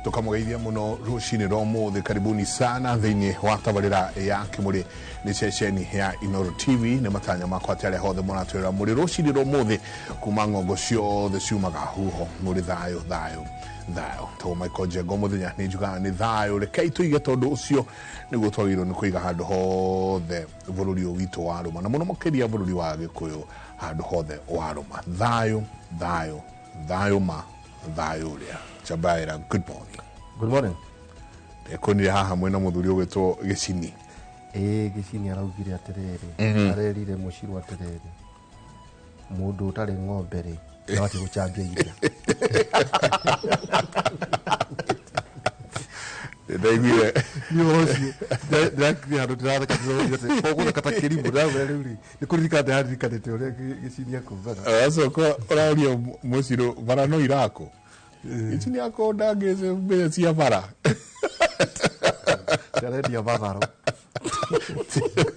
Tukamũgeithia mũno rũcinĩ rwa ũmũthĩ. Karibuni sana thĩinĩ wa tabarĩra ya Kĩmũrĩ nĩ ceceni ya Inooro TV. Nĩ matanya makwa atĩ arĩa hothe mũratwĩrora mũrĩ rũcinĩ rwa ũmũthĩ kuma ng'ongo ciothe ciumaga huho mũrĩ thayũ thayũ thayũ. To Michael Njenga mũthenya nĩ njugaga nĩ thayũ, rekei tũige tondũ ũcio nĩguo twagĩrĩirwo nĩ kũiga handũ hothe bũrũri ũyũ witũ wa rũma, na mũno makĩria bũrũri wa Gĩkũyũ handũ hothe wa rũma. Thayũ thayũ thayũ ma thayũ ũrĩa. Chabaira, good morning. Good morning. Ekonire haha mwena mũthuri ũgwĩtwo Gĩcini. Ĩĩ, Gĩcini araugire atĩrĩrĩ, arerire mũcirũ atĩrĩrĩ, mũndũ ũtarĩ ng'ombe rĩ, ndabatiĩ gũcambia iria. Ndaiguire. Nĩ ũhoro ũcio ndĩrakirie handũ ndĩratheka, ndĩratheka ũgũtheka ta kĩrimũ, ndĩrakwĩra rĩu rĩ, nĩ kũririkana ndĩraririkanĩte ũrĩa Gĩcini akugaga. Acoka ũraria mũcirũ bara no irako. Gĩcini akorwo ndangĩce mbia cia bara. Arendia matharũ.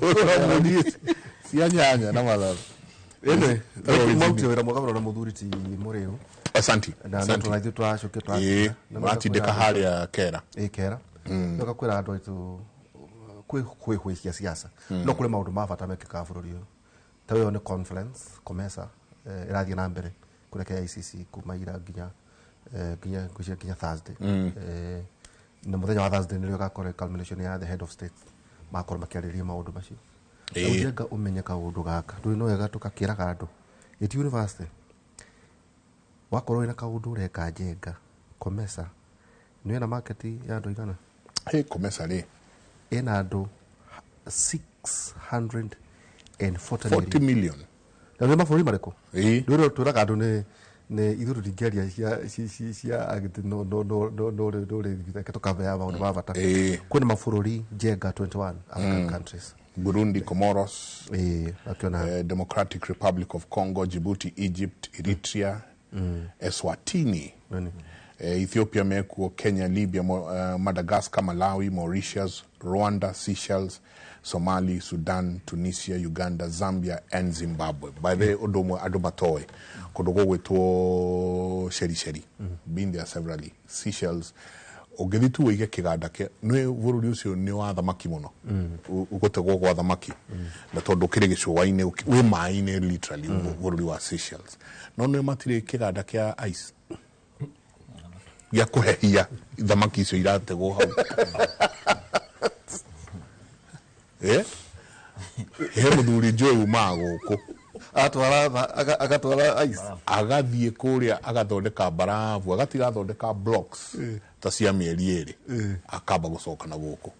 Ũramũrie cia nyanya na matharũ. Anyway, Tagwo Gĩcini. maruti wĩra mwega mũno na mũthuri ti Mũrĩu. Asanti. Na no Asanti. tũrathiĩ tũracokia. Ĩĩ, mũratindĩka harĩa kera. Ĩ kera ndoka kwĩra andũ aitũ kwĩ hwĩhwĩ cia siasa, no kũrĩ maũndũ ma bata mekĩkaga bũrũri ũyũ. Ta ĩyo nĩ conference COMESA ĩrathiĩ na mbere kũrĩa KICC kuma ira nginya nginya ngwĩciria nginya Thursday. Na mũthenya wa Thursday nĩrĩo ĩgakorwo culmination ya the head of state magakorwo makĩarĩrĩria maũndũ macio. Njenga ũmenye kaũndũ gaka ndũĩ no wega tũgakĩraga andũ ĩti university wakorwo wĩna kaũndũ ũreka. Njenga, COMESA nĩ wĩna market ya andũ igana? Hĩ, COMESA rĩ? Ĩna andũ 640 40 million. Million. Na nĩ mabũrũri marĩkũ? Ĩĩ. Nĩ twĩraga andũ nĩ ithuĩ tũtingĩaria cia agĩtĩ no no no no no no reke tũkavea maũndũ ma bata. Kwĩna mabũrũri, Njenga, 21 African countries. Burundi, Comoros, ĩĩ, akĩona. Democratic Republic of Congo, Djibouti, Egypt, Eritrea, Eswatini, Nani? Ethiopia mekuo, Kenya, Libya, Madagascar, Malawi, Mauritius, Rwanda, Seychelles, Somali, Sudan, Tunisia, Uganda, Zambia and Zimbabwe. By the way, ũndũ ũmwe andũ matoĩ, kũndũ gũgwĩtwo Sherisheri, been there severally. Seychelles, ũngĩthiĩ tu ũige kĩganda kĩa nĩ bũrũri ũcio nĩ wa thamaki mũno. Gũtegwo gwa thamaki, na tondũ ũkĩrĩ gĩcũa-inĩ, wĩ maĩ-inĩ literally bũrũri wa Seychelles, no nĩ matirĩ kĩganda kĩa ice gĩa kũhehia thamaki icio irategwo hau. He mũthuri njũĩ umaga gũkũ. Atwara agatwara ice. Agathiĩ kũrĩa agathondeka mbarabu, agatiga athondeka blocks ta cia mĩeri 2, akamba gũcoka na gũkũ.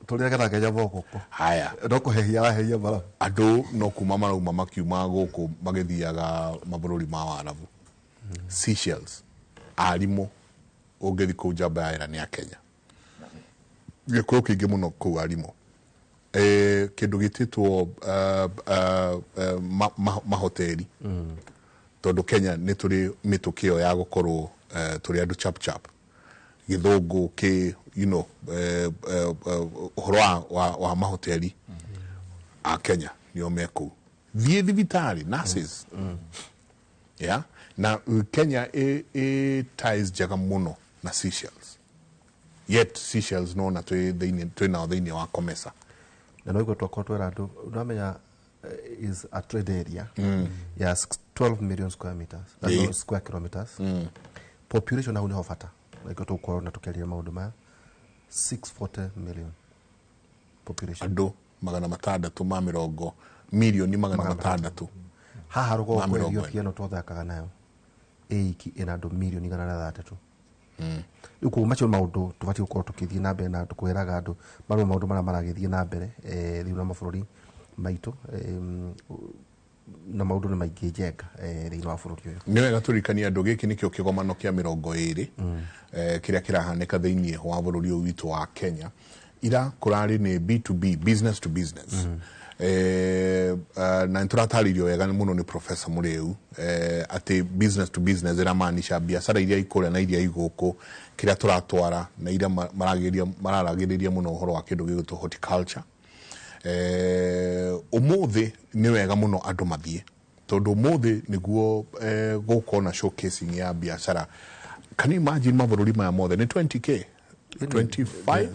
Tũrĩage nake nyama gũkũ. Haya. No kũhehia arahehia mbarabu. Andũ no kuma marauma makiuma gũkũ magĩthiaga mabũrũri ma warabu. Seychelles, arimũ ũngĩthiĩ kũu njamba ya ĩra nĩ a Kenya, gĩkũyũ kĩingĩ mũno kũu arimũ. Kĩndũ gĩtĩtwo mahoteri, tondũ Kenya nĩ tũrĩ mĩtũkĩ ĩyo ya gũkorwo tũrĩ andũ chap chap, gĩthũngũ kĩ ũhoro wa mahoteri a Kenya nĩo me kũu. Thiĩ thibitarĩ, nurses, yeah? Na Kenya ĩ ties njega mũno na Seychelles, yet Seychelles nona twĩ thĩinĩ, twĩ nao thĩinĩ wa COMESA. Na no igua twakorwo twĩra andũ ndamenya is a trade area ya 12 million square meters, no, square kilometers. Population hau niho bata na ikio tũgũkorwo na tũkĩaria maũndũ maya, 640 million population. Andũ 640 mirioni 600. Haha Ma rũgongo 40. Ethiopia ĩno twathakaga nayo ĩiki ĩna andũ mirioni 103. Rĩu koguo macio nĩ maũndũ tũbatiĩ gũkorwo tũkĩthiĩ na mbere na kwĩraga andũ marĩa maũndũ marĩa maragĩthiĩ na mbere thĩinĩ wa mabũrũri maitũ, na maũndũ nĩ maingĩ, Njenga, thĩinĩ wa bũrũri ũyũ. Nĩ wega tũririkanie andũ gĩkĩ nĩkĩo kĩgomano kĩa 20 kĩrĩa kĩrahanĩka thĩinĩ wa bũrũri ũyũ witũ wa Kenya. Ira kũrarĩ nĩ B2B, business to business. Na nĩ tũratarĩirio wega mũno nĩ Professor Mũrĩu atĩ business to business ĩramaanisha biacara iria ikũrĩa na iria igũkũ, kĩrĩa tũratwara na iria mararagĩrĩria mũno ũhoro wa kĩndũ gĩgwĩtwo horticulture. Ũmũthĩ nĩ wega mũno andũ mathiĩ, tondũ ũmũthĩ nĩguo gũkorwo na showcasing ya biacara. Can you imagine mabũrũri maya mothe nĩ 20K 25?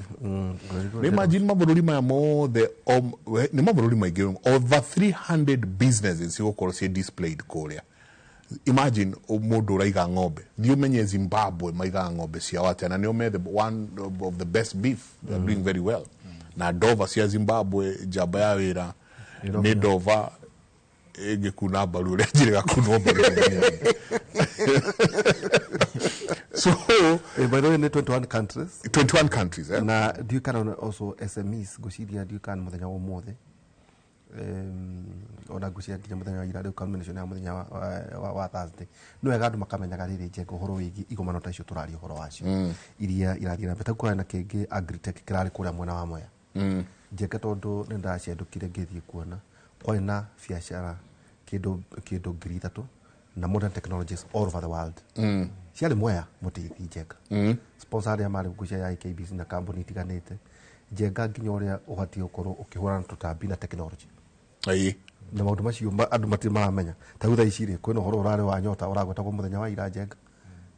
Nĩ imagine mabũrũri maya mothe nĩ mabũrũri maingĩ, over 300 businesses cigũkorwo ciĩ displayed kũrĩa. Imagine mũndũ ũraiga ng'ombe, thiĩ ũmenye Zimbabwe maigaga ng'ombe ciao atĩa, na nĩo me the one of the best beef. They are doing very well. Na ndova cia Zimbabwe, njamba ya wĩra nĩ ndova ĩngĩkuna mbaru ũrĩa njĩrĩga kunwo mbaru. So By the way, nĩ 21 countries. 21 countries, eh? Na ndiũĩ kana also SMEs, ngwĩciria ndiũĩ kana mũthenya wa ũmũthĩ, ona ngwĩciria nginya mũthenya wa ira, rĩu culmination ya mũthenya wa Thursday, nĩ wega andũ makamenyaga rĩrĩ, Njenga, ũhoro wĩgiĩ igomano ta icio tũraria ũhoro wacio iria irathiĩ na mbere. Ta kũrarĩ na kĩngĩ agritech kĩrarĩ kũrĩa mwena wa Mwea, Njenga, tondũ nĩ ndacendũkire ngĩthiĩ kuona kwarĩ na biacara kĩndũ 3,000 na modern technologies all over the world ciarĩ Mwea mũtĩithi, Njenga. Sponsor arĩa marĩ ngwĩciria ya KBC na kambuni itiganĩte, Njenga, nginya ũrĩa ũbatiĩ gũkorwo ũkĩhũrana na tũtambi na technology na maũndũ macio andũ matirĩ maramenya. Ta rĩu thaa ici rĩ, kwĩna ũhoro ũrarĩ wa nyota ũragwetagwo mũthenya wa ira, Njenga,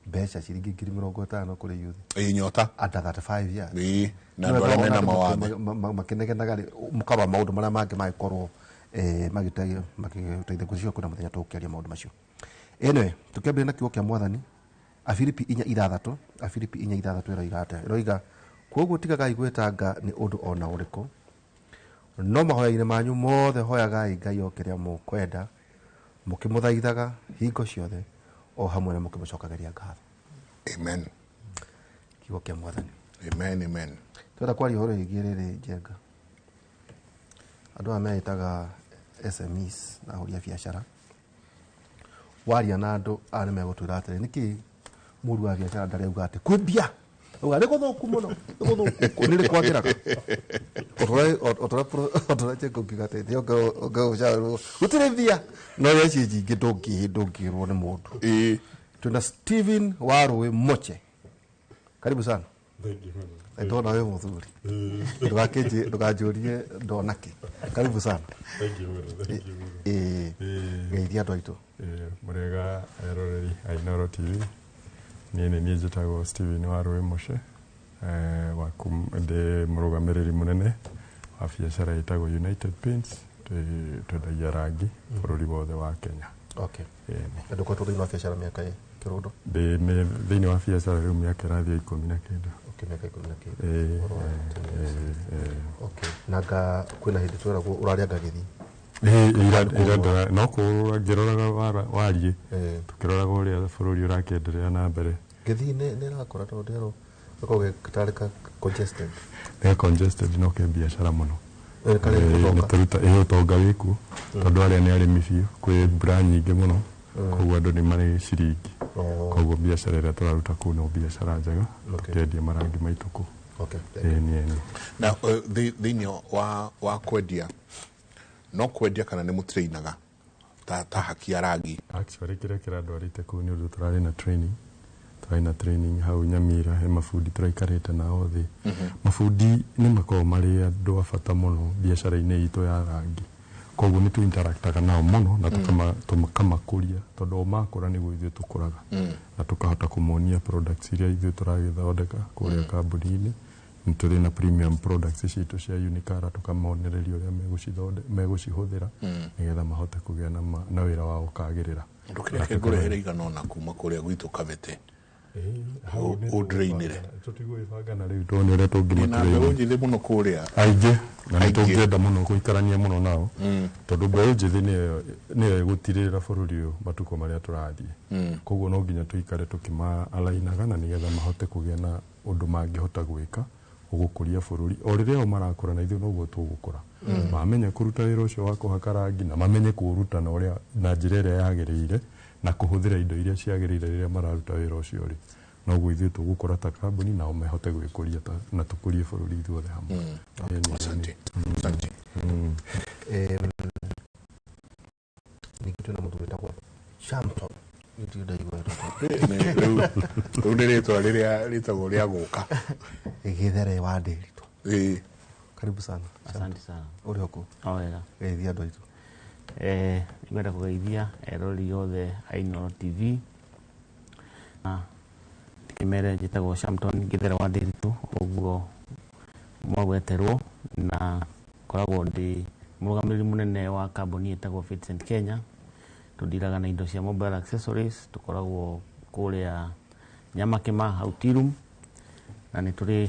mbeca ciringi 50,000 kũrĩ youth Ĩĩ, nyota under 35 years. Ĩĩ, na andũ arĩa mena mawathe. Makĩnegenaga rĩ, mũkarora maũndũ marĩa mangĩ mangĩkorwo magĩteithia ngũcicio. Kwĩna mũthenya tũgũkĩaria maũndũ macio. Anyway, tũkĩambĩrĩria na kiugo kĩa Mwathani, Afilipi 4:6. Afilipi 4:6 ĩroiga atĩa? Ĩroiga, "Kwoguo tigagai gwĩtanga nĩ ũndũ ona ũrĩkũ, no mahoya-inĩ manyu mothe hoyagai Ngai o kĩrĩa mũkwenda, mũkĩmũthaithaga hingo ciothe, o hamwe na mũkĩmũcokagĩria ngatho." Amen. Kiugo kĩa Mwathani. Amen, amen. Twenda kwaria ũhoro wĩgiĩ rĩrĩ, Njenga, andũ aya meĩtaga SMEs na ahũri a biacara. Waria na andũ aya nĩ megũtwĩra atĩrĩ, nĩkĩ mũru wa biacara ndarĩ auga atĩ kwĩ mbia, auga nĩ gũthũku mũno, nĩ gũthũku, nĩ rĩ kwagĩraga otorĩa Njenga ũngiuga atĩ thĩ ũngĩgũcarwo gũtirĩ mbia, no iria ici nyingĩ ndũngĩrwo nĩ mũndũ. Twĩna Stephen Warũĩ Moche, karibu sana. Thank you mũno. Ndona wĩ mũthuri, ndũkanjũrie ndona kĩ. Karibu sana. Thank you mũno, thank you mũno. Ĩĩ, geithia andũ aitũ. Mũrĩega eroreri a Inooro TV. Niĩ nĩ niĩ njĩtagwo Stephen Warũĩ Mũce, wa ndĩ mũrũgamĩrĩri mũnene wa biacara ĩtagwo United Paints. Twendagia rangi bũrũri wothe wa Kenya. Ĩĩ. Na ndũkoretwo thĩinĩ wa biacara mĩaka ĩ kĩrũndo? Ndĩ thĩinĩ wa biacara rĩu mĩaka ĩrathiĩ 19. Okay, mĩaka 19. Ĩĩ. Ũhoro wa 10 years. Ĩĩ. Okay, nanga kwĩna hĩndĩ tweragwo ũrarĩanga gĩthii. Ĩĩ, ira no kũrora ngĩroraga wariĩ, tũkĩroraga ũrĩa bũrũri ũrakĩenderea na mbere. Gĩthii nĩ ĩrakũra, tondũ ndĩrwo gakoragwo getarĩ ka congested. Nĩ congested no ke biacara mũno. Karĩ ũtonga. Nĩ tũruta ĩ ũtonga wĩkuo, tondũ arĩa nĩ arĩmi biũ, kwĩ mbura nyingĩ mũno, koguo andũ nĩ marĩ ciringi. Koguo biacara ĩrĩa tũraruta kũu no biacara njega, tũkĩendia marangi maitũ kũu. Ĩĩ, nĩ. Na thĩinĩ wa kwendia, no kwendia kana nĩ mũtrainaga ta haki ya rangi? Actually, kĩrĩa kĩrandwarĩte kũu nĩ ũndũ tũrarĩ na training hau Nyamira, he mabundi tũraikarĩte nao thĩ. Mabundi nĩ makoragwo marĩ andũ a bata mũno biacara-inĩ itũ ya rangi, koguo nĩ tũ-interactaga nao mũno na tũkamakũria, tondũ o makũra nĩguo ithuĩ tũkũraga na tũkahota kũmonia products iria ithuĩ tũragĩthondeka kũrĩa kambuni-inĩ. Nĩ tũrĩ na premium products citũ cia Unicara, tũkamonereria ũrĩa megũcihũthĩra nĩgetha mahote kũgĩa na wĩra wao ũkagĩrĩra. Ndũkĩreke ngũrehere igana ona kuma kũrĩa gwitũ Kabete. Hau nĩ Ũndrĩinĩre. Tũtigwĩbanga na rĩu tuone ũrĩa Na mbeũ tũngĩmatũrĩire. njĩthĩ mũno kũrĩa. Aingĩ, na nĩ Aingĩ. tũngĩenda mũno gũikarania mũno nao, tondũ mbeũ njĩthĩ nĩyo ĩgũtirĩrĩra bũrũri ũyũ matukũ marĩa tũrathiĩ. Koguo no nginya tũikare tũkĩma-alainaga na nĩgetha mahote kũgĩa na ũndũ mangĩhota gwĩka ũgũkũria bũrũri. O rĩrĩa o marakũra, na ithuĩ noguo tũgũkũra. Mamenya kũruta wĩra ũcio wa kũhaka rangi na mamenye kũũruta na ũrĩa na njĩra ĩrĩa yagĩrĩire na kũhũthĩra indo iria ciagĩrĩire rĩrĩa mararuta wĩra ũcio rĩ, noguo ithuĩ tũgũkũra ta kambuni, nao mahote gwĩkũria na tũkũrie bũrũri ithuothe hamwe. Ĩĩ. Asante, asante. Ningĩ twĩna mũthuri wĩtagwo Champton. Ndirĩ ndaigua wĩtagwo. Rĩu nĩ rĩtwa rĩrĩa rĩtagwo rĩa gũka. Gĩthere wa Ndĩritũ. Karibu sana. Asante sana. Ũrĩ oku? O wega. Geithia andũ aitũ. Nĩngwenda kũgeithia eroreri othe a Inooro TV. Na Kimere njĩtagwo Shamton Gĩthera wa Ndiritu, ũguo mwagweterwo, na ngoragwo ndĩ mũrũgamĩrĩri mũnene wa kambuni ĩtagwo Fitcent Kenya. Tũndiraga na indo cia mobile accessories, tũkoragwo kũrĩa Nyamakĩma hau Tea Room, na nĩ tũrĩ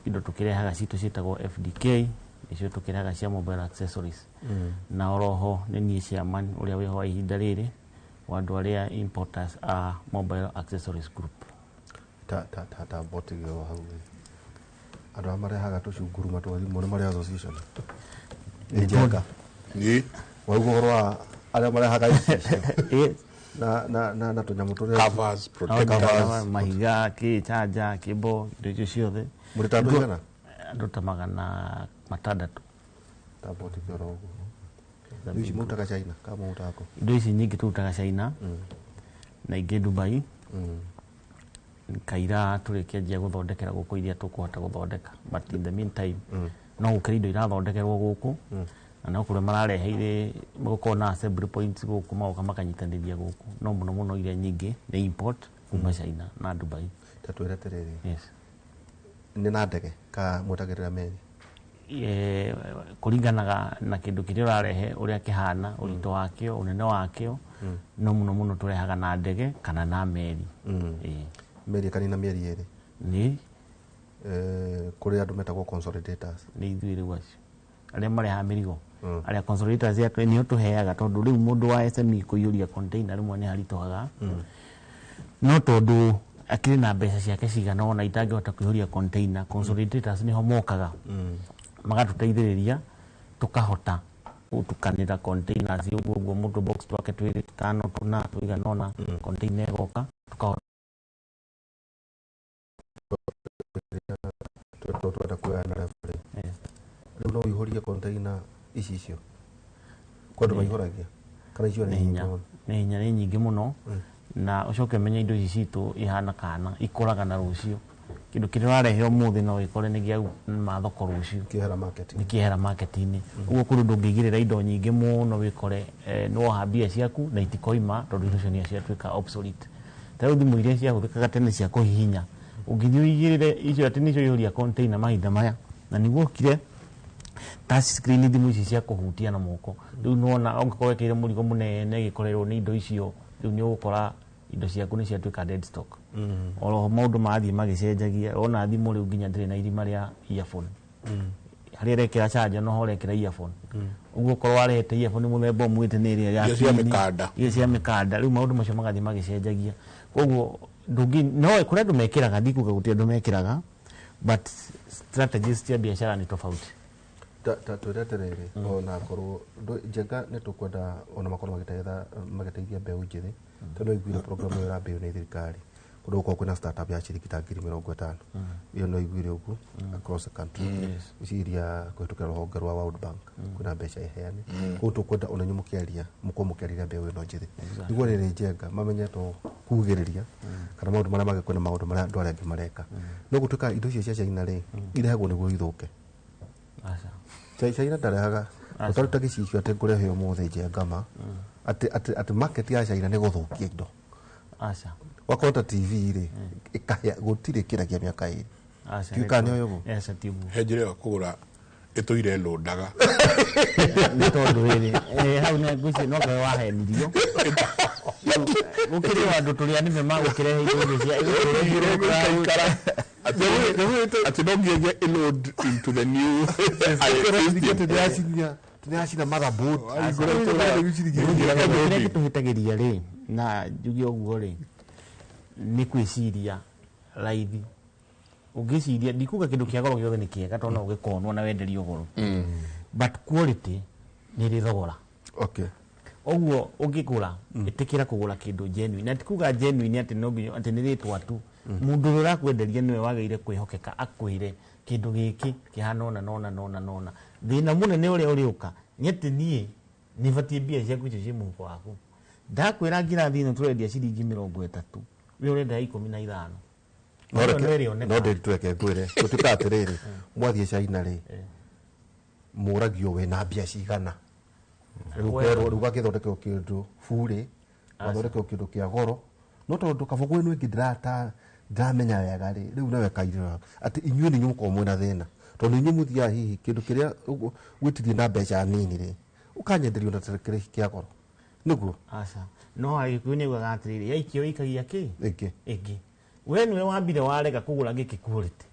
indo tũkĩrehaga citũ ciĩtagwo FDK, nĩcio tũkĩrehaga cia mobile accessories. Na oroho nĩ niĩ chairman ũrĩa wĩho wa ihinda rĩrĩ wa andũ arĩa importers a mobile accessories group. Ta ta ta ta botigio hau ĩ. Andũ arĩa marehaga tũcunguruma twa thimũ nĩ marĩ association nĩ Njenga? Ĩ. Waigua ũhoro wa arĩa marehaga icicio Yes. na tũnyamũ tũrĩa Covers, protectors. Covers, mahiga, kĩ charger, kĩbo, indo icio ciothe. Mũrĩ ta andũ aigana? Andũ ta 600. Ta botigio oro ũguo. Indo ici mũrutaga China kana mũrutaga kũ? Indo ici nyingĩ tũrutaga China na ingĩ Dubai. Kaira tũrĩkĩanjia gũthondekera gũkũ iria tũkũhota gũthondeka, but in the meantime no gũkĩrĩ indo irathondekerwo gũkũ, na no kũrĩa marareheire gũkorwo na assembly points gũkũ, magoka makanyitanĩria gũkũ, no mũno mũno iria nyingĩ nĩ import kuma China na Dubai. Ta twĩre atĩrĩrĩ, Yes. nĩ na ndege ka mwetagĩrĩra meri? Kũringanaga na kĩndũ kĩrĩa ũrarehe, ũrĩa kĩhana, ũritũ wakĩo, ũnene wakĩo, no mũno mũno tũrehaga na ndege kana na meri. Ĩĩ. Meri ĩkanina mĩeri 2? Nĩ. Kũrĩ andũ metagwo consolidators. Nĩ ithuĩ rĩu acio arĩa marehaga mĩrigo, arĩa consolidators atũ nĩo tũheaga, tondũ rĩu mũndũ wa SME kũiyũria container rĩmwe nĩ haritũhaga, no tondũ akĩrĩ na mbeca ciake cigana ũna itangĩhota kũiyũria container, consolidators nĩho mokaga magatũteithĩrĩria, tũkahota gũtukanĩra containers ũguo ũguo, mũndũ box twake twĩrĩ, tũtano, tũna, tũigana ũna, container ĩgoka, tũkahota. Twenda kuoya na referee. Yes. Rĩu no ũihũrie container ici icio kwa andũ maihũragia kana icio nĩ nĩ hinya nyingĩ mũno? Nĩ hinya, nĩ nyingĩ mũno, na ũcoke ũmenye indo ici citũ ihana kana ikũraga na rũciũ. Kĩndũ kĩrĩa ũrarehe ũmũthĩ no gĩkore nĩ gĩa mathoko rũciũ. Kĩehera market. Nĩ kĩehera market-inĩ. Ũguo kũrĩ ndũngĩigĩrĩra indo nyingĩ mũno wĩkore nĩ woha mbia ciaku na itikoima, tondũ indo icio nĩ ciatuĩka obsolete. Ta rĩu thimũ iria ciahũthĩkaga tene cia kũhihinya, ũngĩthiĩ ũigĩrĩre icio atĩ nĩcio ũihũria container mahinda maya, na nĩguo ũkire touch screen, thimũ ici cia kũhutia na moko, rĩu nĩwona ũngĩkorwo wĩkĩrire mũrigo mũnene gĩkorerwo nĩ indo icio, rĩu nĩ ũgũkora indo ciaku nĩ ciatuĩka dead stock. Oroho maũndũ marathiĩ magĩcenjagia, wona thimũ rĩu nginya ndĩrĩ na irima rĩa earphone, harĩa ũrekĩra charger noho ũrekĩra earphone. Ũguo okorwo warehete earphone mũthemba ũmwe nĩ ĩrĩa ya Iria cia pini, mĩkanda. iria cia mĩkanda, rĩu maũndũ macio magathiĩ magĩcenjagia. Koguo ndũngĩ, no kũrĩ andũ mekĩraga, ndikuga gũtirĩ andũ mekĩraga, but strategies cia biacara nĩ tofauti. Ta twĩre atĩrĩrĩ, ona korwo Njenga nĩ tũkwenda ona makorwo magĩteithia mbeũ njĩthĩ, tondũ no iguire program ĩyo ĩrambĩrĩrio nĩ thirikari kũndũ gũkorwo kwĩna startup ya ciringi ta 50,000, ĩyo no iguire ũguo across the country. Gwĩciria kũhĩtũkĩra rũhonge rwa World Bank kwĩna mbeca iheane. Koguo tũkwenda ona inyuĩ mũkĩaria mũkorwo mũkĩarĩria mbeũ ĩno njĩthĩ, nĩguo rĩrĩ Njenga mamenye to kugĩrĩria kana maũndũ marĩa mangĩkorwo nĩ maũndũ marĩa andũ arĩa angĩ mareka. No gũtuĩka indo icio cia China rĩ, irehagwo nĩguo ithũke? Aca. China ndarehaga ũtaruta gĩcicio atĩ ngũrehe ũmũthĩ Njengama atĩ market ya China nĩ gũthũkia indo. Aca. Wakorwo ta TV rĩ, ĩkahĩa, gũtirĩ kĩragia mĩaka 2. Aca. Ndiũĩ kana nĩ ũĩ ũguo. Aca, ti ũguo. He njĩra ĩyo kũgũra ĩtũire lũndaga. Nĩ tondũ rĩrĩ, hau nĩ ngwĩciria no kawe wahenirio. Gũkĩrĩ o andũ tũrĩ anime magũkĩrehe indo icio cia Ĩgaikara atĩ no nginya ĩload into the new system. Tĩracina motherboard. Kĩrĩa gĩtũhĩtagĩria rĩ, na njuge ũguo rĩ, nĩ kwĩciria raithi. Ũngĩciria, ndikuga kĩndũ kĩa goro gĩothe nĩ kĩega, tondũ no ũgĩkonwo na wenderio goro, but quality nĩ ĩrĩ thogora. Ũguo ũngĩgũra, ĩtĩkĩra kũgũra kĩndũ genuine, na ti kuga genuine atĩ no nginya atĩ nĩ rĩtwa tu. Mũndũ ũrĩa ũrakwenderia nĩwe wagĩrĩire kwĩhokeka, akwĩre kĩndũ gĩkĩ kĩhana ũna nona nona nona. Thĩna mũnene ũrĩa ũrĩũka nĩ atĩ niĩ nĩ batiĩ mbia ciaku icio ciĩ mũhuko waku. Ndakwĩra ngirathi ĩno tũrendia ciringi 30, we ũrenda ya 15. No Ĩyo reke no ĩrĩoneka. No ndĩri tweke ngwĩre gũtuĩka atĩrĩrĩ, mwathiĩ China rĩ, mũragio wĩna mbia cigana, rĩu ũkerwo rĩu gagĩthondekerwo kĩndũ burĩ, gathondekerwo kĩndũ kĩa goro, no tondũ kabũgũ ĩno ĩngĩ Ndamenya wega rĩ, rĩu nawe kairĩra atĩ inyuĩ nĩ inyuĩ mũkoragwo mwĩna thĩna, tondũ inyuĩ mũthiaga hihi kĩndũ kĩrĩa gwĩtirie na mbeca nini rĩ, ũkanyenderio na kĩrĩ kĩa goro, nĩguo? Aca, no Agĩkũyũ nĩ augaga atĩrĩrĩ, yaikio ĩikagia kĩ ĩngĩ. Ĩngĩ. We nĩwe wambire warega kũgũra gĩkĩ quality,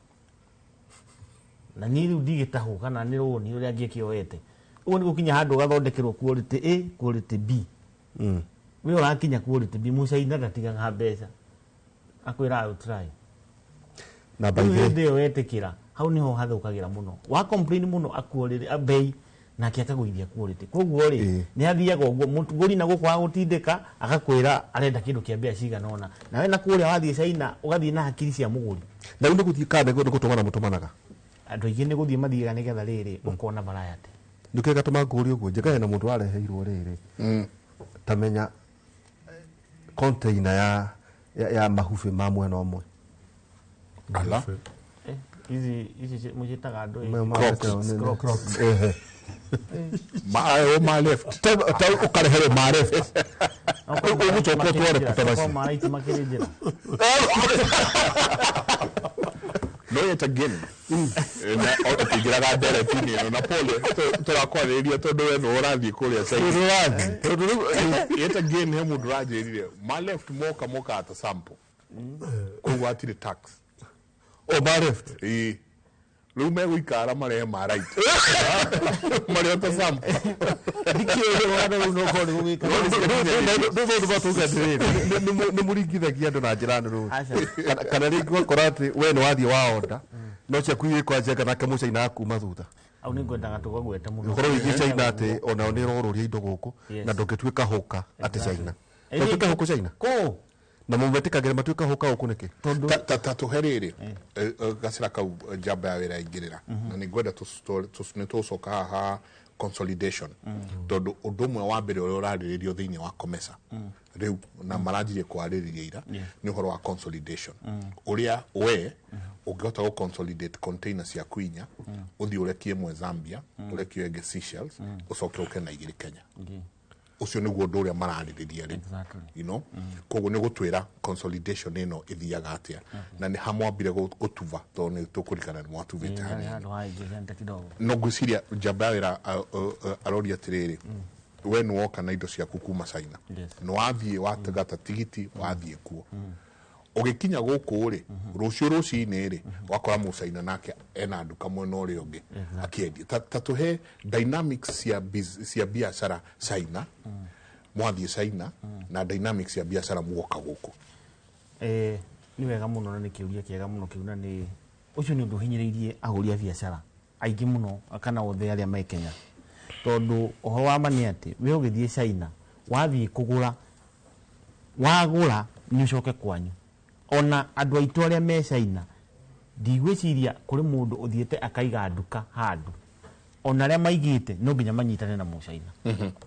na niĩ rĩu ndigĩtahwo kana nĩ rũni rũrĩa ngĩkĩoete. Ũguo nĩ gũkinya handũ ũgathondekerwo quality A, quality B. We ũrakinya quality B, mũcaina ndatigaga mbeca, akwĩra, "I will try." Na by Rĩu the hĩndĩ ĩyo wetĩkĩra, hau nĩho hathũkagĩra mũno. Wa complain mũno akuorĩre bei, nake akagũithia quality. Koguo rĩ, nĩ athiaga ũguo mũgũri na gũkũ agũtindĩka, agakwĩra arenda kĩndũ kĩa mbia cigana ũna, nawe na kũrĩa wathiĩ China ũgathiĩ na hakiri cia mũgũri. Na rĩu nĩ gũthiĩ kana nĩ gũtũmana mũtũmanaga? Andũ aingĩ nĩ gũthiĩ mathiaga nĩgetha rĩrĩ ũkona variety. Nĩkĩo gatũma ngũrie ũguo. Njĩka hena mũndũ wareheirwo rĩrĩ, ta menya container ya mahubĩ ma mwena ũmwe. Ala. Ici mũciĩtaga andũ Crocs. Crocs. Ehe. Ma left. Ta ũkareherwo ma left, ũgũcoka ũtware kũ ta macio? Ma right makĩrĩ njĩra. No, yet again, na tũkĩingĩraga ndereti-inĩ ĩno na pole, tũrakwarĩrĩria tondũ we nĩwe ũrathiĩ kũrĩa China. Tondũ rĩu Yet again, he mũndũ ũranjĩrire ma left moka mokaga ta sample, koguo hatirĩ tax. O ma left? Ĩĩ, rĩu megũikara marehe ma right marĩ o ta sample. Ndikĩũĩ ũrĩa rĩu no korwo nĩ gũgĩka. Rĩu maũndũ matũga atĩrĩrĩ, nĩ mũringithagia andũ na njĩra nene rĩu. Aca. Kana rĩngĩ ũgakora atĩ we nĩ wathiĩ wa onda no ciaku igĩkwa njenga, nake mũcaina akuma thutha. Au nĩ ngwendaga tũkagweta mũno. Ũhoro wĩgiĩ China, atĩ onao nĩ ĩrorũria indo gũkũ, na ndũngĩtuĩka hũka atĩ China ndũngĩtuĩka hũkũ China kũ na mũmetĩkagĩra matuĩka hũka gũkũ nĩkĩ? Ta tũhe rĩrĩ gacĩra kau, njamba ya wĩra yaingĩrĩra, na nĩ ngwenda nĩ tũgũcoka haha consolidation, tondũ ũndũ ũmwe wa mbere ũrĩa ũrarĩrĩrio thĩinĩ wa COMESA rĩu na maranjirie kwarĩrĩria ira nĩ ũhoro wa consolidation, ũrĩa we ũngĩhota gũ consolidate container ciaku inya, ũthiĩ ũrekie ĩmwe Zambia, ũrekie ĩngĩ Seychelles, ũcoke ũke na igĩrĩ Kenya. Ũcio nĩguo ũndũ ũrĩa mararĩrĩria rĩu. Koguo nĩ gũtwĩra consolidation ĩno ĩthiaga atĩa, na nĩ hamwambire gũtuba, tondũ nĩ tũkũrikana nĩ mwatubĩte hanini. Handũ haingĩ kidogo. No ngwĩciria njamba ya wĩra aroria atĩrĩrĩ, we nĩ woka na indo ciaku kuma China, nĩ wathiĩ watagata tigiti, wathiĩ kuo, ũgĩkinya gũkũ rĩ, rũciũ rũcinĩ rĩ, wakora mũcaina nake ena nduka mwena ũrĩa ũngĩ akĩendia. Ta tũhe dynamics cia biacara China, mwathiĩ China, na dynamics cia biacara muoka gũkũ. Nĩ wega mũno na nĩ kĩũria kĩega mũno kĩu, na nĩ ũcio nĩ ũndũ ũhinyĩrĩirie ahũri a biacara aingĩ mũno kana othe arĩa me Kenya, tondũ ũhoro wa ma nĩ atĩ we ũgĩthiĩ China, wathiĩ kũgũra, wagũra nĩ ũcoke kwanyu. Ona andũ aitũ arĩa me China, ndigwĩciria kũrĩ mũndũ ũthiĩte akaiga nduka handũ. Ona arĩa maigĩte no nginya manyitane na mũcaina,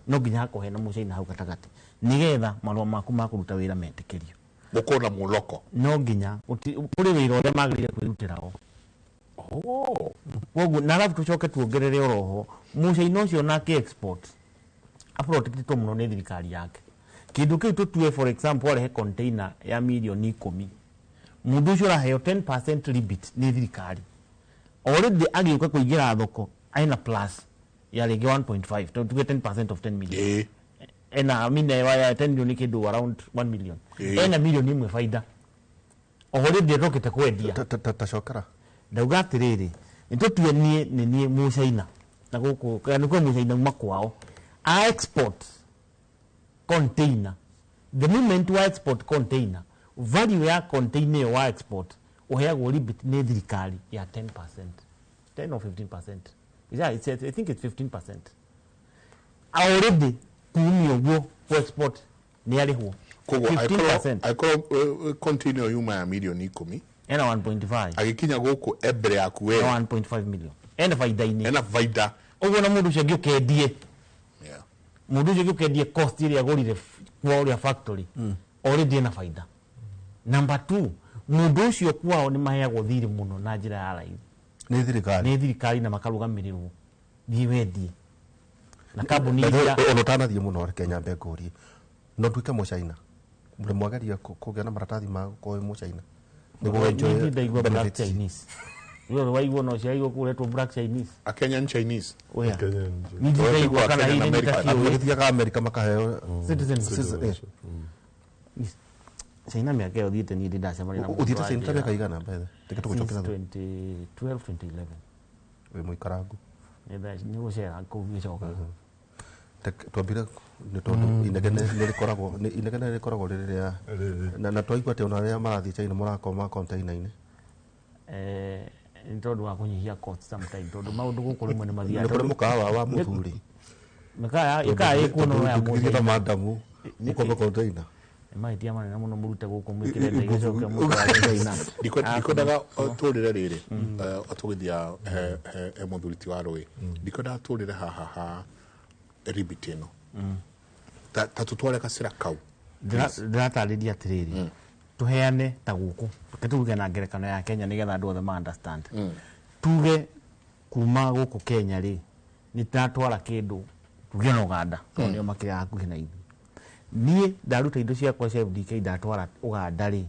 no nginya hakorwo hena mũcaina hau gatagatĩ nĩgetha marũa maku ma kũruta wĩra metĩkĩrio. Gũkorwo na mũloko. No nginya kũrĩ wĩra ũrĩa magĩrĩire kwĩrutĩra o. Koguo na arabu tũcoke tuongerere oroho, mũcaina ũcio nake export aprotectĩtwo mũno nĩ thirikari yake. Kĩndũ kĩu tũtue, for example, arehe container ya mirioni 10, mũndũ ũcio ũraheo 10% rebate nĩ thirikari. Already agĩũka kũingĩra thoko ena plus ya rĩngĩ 1.5, tondũ tuge 10% of 10 million, ena, I mean, ya 10 million nĩ kĩndũ around 1 million. Ena mirioni 1 faida already atokĩte kwendia. Tacokera. Ndauga atĩrĩrĩ, nĩ tũtue niĩ nĩ niĩ mũcaina na gũkũ, kana nĩ kwĩ mũcaina uma kwao a export container. The moment wa export container, value ya container ĩyo wa export ũheagwo rebate nĩ thirikari ya 10%, 10 or 15%. Yeah, I think it's 15% already. Kumia ũguo ku export nĩ arĩhwo Koguo 15%. angĩkorwo container yuma ya mirioni 10, ena 1.5. Agĩkinya gũkũ e mbere yaku we ena 1.5 million, ena faida-inĩ. Ena faida. Ũguo na mũndũ ũcio angĩũkendie, mũndũ ũcio angĩũkendie cost ĩrĩa agũrire kwa ũrĩa factory, already ena faida. Number two, mũndũ ũcio kwao nĩ maheagwo thirĩ mũno na njĩra ya raithi. Nĩ thirikari. Nĩ thirikari, na makarũgamĩrĩrwo thiĩ wendie na kambuni iria. Ona ũtanathiĩ mũno, reke nyambe ngũrie, no nduĩke mũcaina? Mũrĩ mwageria kũgĩa na maratathi ma gũkorwo wĩ mũcaina? Nĩguo enjoy Niĩ ndaigua black benefits. Chinese. Wewe waigua no ciaigua kũretwo black Chinese. A Kenyan Chinese. Oya. Kenyan Niĩ ndaigua kana Kenyan hihi nĩ American. Andũ ndakĩũĩ. magĩthiaga Amerika makaheo Citizenship. Citizen- China mĩaka ĩyo thiĩte niĩ ndĩ ndacemania na mũndũ Ũthiĩte China ta wanjĩra. mĩaka igana mbere reke Since tũgũcokera 2012 2011. wĩ mũikarangu. Nĩ gũcera kũu ngĩcokaga. Twambire nĩ tondũ inegene nĩ rĩkoragwo inegene rĩkoragwo rĩrĩ rĩa na twaigua atĩ ona arĩa marathiĩ China mũrakoma container-inĩ. Nĩ tondũ wa kũnyihia cost sometime tondũ maũndũ gũkũ rĩmwe nĩ mathiaga. Nĩ kũrĩ mũkawa wa mũthuri. Mĩkawa ĩkawa ĩkuo no ya Tũngĩthiĩ na mũthuri. madamu ũkome container. Nĩ mahĩtia manene mũno mũrute gũkũ mwĩkĩre ndege ĩcoke mũtware China. Ndikwendaga tũrĩre rĩrĩ tũgĩthia he mũthuri ti wa rũĩ, ndikwendaga tũrĩre haha ha ribiti ĩno, ta tũtware gacĩra kau. Ndĩratarĩria atĩrĩrĩ, tũheane ta gũkũ, reke tuge na ngerekano ya Kenya nĩgetha andũ othe ma understand. Tuge kuma gũkũ Kenya rĩ, nĩ ndatwara kĩndũ tuge na Uganda tondũ nĩo makĩrĩ hakuhĩ na ithuĩ. Niĩ ndaruta indo ciakwa cia FDK ndatwara Uganda rĩ,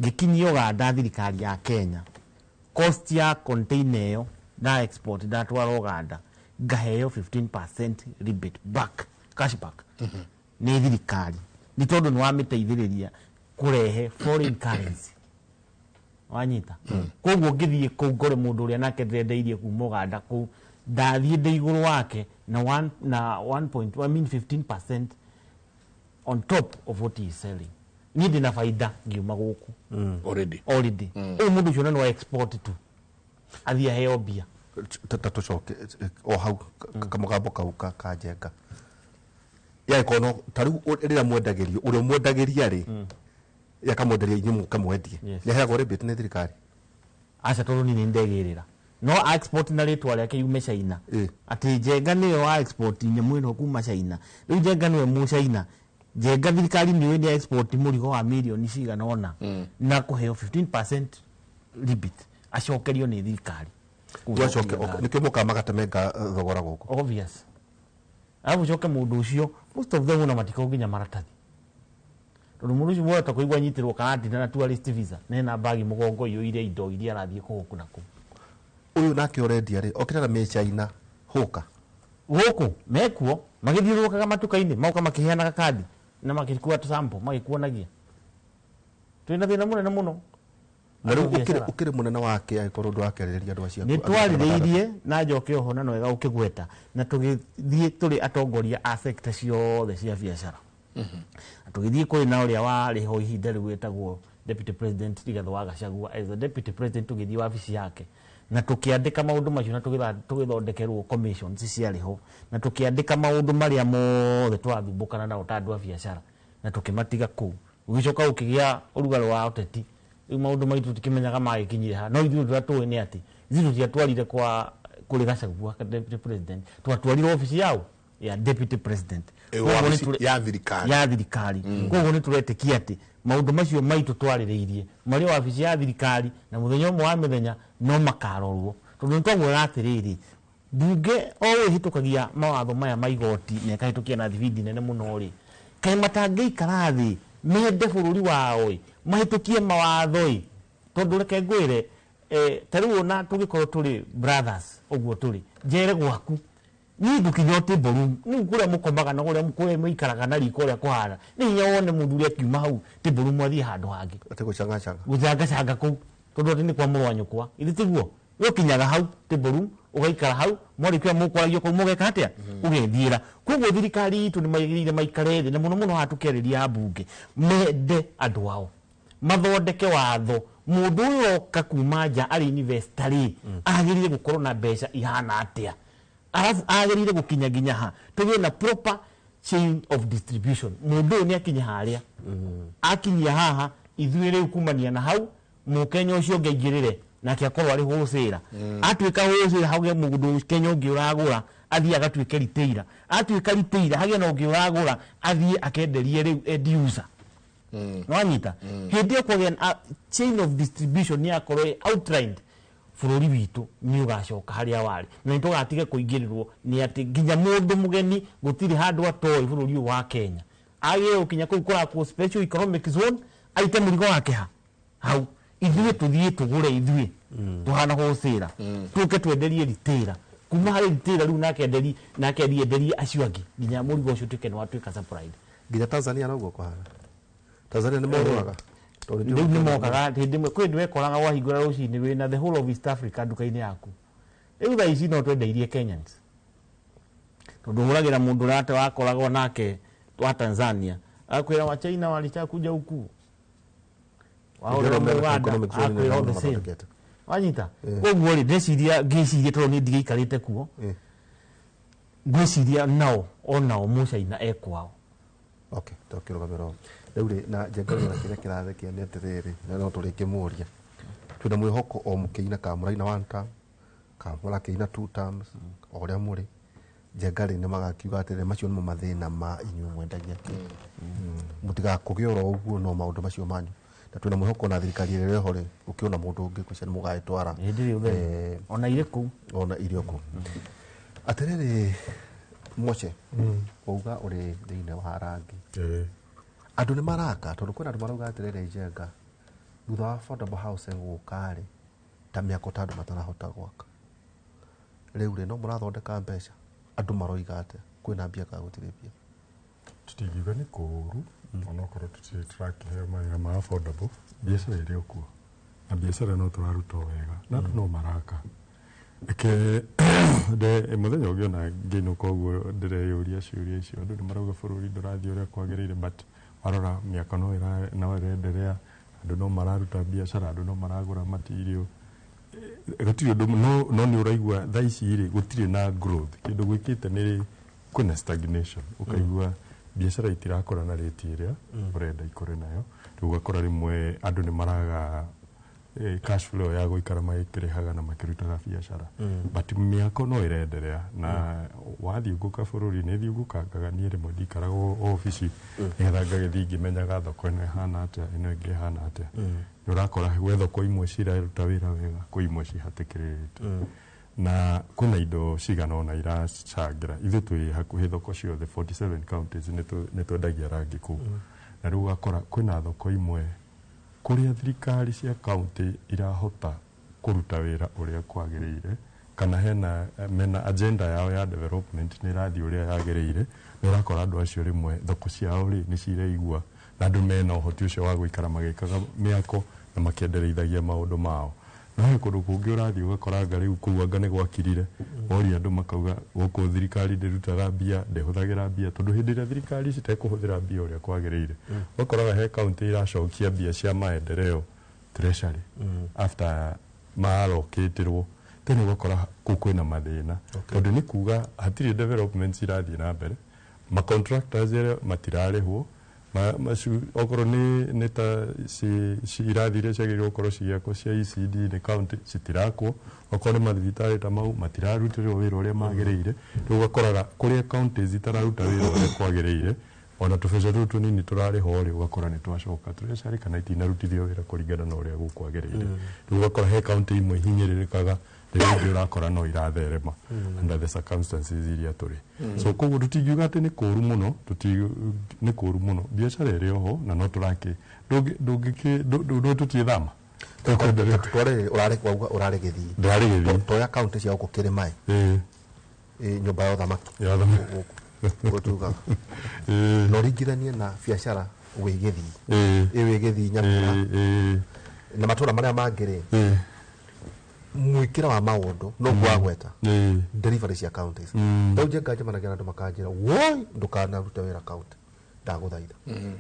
ngĩkinyia Uganda thirikari ya Kenya cost ya container ĩyo nda export ndatwara Uganda ngaheo 15% rebate back, cash back nĩ thirikari, nĩ tondũ nĩ wamĩteithĩrĩria kũrehe foreign currency. Wanyita? Koguo ngĩthiĩ kũu ngore mũndũ ũrĩa nake ndĩrendeirie kuma Uganda kũu, ndathiĩ ndĩ igũrũ wake na one, na 1 point, I mean 15% on top of what he is selling. Niĩ ndĩna baida ngiuma gũkũ already. Already. Ũyũ mũndũ ũcio na nĩ wa export tu athiĩ aheo mbia. Ta tũcoke o hau kamũgambo kau ka Njenga yagĩkorwo no ta rĩu rĩrĩa mwendagĩrio ũrĩa mwendagĩria rĩ yakamwenderia inyuĩ mũke mwendie, Yes. nĩ aheagwo rebate nĩ thirikari? Aca, tondũ niĩ nĩ ndegĩrĩra no export na rĩtwa rĩake yume China, atĩ Njenga nĩyo wa export nyamũ ĩno kuma China. Rĩu Njenga nĩwe mũ China, Njenga thirikari nĩũĩ nĩ export mũrigo wa mirioni cigana ũna na kũheo 15% rebate acokerio nĩ thirikari. Gwacoke nĩkĩo mũkaga magatemenga thogora gũkũ. Obvious. Alafu coke mũndũ ũcio, most of them ona matikoragwo nginya maratathi, tondũ mũndũ ũcio wahota kũigua anyitĩrwo kana atinda na tourist visa na ena mbagi mũgongo iyũire indo iria arathiĩ kũgũkũ na kũu. Ũyũ nake ũrendia rĩ okĩte na mĩ China hũka gũkũ mekuo magĩthiũrũrũkaga matuka-inĩ magoka makĩheanaga kandi na makĩkua tũsample magĩkuonagia. Twĩna thĩna mũnene mũno. Na rĩu Andũ biacara. ũkĩrĩ mũnene wake angĩkorwo ndũrakĩarĩrĩria andũ acio Nĩ twarĩrĩirie na njoke oho na nwega ũkĩgweta na tũgĩthiĩ tũrĩ atongoria a sector ciothe cia biacara, na tũgĩthiĩ kũrĩ na ũrĩa warĩ ho ihinda rĩu wĩtagwo Deputy President Rigathĩ wa Gachagua. As a deputy president tũgĩthiĩ wabici yake na tũkĩandĩka maũndũ macio na tũgĩthondekerwo commissions ciarĩ ho na tũkĩandĩka maũndũ marĩa mothe tũrathumbũkana nao ta andũ a biacara na tũkĩmatiga kũu. Ũgĩcoka ũkĩgĩa ũrugarĩ wa ũteti, rĩu maũndũ maitũ tũtikĩmenyaga magĩkinyire ha, no ithuĩ ũrĩa tũĩ nĩ atĩ ithuĩ tũtiatwarire kwa kũrĩ Gachagua deputy president, twatwarire obici yao ya deputy president. Koguo nĩ Wabici ya thirikari. Ya thirikari. Koguo nĩ tũretĩkia atĩ maũndũ macio maitũ twarĩrĩirie marĩ wabici ya thirikari na mũthenya ũmwe wa mĩthenya no makarorwo, tondũ nĩ twaguoya atĩrĩrĩ, mbunge o ĩhĩtũkagia mawatho maya ma igoti na ĩkahĩtũkia na thibindi nene mũno rĩ, kaĩ matangĩikara thĩ mende bũrũri wao ĩ mahĩtũkie mawatho ĩ? Tondũ reke ngwĩre, ta rĩu ona tũgĩkorwo tũrĩ brothers ũguo tũrĩ njere gwaku niĩ ngũkinya o table room rĩu kũrĩa mũkomaga na kũrĩa mũikaraga na riko ũrĩa kũhana nĩ hinya wone mũndũ ũrĩa akiuma hau table room athiĩ handũ hangĩ. Atĩ gũcangacanga. Gũcangacanga kũu tondũ atĩ nĩ kwa mũrũ wa nyũkwa ithe tiguo. We ũkinyaga hau table room ũgaikara hau, mwarĩkia mũkwaragia kũu mũgeka atĩa, ũgethiĩra. Koguo thirikari itũ nĩ magĩrĩire maikare thĩ na mũno mũno haha tũkĩarĩria mbunge mende andũ ao mathondeke watho mũndũ ũyũ oka kuma nja arĩ investor rĩ agĩrĩire gũkorwo na mbeca ihana atĩa, arabu agĩrĩire gũkinya nginya ha, tũgĩe na proper chain of distribution. Mũndũ ũyũ nĩ akinya harĩa akinyia haha, ithuĩ rĩu kumania na hau mũkenya ũcio ũngĩ aingĩrĩre nake akorwo arĩ wholesale, atuĩka wholesale hagĩe mũndũ Kenya ũngĩ ũragũra athiĩ agatuĩke retailer, atuĩka retailer hagĩe na ũngĩ ũragũra athiĩ akenderie rĩu end user. Nĩwanyita? Hĩndĩ ĩyo kwagĩa na chain of distribution nĩ yakorwo ĩ outlined, bũrũri witũ nĩ ũgacoka harĩa warĩ na nĩ tũgatiga kũingĩrĩrwo nĩ atĩ nginya mũndũ mũgeni gũtirĩ handũ atoĩ bũrũri ũyũ wa Kenya agĩrĩirwo gũkinya kũu kũrakwo special economic zone aite mũrigo wake ha hau. Ithuĩ tũthiĩ tũgũre ithuĩ tũhana wholesale, tũke twenderie retailer, kuma harĩ retailer rĩu nake enderie, nake athiĩ enderie acio angĩ nginya mũrigo ũcio ũtuĩke nĩ watuĩka supplied. Nginya Tanzania noguo kũhana. Tanzania nĩ morũraga. Rĩu nĩ mokaga hĩndĩ ĩmwe, kwĩ hĩndĩ wekoraga wahingũra rũcinĩ wĩna the whole of East Africa nduka-inĩ yaku. Rĩu thaa ici no twendeirie Kenyans, tondũ hũragĩra mũndũ ũrĩa ate wakoragwo nake wa Tanzania, akwĩra wa China walichakuja huku, wahũrĩra Uganda akwĩra all the same, wanyita. Koguo rĩ, ndeciria, ngĩciria tondũ niĩ ndigĩikarĩte kuo, ngwĩciria nao onao mũcaina e kwao. Okay, tokĩrũgamĩra rĩu rĩ na njenga na kĩrĩa kĩrathekia nĩ atĩrĩrĩ, na no tũrĩkĩmũria, twĩna mwĩhoko o mũkĩina kana mũraina one term kana mũrakĩina two terms, o ũrĩa mũrĩ Njenga rĩ, nĩ magakiuga atĩrĩrĩ, macio nĩmo mathĩna ma inyuĩ mwendagia kĩ mũtigakũgĩa oro ũguo, no maũndũ macio manyu, na twĩna mwĩhoko na thirikari ĩrĩa ĩho rĩ, ũkĩona mũndũ ũngĩ kwĩcia nĩ mũgagĩtwara. Hĩndĩ ĩrĩ ũtheri ona irĩ kũu. Ona irio kũu. Atĩrĩrĩ, Moche, wauga ũrĩ thĩinĩ wa rangi, andũ nĩ maraka, tondũ kwĩna andũ marauga atĩrĩrĩ, Njenga, thutha wa affordable housing gũka rĩ, ta mĩako ta andũ matarahota gwaka rĩu rĩ, no mũrathondeka mbeca, andũ maroiga atĩa, kwĩna mbia kana gũtirĩ mbia? Tũtingiuga nĩ kũũru, onokorwo tũtirĩ tũrakĩheo mawĩra ma affordable, biacara ĩrĩ o kuo na biacara no tũraruta o wega na andũ no maraka. Reke mũthenya ũngĩ ona ngĩinũka ũguo ndĩreyũria ciũria icio, andũ nĩ marauga bũrũri ndũrathiĩ ũrĩa kwagĩrĩire, but warora mĩaka no ĩrenderea, andũ no mararuta biacara, andũ no maragũra material, gũtirĩ ũndũ no nĩ ũraigua thaa ici rĩ gũtirĩ na growth. Kĩndũ gwĩkĩte nĩ kwĩna stagnation, ũkaigua biacara itirakũra na rate ĩrĩa ũrenda ikũre nayo. Rĩu ũgakora rĩmwe andũ nĩ maraga cash flow ya gũikara magĩkĩrĩhaga na makĩrutaga biacara, but mĩako no ĩrenderea na wathiũngũka bũrũri nĩ thiũngũkangaga. Niĩ rĩmwe ndikaraga obici nĩgetha ngagĩthiĩ ngĩmenyaga thoko ĩno ĩhana atĩa, ĩno ĩngĩ ĩhana atĩa. Nĩ ũrakora gwĩ thoko imwe ciraruta wĩra wega, kwĩ imwe cihatĩkĩrĩrĩte, na kwĩna indo cigana ũna iracangĩra. Ithuĩ twĩ hakuhĩ thoko ciothe 47 counties, nĩ twendagia rangi kũu, na rĩu ũgakora kwĩna thoko imwe kũrĩa thirikari cia county irahota kũruta wĩra ũrĩa kwagĩrĩire, kana hena mena agenda yao ya development nĩ ĩrathiĩ ũrĩa yagĩrĩire. Nĩ ũrakora andũ acio rĩmwe thoko ciao rĩ nĩ cireigua na andũ mena ũhoti ũcio wa gũikara magĩkaga mĩako na makĩendereithagia maũndũ mao. No he kũndũ kũngĩ ũrathiĩ ũgakora anga rĩu kũu anga nĩ gwakirire, woria andũ makauga gũkũ thirikari ndĩrutaga mbia, ndĩhũthagĩra mbia, tondũ hĩndĩ ĩrĩa thirikari citekũhũthĩra mbia ũrĩa kwagĩrĩire, ũgakoraga he kaunti iracokia mbia cia maendeleo treasury after marokĩtĩrwo tene, ũgakora kũu kwĩna mathĩna, tondũ nĩ kuga hatirĩ development irathiĩ na mbere, ma contractors arĩa matirarĩhwo, okorwo nĩ ta irathi iria ciagĩrĩirwo gũkorwo cigĩakwo cia ECD nĩ county citirakwo, okorwo nĩ mathibitarĩ ta mau matirarutĩrwo wĩra ũrĩa magĩrĩire. Rĩu ũgakoraga kũrĩa counties itararuta wĩra ũrĩa kwagĩrĩire, ona tũbeca tũtũ tũnini tũrarĩhwo rĩ, ũgakora nĩ twacoka treasury kana itinarutithio wĩra kũringana na ũrĩa gũkwagĩrĩire. Rĩu ũgakora he county imwe hinyĩrĩrĩkaga, rĩrĩa ingĩ ũrakora no iratherema under the circumstances iria tũrĩ. So koguo tũtingiuga atĩ nĩ kũũru mũno, nĩ kũũru mũno, biacara ĩrĩ oho na no tũrakĩ ndũngĩkĩ tũtirĩ thama. Tware ũrarĩ, wauga ũrarĩ Gĩthii. Ndĩrarĩ Gĩthii. Toya kaunti cia gũkũ kĩrĩma nyũmba ya ũthamaki. Ya ũthamaki. Gũkũ tugaga na ũringithanie na biacara wĩ Gĩthii, ĩ wĩ Gĩthii, Nyamira na matũra marĩa mangĩ rĩ, mwĩkĩra wa maũndũ no gwagweta delivery cia counties. Rĩu Njenga njemanagia na andũ makanjĩra, woi, ndũkanarute wĩra county, ndagũthaitha,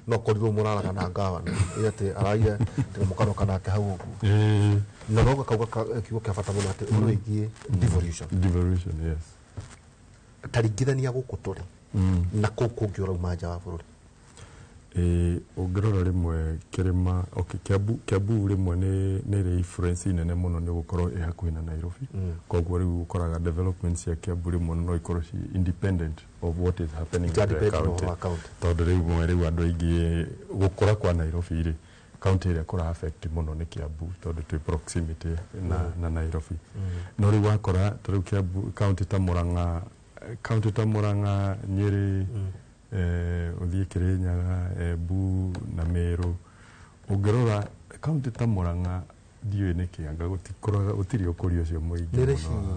no korirwo mũraraga na ngavana ĩ atĩ araire atĩ mũkaroka nake hau ũguo, na no gakauga kiugo kĩa bata mũno atĩ ũhoro wĩgiĩ devolution. Devolution, yes. Taringithania gũkũ tũrĩ na kũu kũngĩ ũrauma nja wa bũrũri. Ũngĩrora rĩmwe kĩrĩma, okay, Kiambu rĩmwe nĩ ĩrĩ influence nene mũno nĩ gũkorwo ĩ hakuhĩ na Nairobi. Koguo rĩu ũkoraga development cia Kiambu rĩmwe no ikorwo ci independent of what is happening in the Itadepend na county. ũhoro wa county. Tondũ rĩu rĩu andũ aingĩ gũkũra kwa Nairobi rĩ, county ĩrĩa kũra affect mũno nĩ Kiambu, tondũ twĩ proximity na Nairobi. No rĩu wakora ta rĩu Kiambu county ta Murang'a, county ta Murang'a, Nyĩrĩ, ũthiĩ Kĩrĩnyaga, Embu na Meru, ũngĩrora Kaunti ta Murang'a ndiũĩ nĩkĩ anga gũtikũraga gũtirĩ ũkũria ũcio mũingĩ Nĩ mũno.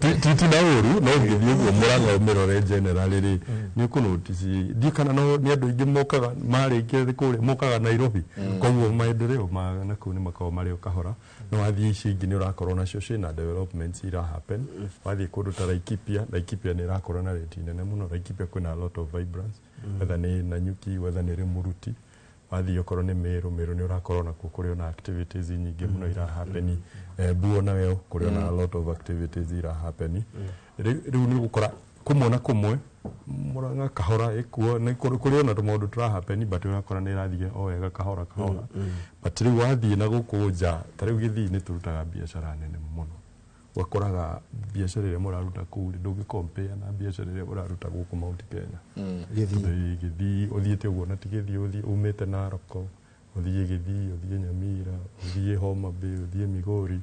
Nĩ ti na ũru no ũngĩthiĩ ũguo Murang'a ũmĩrore generally rĩ nĩ ũkũnotice ndiũ kana no nĩ andũ aingĩ mokaga marĩkia kũrĩa mokaga Nairobi, koguo maendeleo ma na kũu nĩ makoragwo marĩ o kahora. No wathiĩ ici ingĩ nĩ ũrakorwo nacio ciĩna developments ira happen. Wathiĩ kũndũ ta Laikipia, Laikipia nĩ ĩrakũra na rate nene mũno. Laikipia kwĩna a lot of vibrance, whether nĩ Nanyuki, whether nĩ Rĩmũruti. Wathiĩ okorwo nĩ Meru, Meru nĩ ũrakorwo nakuo kũrĩ ona activities nyingĩ mũno ira happen. Embu nayo kũrĩ ona a lot of activities ira happen. Rĩu nĩ ũgũkora kũmwe na kũmwe Murang'a kahora ĩkuo nĩ kũrĩ ona tũmaũndũ tũra happen, but ũrakora nĩ ĩrathiĩ o wega kahora kahora. But rĩu wathiĩ na gũkũ nja ta rĩu Gĩthii nĩ tũrutaga biacara nene mũno, ũgakoraga biacara ĩrĩa mũraruta kũu rĩ ndũngĩ compare na biacara ĩrĩa ũraruta gũkũ Mount Kenya. Gĩthii. Ĩĩ, Gĩthii ũthiĩte ũguo na ti Gĩthii, ũthiĩ umĩte Narok, ũthiĩ Gĩthii, ũthiĩ Nyamira, ũthiĩ Homa Bay, ũthiĩ Migori,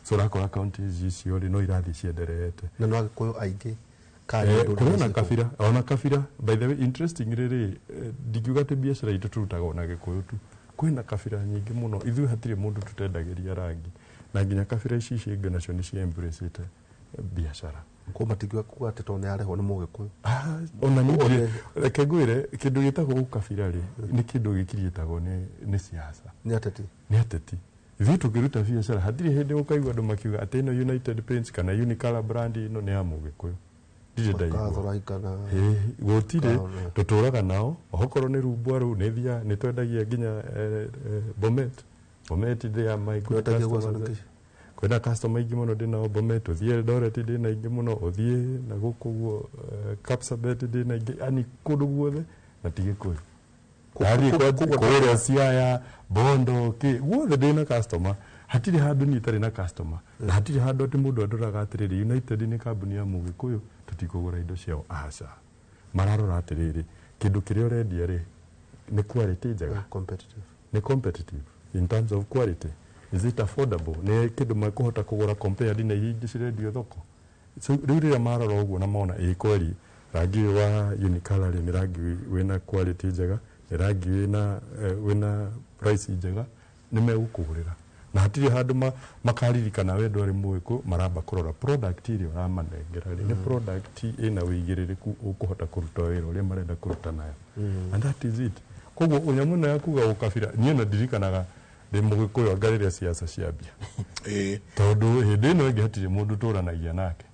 so ũrakora counties icio rĩ no irathiĩ ciendereete. Na no Agĩkũyũ aingĩ kana nĩ Kũrĩ ona ndũrĩrĩ? kabira, ona kabira, by the way, interesting rĩrĩ, ndingiuga atĩ biacara itũ tũrutaga ona Gĩkũyũ tu, kwĩna kabira nyingĩ mũno. Ithuĩ hatirĩ mũndũ tũtendagĩria rangi, na nginya kabira ici ici ingĩ nacio nĩ cia embrace biacara. Ko matingiuga kuga atĩ tondũ nĩ arehwo nĩ Mũgĩkũyũ? Ah, ona niĩ reke ngwĩre kĩndũ gĩtagwo ũkabira rĩ nĩ kĩndũ gĩkiriĩtagwo nĩ siasa. Nĩ ateti. Nĩ ateti. Ithuĩ tũkĩruta biacara hatirĩ hĩndĩ ũkaigua andũ makiuga atĩ ĩno United Paints kana Unicolor brand ĩno nĩ ya Mũgĩkũyũ, ndirĩ ndaigua. Makathũraikana. Ĩĩ, gũtirĩ. Kaona. Tũtũraga nao okorwo nĩ rumbwa rũu nĩ thia nĩ twendagia nginya Bomet. Bomet they are my good Kwendagia gwa customers. Sanuki? Kwĩna customer aingĩ mũno ndĩnao Bomet, ũthiĩ Eldoret ndĩna aingĩ mũno, ũthiĩ na gũkũ ũguo Kapsabet ndĩna aingĩ, yani kũndũ guothe na ti Gĩkũyũ. Ndathiĩ kũrĩa Siaya, Bondo, kĩ guothe ndĩna customer, hatirĩ handũ niĩ itarĩ na customer, na hatirĩ handũ atĩ mũndũ andoraga atĩrĩrĩ, United nĩ kambuni ya Mũgĩkũyũ, tũtikũgũra indo ciao, aca. Mararora atĩrĩrĩ, kĩndũ kĩrĩa ũrendia rĩ nĩ quality njega? Competitive. Nĩ competitive in terms of quality? Is it affordable? Nĩ kĩndũ mekũhota kũgũra compared na iria ingĩ cirendio thoko? So rĩu rĩrĩa marora ũguo na mona ĩ kweri rangi ũyũ wa Unicolor rĩ nĩ rangi wĩna quality njega, nĩ rangi wĩna price njega, nĩ megũkũgũrĩra na hatirĩ handũ makaririkana we ndwarĩ Mũgĩkũyũ. Maramba kũrora product ĩrĩa ũramanengera rĩ nĩ product ĩna wĩigĩrĩrĩku ũkũhota kũruta wĩra ũrĩa marenda kũruta nayo, and that is it. Koguo nyamũ ĩno ya kuga ũkabira, niĩ ona ndirikanaga ndĩ Mũgĩkũyũ anga rĩrĩa siasa ciambia, tondũ hĩndĩ ĩno ĩngĩ hatirĩ mũndũ tũranagia nake.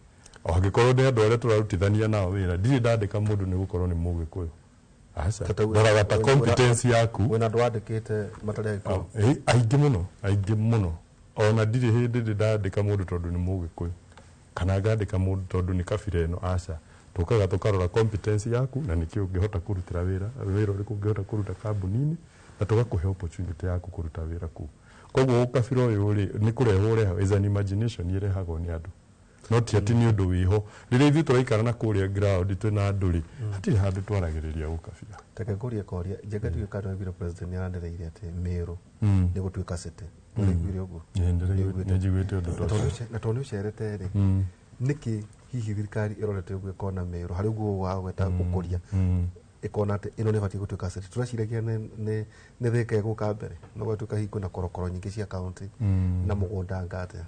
O angĩkorwo nĩ andũ arĩa tũrarutithania nao wĩra, ndirĩ ndandĩka mũndũ nĩ gũkorwo nĩ Mũgĩkũyũ, aca. Ndoraga ta competence yaku. Wĩna andũ wandĩkĩte matarĩ Agĩkũyũ? Aingĩ mũno, aingĩ mũno. Ona ndirĩ hĩndĩ ndĩ ndandĩka mũndũ tondũ nĩ Mũgĩkũyũ kana ngandĩka mũndũ tondũ nĩ kabira ĩno, aca. Tũkaga tũkarora competence yaku na nĩkĩ ũngĩhota kũrutĩra wĩra, wĩra ũrĩkũ ũngĩhota kũruta kambuni-inĩ, na tũgakũhe opportunity yaku kũruta wĩra kũu. Koguo ũkabira ũyũ rĩ nĩ kũrehwo ũrehagwo, is an imagination ĩrehagwo nĩ andũ, no ti atĩ nĩ ũndũ wĩho. Rĩrĩa ithuĩ tũraikara na kũrĩa ground twĩna andũ rĩ, hatirĩ handũ twaragĩrĩria ũkabira. Reke ngũrie koria Njenga, ndiũĩ kana waiguire president nĩ aranĩrĩire atĩ Meru nĩ gũtuĩka city. Nĩwaiguire ũguo? Nĩ njiguĩte ũndũ ta ũcio. Na tondũ nĩ ũcerete rĩ, nĩkĩ hihi thirikari ĩrorete ũguo ĩkona Meru harĩ ũguo wa gweta ũkũria, ĩkona atĩ ĩno nĩ ĩbatiĩ gũtuĩka city? Tũreciragia nĩ Thĩka ĩgũka mbere, no gwatuĩka hihi kwĩna korokoro nyingĩ cia kaunti na mũgũnda anga atĩa.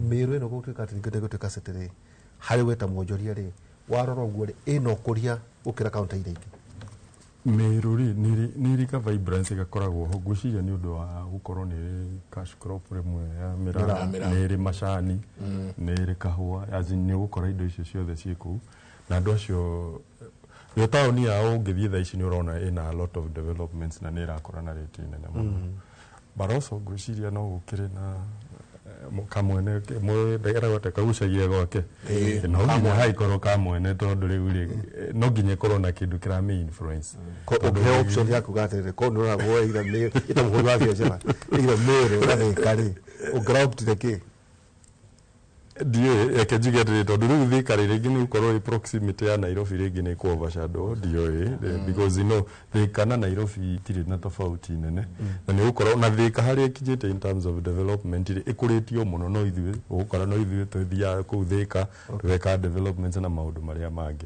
Meru ĩno gũtuĩka atĩ nĩ gũtuĩka city rĩ, harĩ we ta mwonjoria rĩ, warora ũguo rĩ, ĩna ũkũria gũkĩra kaunti iria ingĩ? Meru rĩ nĩ ĩrĩ ka vibrance gakoragwo ho, ngwĩciria nĩ ũndũ wa gũkorwo nĩ ĩrĩ cash crop rĩmwe ya mĩraa, Mĩraa. nĩ ĩrĩ macani, nĩ ĩrĩ kahũa, as in nĩ ũgũkora indo icio ciothe ciĩ kũu na andũ acio yo taũni yao ũngĩthiĩ thaa ici nĩ ũrona ĩna a lot of developments na nĩ ĩrakũra na rate nene mũno. But also ngwĩciria no gũkĩrĩ na kamwene ndagĩragwate kagucagia gwake, no nginya haikorwo kamwene, tondũ rĩu rĩ no nginya ĩkorwo na kĩndũ kĩramĩ influence. Ũngĩheo option ya kuga atĩrĩrĩ, korwo nĩ ũragwo either Meru ĩta mũhũri wa biacara, either Meru na Thĩka rĩ, ũngĩraoptire kĩ? Ndiũĩ, reke njuge atĩrĩrĩ, tondũ rĩu Thika rĩ, rĩngĩ nĩ gũkorwo ĩ proximity ya Nairobi, rĩngĩ nĩ kũ overshadow, ndiũĩ, because you know Thika na Nairobi itirĩ na tofauti nene, na nĩ gũkorwo na Thika harĩa ĩkinyĩte in terms of development rĩ, ĩkũrĩtio mũno, no ithuĩ ũgũkora no ithuĩ tũthiaga kũu Thika tũgeka developments na maũndũ marĩa mangĩ.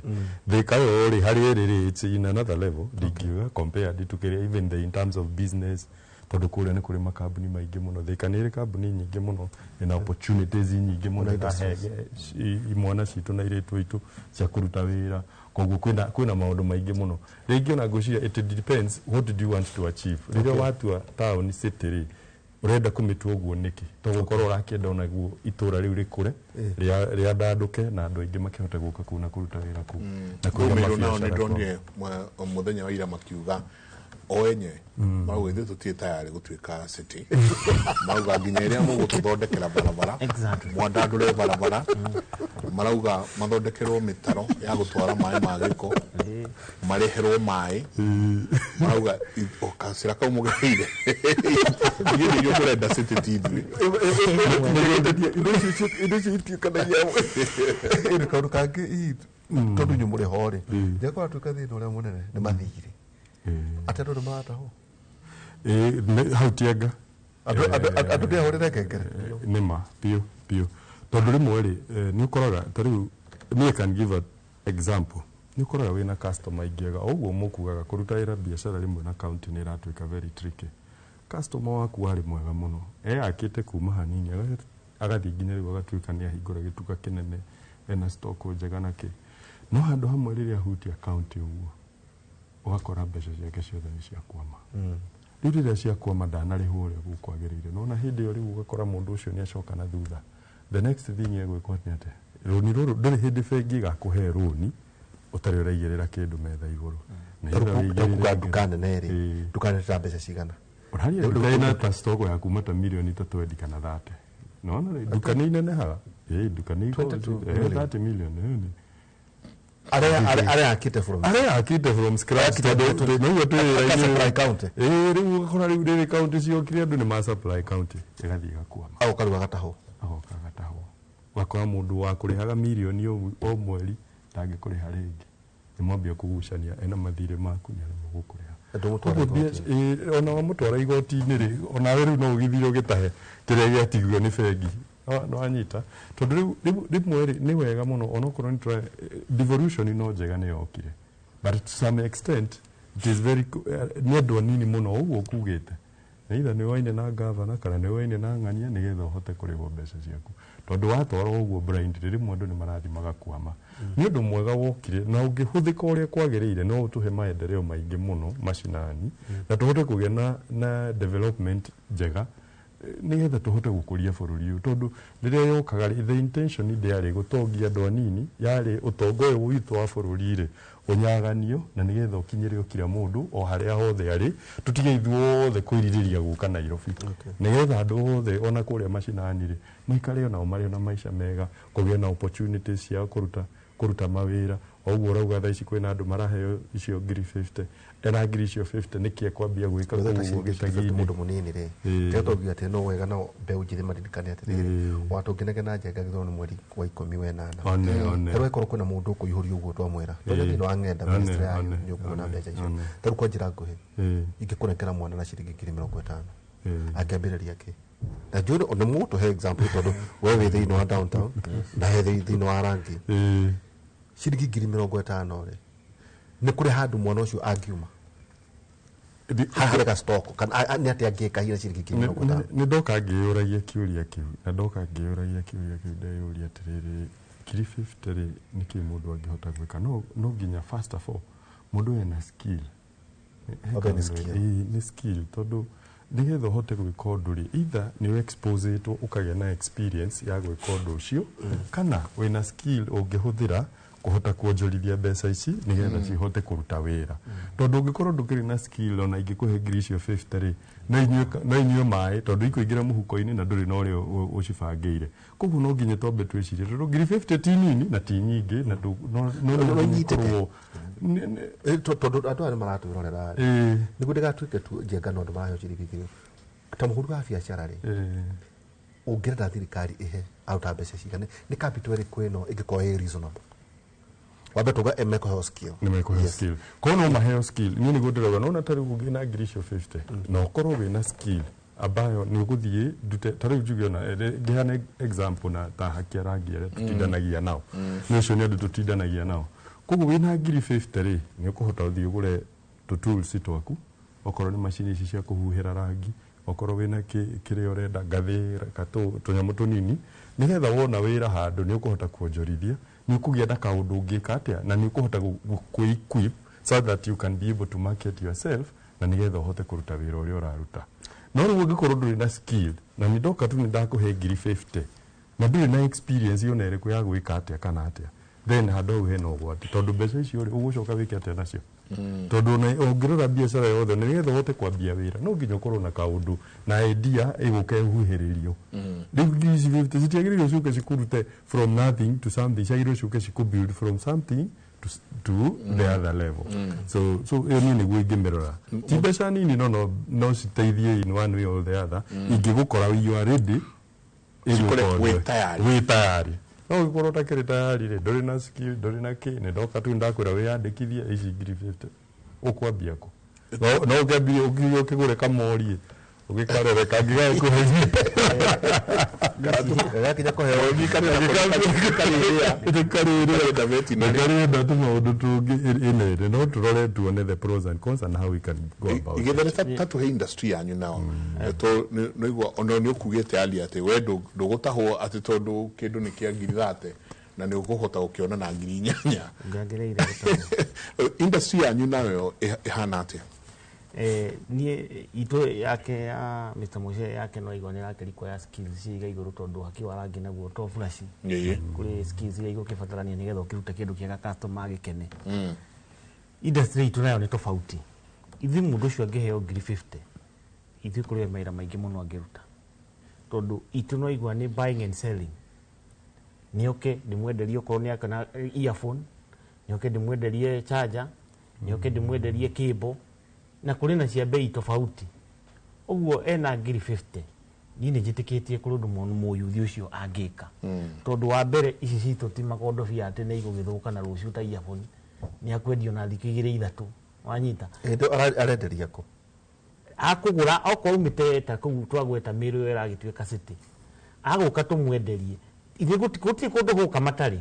Thika yo rĩ, harĩa ĩrĩ rĩ, it's in another level, ndingiuga compared to kĩrĩa, even the in terms of business, tondũ kũrĩa nĩ kũrĩ makambuni maingĩ mũno. Thika nĩ ĩrĩ kambuni nyingĩ mũno, ĩna opportunities nyingĩ mũno, ĩrahe imwana citũ na airĩtu aitũ cia kũruta wĩra. Koguo kwĩna maũndũ maingĩ mũno. Rĩngĩ ona ngwĩciria it depends what do you want to achieve rĩrĩa watua town city rĩ, ũrenda kũmĩtua ũguo nĩkĩ? To gũkorwo ũrakĩenda onaguo itũra rĩu rĩkũre, rĩandandũke, na andũ aingĩ makĩhote gũka kũu na kũruta wĩra kũu na kũiga Rũmĩrũ nao nĩ mabiacara kwao. ndonire mũthenya wa ira makiuga o enye marauga ithuĩ tũtirĩ tayarĩ gũtuĩka city, marauga nginya ĩrĩa mũgũtũthondekera barabara, mwandandũre barabara, marauga mathondekerwo mĩtaro ya gũtwara maĩ ma gĩko, mareherwo maĩ, marauga o gacĩra kau mũgereire ithuĩ nĩ ithuĩ tũrenda city, ti ithuĩ. Indo icio itiũkanagia ĩrĩ kaũndũ kangĩ hihi, tondũ inyuĩ mũrĩ ho rĩ, njakora tuĩka thĩna ũrĩa mũnene nĩ mathirĩ, atĩ andũ nĩ maratahwo. Ĩĩ, hau tienga. Andũ nĩahũrĩre ngengere. Nĩ ma biũ biũ, tondũ rĩmwe rĩ, nĩ ũkoraga ta rĩu niĩ can give a example, nĩ ũkoraga wĩna customer ingĩega o ũguo mũkugaga kũruta wĩra biacara rĩmwe na county nĩ ĩratuĩka very tricky. Customer waku warĩ mwega mũno, eyakĩte kuma hanini agathiĩ nginya rĩu agatuĩka nĩ ahingũra gĩtuka kĩnene, ena stock njega na kĩ, no handũ hamwe rĩrĩa ahutia county ũguo, ũgakora mbeca ciake ciothe nĩ ciakwama. Rĩu rĩrĩa ciakwama, ndanarĩhwo ũrĩa gũkwagĩrĩire, nona hĩndĩ ĩyo rĩu ũgakora mũndũ ũcio nĩ acoka na thutha. The next thing egwĩkwo nĩ atĩ rũni rũrũ, ndũrĩ hĩndĩ bengi ĩgakũhe rũni ũtarĩ ũraigĩrĩra kĩndũ metha igũrũ. Na either Takuga wĩigĩrĩre nduka nene rĩ, Ĩĩ. nduka nene ta mbeca cigana? Ũraria nduka ĩna ta stock ya kuma ta mirioni ta 20 kana 30. Nona rĩ, nduka nĩ inenehaga. Ĩĩ, nduka nĩ ikoragwo 22 million. 30 million ĩyo nĩ Arĩa akĩte from arĩa akĩte from scratch, Akĩte tondũ nĩguo twĩ Aka wĩra-inĩ. supply county. Ĩĩ, rĩu ũgakora rĩu rĩrĩ county ciokire, andũ nĩ ma supply county, ĩgathiĩ ĩgakwama. Agoka rĩu agatahwo. Agoka agatahwo. Ũgakora mũndũ wa kũrĩhaga mirioni o mweri ndangĩkũrĩha rĩngĩ, nĩ mwambia kũgucania, ena mathirĩ maku, nĩ aremwo gũkũrĩha. Ndũmũtwara Koguo igoti-inĩ. ĩĩ, ona wamũtwara igoti-inĩ rĩ, onawe rĩu no ũgĩthire ũgĩtahe kĩrĩa gĩatigwo nĩ bengi. No anyita, tondũ rĩu rĩmwe rĩ, nĩ wega mũno onokorwo nĩ tũra devolution no njega nĩ yokire, but to some extent it is very nĩ andũ anini mũno ũguo kugĩte either nĩ waine na gavana kana nĩ waine na ng'ania nĩgetha ũhote kũrĩhwo mbeca ciaku, tondũ watwarwo ũguo blind rĩmwe andũ nĩ marathiĩ magakwama. Nĩ ũndũ mwega wokire na ũngĩhũthĩka ũrĩa kwagĩrĩire, no ũtũhe maendeleo maingĩ mũno macinani na tũhote kũgĩa na development njega, nĩgetha tũhote gũkũria bũrũri ũyũ, tondũ rĩrĩa yokaga rĩ, the intention ndĩarĩ gũtongia andũ anini, yarĩ ũtonga ũyũ witũ wa bũrũri rĩ ũnyaganio na nĩgetha ũkinyĩre o kila mũndũ o harĩa hothe arĩ, tũtige ithuothe kwĩrirĩria gũka Nairobi, nĩgetha andũ othe ona kũrĩa macinani rĩ maikare onao marĩ na maica mega, kũgĩa na opportunities cia kũruta mawĩra. O ũguo ũrauga thaa ici kwĩna andũ maraheo icio ngiri 50, ena ngiri icio 50 nĩkĩ ekwambia gwĩka Gwetha kũu ciringi gĩcagi-inĩ? Mũndũ mũnini rĩ, tiga tũngiuga atĩ no wega no mbeũ njĩthĩ maririkane atĩrĩrĩ, wa tũngĩnegena njenga gĩthurano mweri wa 18. One, one. Tarĩu ĩkorwo kwĩna mũndũ ũkũihũria ũguo twamwĩra tondũ thĩinĩ wa ng'enda One, ministry yayo one, nĩ ũkuona one, mbeca icio. one. Tarĩu kwa njĩra nguhĩ, ingĩkũnengera mwana na ciringi 50,000, angĩambĩrĩria kĩ? Na njũĩ nĩ mũgũtũhe example, tondũ we wĩ thĩinĩ wa downtown na he thĩinĩ wa rangi. Ciringi 50,000 rĩ, nĩ kũrĩ handũ mwana ũcio angiuma haharĩ ga stock kana nĩ atĩa angĩka hihi na ciringi 50,000? Nĩ ndoka ngĩyũragia kĩũria kĩu, na ndoka ngĩyũragia kĩũria kĩu, ndeyũria atĩrĩrĩ, ngiri 50 rĩ, nĩkĩ mũndũ angĩhota gwĩka? No nginya first of all mũndũ ena skill. He Okay, nĩ kaũndũ- skill. Ĩĩ, nĩ skill, tondũ nĩgetha ũhote gwĩka ũndũ rĩ, either nĩ exposetwo ũkagĩa na experience ya gwĩka ũndũ ũcio, kana wĩna skill ũngĩhũthĩra kũhota kuonjorithia mbeca ici nĩgetha cihote kũruta wĩra, tondũ ũngĩkorwo ndũkĩrĩ na skill, ona ingĩkũhe ngiri icio 50 rĩ, no inyue maĩ, tondũ ikũingĩra mũhuko-inĩ na ndũrĩ na ũrĩa ũcibangĩire. Koguo no nginya twambe twĩcirie, tondũ ngiri 50 ti nini na ti nyingĩ, na no No nginya inyitĩke. ĩkorwo Tondũ andũ aya nĩ maratwĩrorera rĩ, nĩguo ndĩgatuĩke tu njenga no andũ maraheo ciringi ngiri ta mũhũri wa biacara rĩ, Ũngĩrenda thirikari ĩhe aruta mbeca cigana nĩ capital ĩrĩkũ ĩno ĩngĩkorwo ĩ reasonable? Wambe tuga mekũheo skill. Nĩ mekũheo skill, koguo no maheo skill. Niĩ nĩguo ndĩrauga, nona ta rĩu ũngĩna ngiri icio 50 na ũkorwo wĩna skill ambayo nĩ ũgũthiĩ ndute, ta rĩu njuge ona ngĩheana example na ta haki rangi arĩa tũtindanagia nao, nĩ ũcio nĩ andũ tũtindanagia nao. Koguo wĩna ngiri 50 rĩ, nĩ ũkũhota ũthiĩ ũgũre tũ tools twaku, okorwo nĩ macini ici cia kũhuhĩra rangi, okorwo wĩna kĩrĩa ũrenda, ngathĩ katũ tũnyamũ tũnini, nĩgetha wona wĩra handũ nĩ ũkũhota kuonjorithia, nĩ ũkũgĩa na kaũndũ ũngĩka atĩa, na nĩ ũkũhota kwĩ-equip so that you can be able to market yourself, na nĩgetha ũhote kũruta wĩra ũrĩa ũraruta. No rĩu ũngĩkorwo ndũrĩ na skill, na nĩ ndoka tu nĩ ndakũhe ngiri 50 na ndũrĩ na experience ona ĩrĩkũ ya gwĩka atĩa kana atĩa, then handũ hau hena ũgwati, tondũ mbeca icio rĩ, ũgũcoka wĩke atĩa nacio? Tondũ ona ũngĩrora biacara yothe, nĩgetha ũhote kwambia wĩra, no nginya ũkorwo na kaũndũ na idea ĩgũka ĩhuhĩrĩrio. Rĩu ngiri ici 50 citiagĩrĩirwo ciũke cikũrute from nothing to something, ciagĩrĩirwo ciũke cikũ from something to the other level. So ĩyo niĩ nĩguo ingĩmĩrora. Ti mbeca nini, no citeithie in one way or the other ingĩgũkora you are ready. Cikore ĩgũkorwo wĩ tayari. Wĩ tayari. No ũngĩkorwo ũtakĩrĩ tayari rĩ, ndũrĩ na skill, ndũrĩ na kĩ, nĩ ndoka tu ndakwĩra wĩyandĩkithie, ici ngiri 50 ũkwambia kũ? No ũkĩambie ũkiuge ũkĩgũre kamori ũgĩkarere kangĩgagĩkũheithia. Gakinya kũheo. Karĩrĩa tũmaũndũ tũngĩ ĩnene, no tũrore tuone the pros and cons and how we can go about it. Igethere tatuhe industry yanyu nao to nĩigua ona nĩ ũkugĩte ali atĩ we ndũgũtahwo atĩ tondũ kĩndũ nĩ kĩa ngiri 30 na nĩ ũkũhota gũkĩona na ngiri 8. Ngangĩrĩire gũtahwo. Industry yanyu nayo ĩhana atĩa? Niĩ itũ yake ya Mr. Moshe yake no igua nĩ ĩrakĩrikwo ya skills ciiga igũrũ, tondũ haki wa rangi naguo to flash. Kũrĩ skills iria igũkĩbatarania nĩgetha ũkĩrute kĩndũ kĩega customer agĩkene. Industry itũ nayo nĩ tofauti. Ithuĩ mũndũ ũcio angĩheo ngiri 50, ithuĩ kũrĩ mawĩra maingĩ mũno angĩruta, tondũ itũ no igua nĩ buying and selling. Nĩoke ndĩmwenderie okorwo nĩ akana earphone, nĩoke ndĩmwenderie charger, nĩoke ndĩmwenderie cable, na kũrĩ na cia bei tofauti. Ũguo ena ngiri 50, niĩ nĩ njĩtĩkĩtie kũrĩ ũndũ mũyuthi ũcio angĩka, tondũ wa mbere ici citũ ti makondobia atĩ nĩ igũgĩthũka na rũciũ. Ta earphone nĩ akwendio na thikũ igĩrĩ ithatũ, wanyita? Hĩndĩ arenderia kũ? Akũgũra okorwo umĩte ta kũu twagweta mĩrũ ĩyo ĩragĩtuĩka city, agũka tũmwenderie. Ithuĩ gũtirĩ kũndũ gũka matarĩ.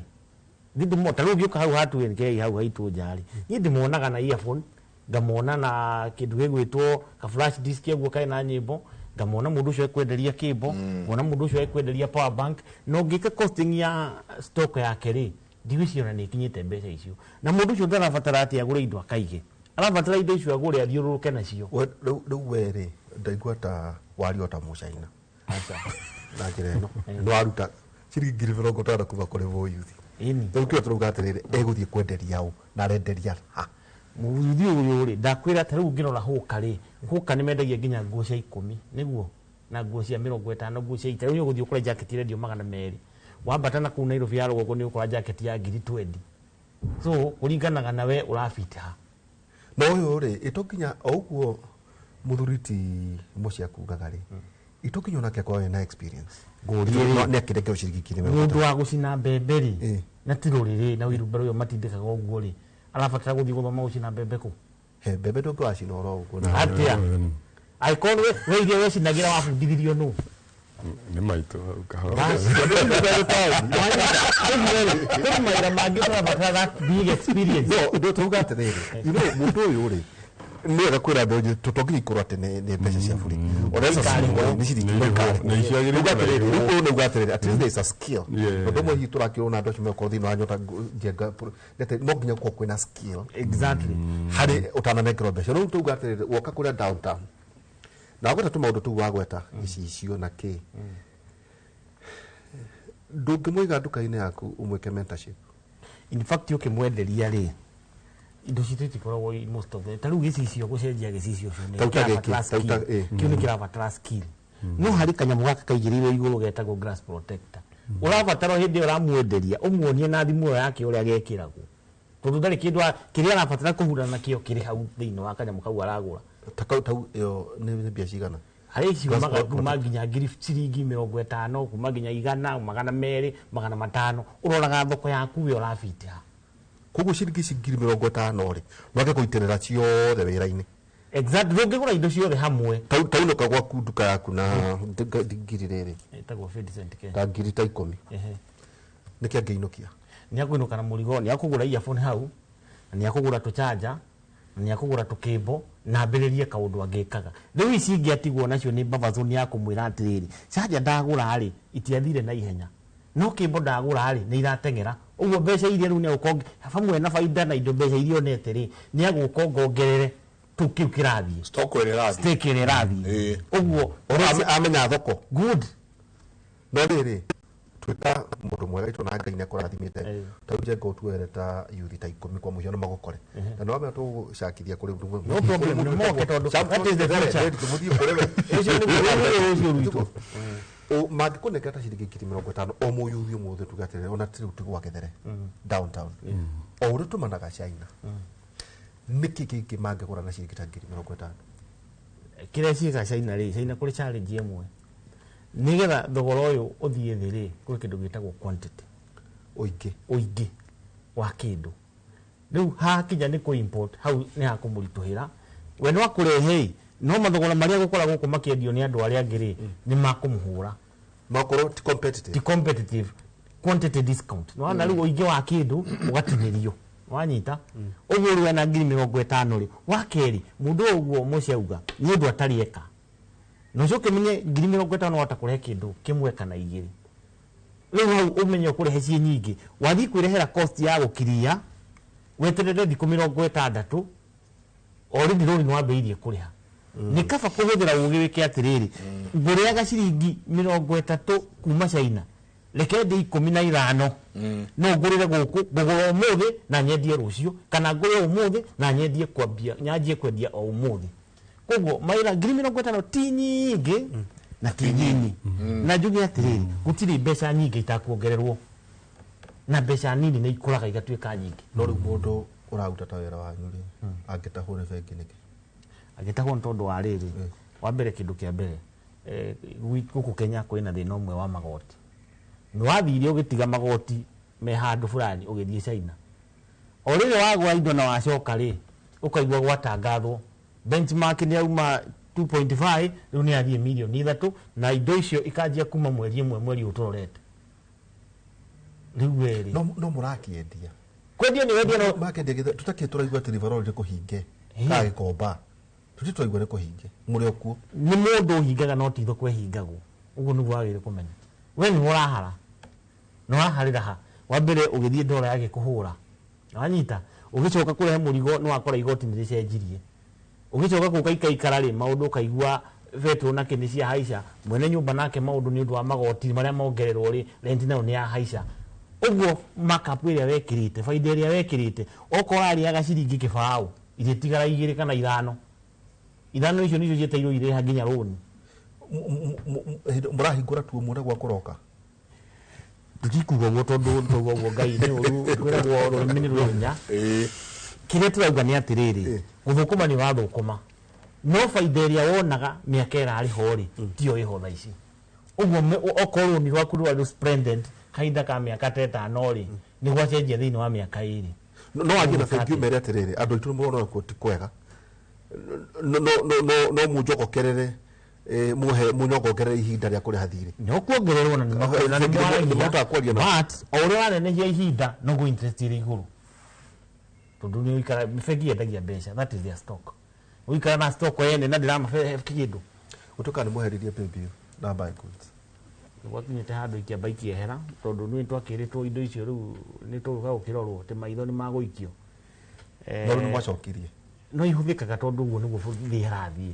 Niĩ ndĩmo ta rĩu ũngĩũka hau ha 2NK hau haitũ nja rĩ, niĩ ndĩmonaga na earphone, ngamona na kĩndũ gĩgwĩtwo ka flash disk ũguo karĩ na nyĩmbo, ngamona mũndũ ũcio ekwenderia cable, ngona mũndũ ũcio ekwenderia power bank. Na ũngĩka costing ya stock yake rĩ, ndigwĩciria ona nĩ ĩkinyĩte mbeca icio. Na mũndũ ũcio ndarabatara atĩ agũre indo akaige, arabatara indo icio agũre athiũrũrũke nacio. Rĩu we rĩ, ndaigua ta wario ta mũcaina na njĩra ĩno nĩ waruta ciringi 50,000 kuma kũrĩ mũyuthi. Ĩni. Rĩu kĩo tũrauga atĩrĩrĩ, egũthiĩ kwenderia ũ na arenderia ha? Mũyuthi ũyũ rĩ, ndakwĩra ta rĩu ũngĩrora hũka rĩ, hũka nĩ mendagia nginya nguo cia 10 nĩguo na nguo cia 50, nguo cia ita. Rĩu nĩ ũgũthiĩ ũkore jacket irendio 200, wambata na kũu Nairobi ya rũgongo nĩ ũkora jacket ya ngiri 20. So kũringanaga na we ũrabita ha. No ũyũ rĩ, ĩto nginya o ũguo mũthuri ti mũciĩ akugaga rĩ, ĩto nginya onake akorwo ena experience. Ngũrie rĩ, nĩ akĩrekeo ciringi 30,000. Mũndũ wa gũcina mbembe rĩ, na ti rũrĩrĩ na wheelbarrow ĩyo matindĩkaga ũguo rĩ, arabatara gũthiĩ gũthoma gũcina mbembe kũ? He mbembe ndũngĩwacina oro ũguo. Atĩa angĩkorwo we iria wecinagĩra wabundithirio nũ? Nĩ maitũ hau kahora. Kũrĩ mawĩra mangĩ tũrabatara that big experience. No tauga atĩrĩrĩ, mũndũ ũyũ rĩ, nĩ wega kwĩra mbeũ njĩthĩ to nginya ikorwo atĩ nĩ mbeca cia bũrĩ ona ĩca nĩ ciringi. Nĩ irĩhwo, nĩ ciagĩrĩire. Uga atĩrĩrĩ, rĩu ũyũ nĩuga atĩrĩrĩ, at least there is a skill. Yeah. Tondũ ũmwe hihi tũrakĩrwo na andũ acio mekorwo thĩinĩ wa nyota njenga nĩ atĩ no nginya gũkorwo kwĩna skill harĩ ũtananengerwo mbeca. Rĩu tauga atĩrĩrĩ, woka kũrĩa downtown na wagweta tũmaũndũ tũu, wagweta gĩcicio na kĩ, ndũngĩmũiga nduka-inĩ yaku ũmwĩke mentorship? In fact, ũkĩmwenderia rĩ, indo citũ itikoragwo most of the ta rĩu gĩcicio, gũcenjia gĩcicio ũcio nĩ Ta uta gĩkĩ, kĩrabatara ta uta- skill. Kĩu nĩ kĩrabatara skill, no harĩ kanyamũ gaka kaigĩrĩirwo igũrũ getagwo glass protector, ũrabatara hĩndĩ ĩyo ũramwenderia ũmuonie na thimũ ĩyo yake ũrĩa gekĩragwo, tondũ ndarĩ kĩndũ kĩrĩa arabatara kũhurana nakĩo kĩrĩ hau thĩinĩ wa kanyamũ kau aragũra. Ta kau tau ĩyo nĩ mbia cigana? Harĩ ciumaga kuma nginya ngiri ciringi 50, kuma nginya 100, 200, 500. Ũroraga thoko yaku we ũrabite ha. Koguo ciringi ici ngiri 50 rĩ, wage kũitĩrĩra ciothe wĩra-inĩ. Exactly, ndũngĩgũra indo ciothe hamwe. Tainũka gwaku nduka yaku na ngiri rĩrĩ. Ĩtagwo 50 Kenya. Ta ngiri ta 10. Ehe. Nĩkĩ angĩinũkia? Nĩ akũinũka na mũrigo, nĩ akũgũra earphone hau, na nĩ akũgũra tũchanja, na nĩ akũgũra tũkĩmbo, na ambĩrĩrie kaũndũ angĩkaga. Rĩu ici ingĩ atigwo nacio nĩ Baba Zone ya kũmwĩra atĩrĩrĩ, chanja ndagũra rĩ, itiathire na ihenya. No kĩmbo ndagũra rĩ, nĩ irateng'era. Ũguo mbeca iria rĩu nĩ agũka hamwe na baida na indo mbeca iria onete rĩ, nĩ agũka ongerere tu kĩu kĩrathiĩ. Stock ĩrĩa ĩrathiĩ. Stake ĩrĩa ĩrathiĩ. Ũguo amenya thoko. Good. No rĩrĩ, tuĩka mũndũ mwega itũ na Ngai nĩakũrathimĩte. Ta rĩu njenga ũtuoere ta yuthi ta 10 kwa mũhiano magũkore. Na nĩwamenya tũgũcakithia kũrĩ mũndũ. No problem, nĩ moke tondũ that is the future. Tũmũthiĩ kũrĩ we. Ũcio nĩguo rũciũ rwitũ. Mangĩkũnengera ta ciringi ngiri 50 o mũyuthi ũmũthĩ tuge atĩrĩrĩ, ona ti rĩu ti gwa Gĩthere, downtown. O ũrĩa tũmanaga China. Nĩkĩ kĩngĩ mangĩgũra na ciringi ta ngiri 50? Kĩrĩa ciĩkaga China rĩ, China kũrĩ challenge ĩmwe. Nĩgetha thogora ũyũ ũthiĩ thĩ rĩ, kũrĩ kĩndũ gĩtagwo quantity. Ũingĩ. Ũingĩ wa kĩndũ. Rĩu hakinya nĩ kũ import, hau nĩ hakũmũritũhĩra. We no akũrehe ĩ, no mathogora marĩa gũkora gũkũ makĩendio nĩ andũ arĩa angĩ rĩ, nĩ makũmũhũra. Makorwo ti competitive. Ti competitive. Quantity discount. Nĩwona rĩu ũingĩ wa kĩndũ ũgatinĩrio. Wanyita? Ũguo rĩu ena ngiri 50 rĩ, wa kerĩ, mũndũ ũyũ ũguo mũciĩ auga, nĩ ũndũ atarĩ eka. Na ũcoke ũmenye ngiri 50 wahota kũrehe kĩndũ kĩmwe kana igĩrĩ. Rĩu hau ũmenye ũkũrehe ciĩ nyingĩ. Wathiĩ kwĩrehera cost ya gũkiria, weterere thikũ 60, already rũni nĩwambĩrĩirie kũrĩha. Nĩ kaba kũhũthĩra ũgĩ wĩke atĩrĩrĩ, ngũrĩaga ciringi 30 kuma China, reke ndĩ 15, no ngũrĩre gũkũ, ngũgũra ũmũthĩ na nyendie rũciũ, kana ngũre ũmũthĩ na nyendie kwambia, nyanjie kwendia o ũmũthĩ. Koguo mawĩra ngiri 50 ti nyingĩ na ti nini. Na njuge atĩrĩrĩ, gũtirĩ mbeca nyingĩ itakuongererwo, na mbeca nini nĩ ikũraga igatuĩka nyingĩ. No rĩu mũndũ ũraruta ta wĩra wanyu rĩ, angĩtahwo nĩ bengi nĩkĩ? Angĩtahwo nĩ tondũ wa rĩrĩ, wa mbere kĩndũ kĩa mbere, gũkũ Kenya kwĩna thĩna ũmwe wa magoti. Nĩ wathire ũgĩtiga magoti me handũ fulani ũgĩthiĩ China. O rĩrĩ wagũra indo na wacoka rĩ, ũkaigua gwatangathwo benchmark nĩ yauma 2.5, rĩu nĩ yathiĩ mirioni 3, na indo icio ikanjia kuma mweri ĩmwe mweri ũyũ tũrorete. Rĩu we rĩ. No mũrakĩendia. Kwendia nĩ wendia no Mũrakĩendia gĩthe, tũtakĩrĩ tũraigua atĩ Riverol nĩ kũhinge. Kana Gĩkomba. Tũtirĩ tũraigua nĩ kũhinge. Mũrĩ o kuo. Nĩ mũndũ ũhingaga no ti thoko ĩhingagwo. Ũguo nĩguo wagĩrĩire kũmenya. We nĩwe ũrahara. Na ũraharĩra ha? Wa mbere ũgĩthiĩ ndora yagĩkũhũra. Wanyita? Ũgĩcoka kũrehe mũrigo nĩ wakora igoti nĩ rĩcenjirie. Ũgĩcoka gũka ikaikara rĩ, maũndũ ũkaigua betũrũ na kĩ nĩ ciahaica. Mwene nyũmba nake maũndũ nĩ ũndũ wa magoti marĩa mongererwo rĩ, rent nayo nĩ yahaica. Ũguo markup ĩrĩa wekĩrĩte, baida ĩrĩa wekĩrĩte, okorwo ũrarĩaga ciringi kĩbaũ, irĩtigara 2 kana 5. 5 icio nĩcio cietereirwo irĩha nginya rũni. Mũrahingũra tu muone gwa kũroka. Tũtikuga ũguo tondũ tũrauga ũguo Ngai nĩ ũru, kwĩragwo rũrĩmĩ nĩ rwĩ hinya. Kĩrĩa tũrauga nĩ atĩrĩrĩ, gũthũkũma nĩ ũrathũkũma, no baida ĩrĩa wonaga mĩaka ĩrarĩ ho rĩ, tiyo ĩho thaa ici. Ũguo okorwo rũni rwaku rwarĩ splendid kahinda ka mĩaka ta 5 rĩ, nĩ gwacenjia thĩinĩ wa mĩaka 2. No wanjie na bengi ũmere atĩrĩrĩ, andũ aitũ nĩmũrona kuo ti kwega. No mũnjogokerere, mũnyongongerere ihinda rĩa kũrĩha thirĩ. No kuongererwo na nĩ Bengi mwaragia. nĩmahotaga kwaria nao. But o ũrĩa ũranenehia ihinda noguo interest ĩrĩ igũrũ. Tondũ nĩ ũikara, bengi yendagia mbeca, that is their stock. Ũikara na stock ene na ndĩramahe kĩndũ. Ũtuĩkaga nĩ mweheririe paybill na buy goods. Gwakinyĩte handũ ikĩamba ikĩehera, tondũ nĩ twakĩrĩtwo indo icio rĩu nĩ tũgũka gũkĩrorwo atĩ maitho nĩ magũikio. No rĩu nĩ mwacokirie. No ihũthĩkaga tondũ ũguo nĩguo thĩ ĩrathiĩ.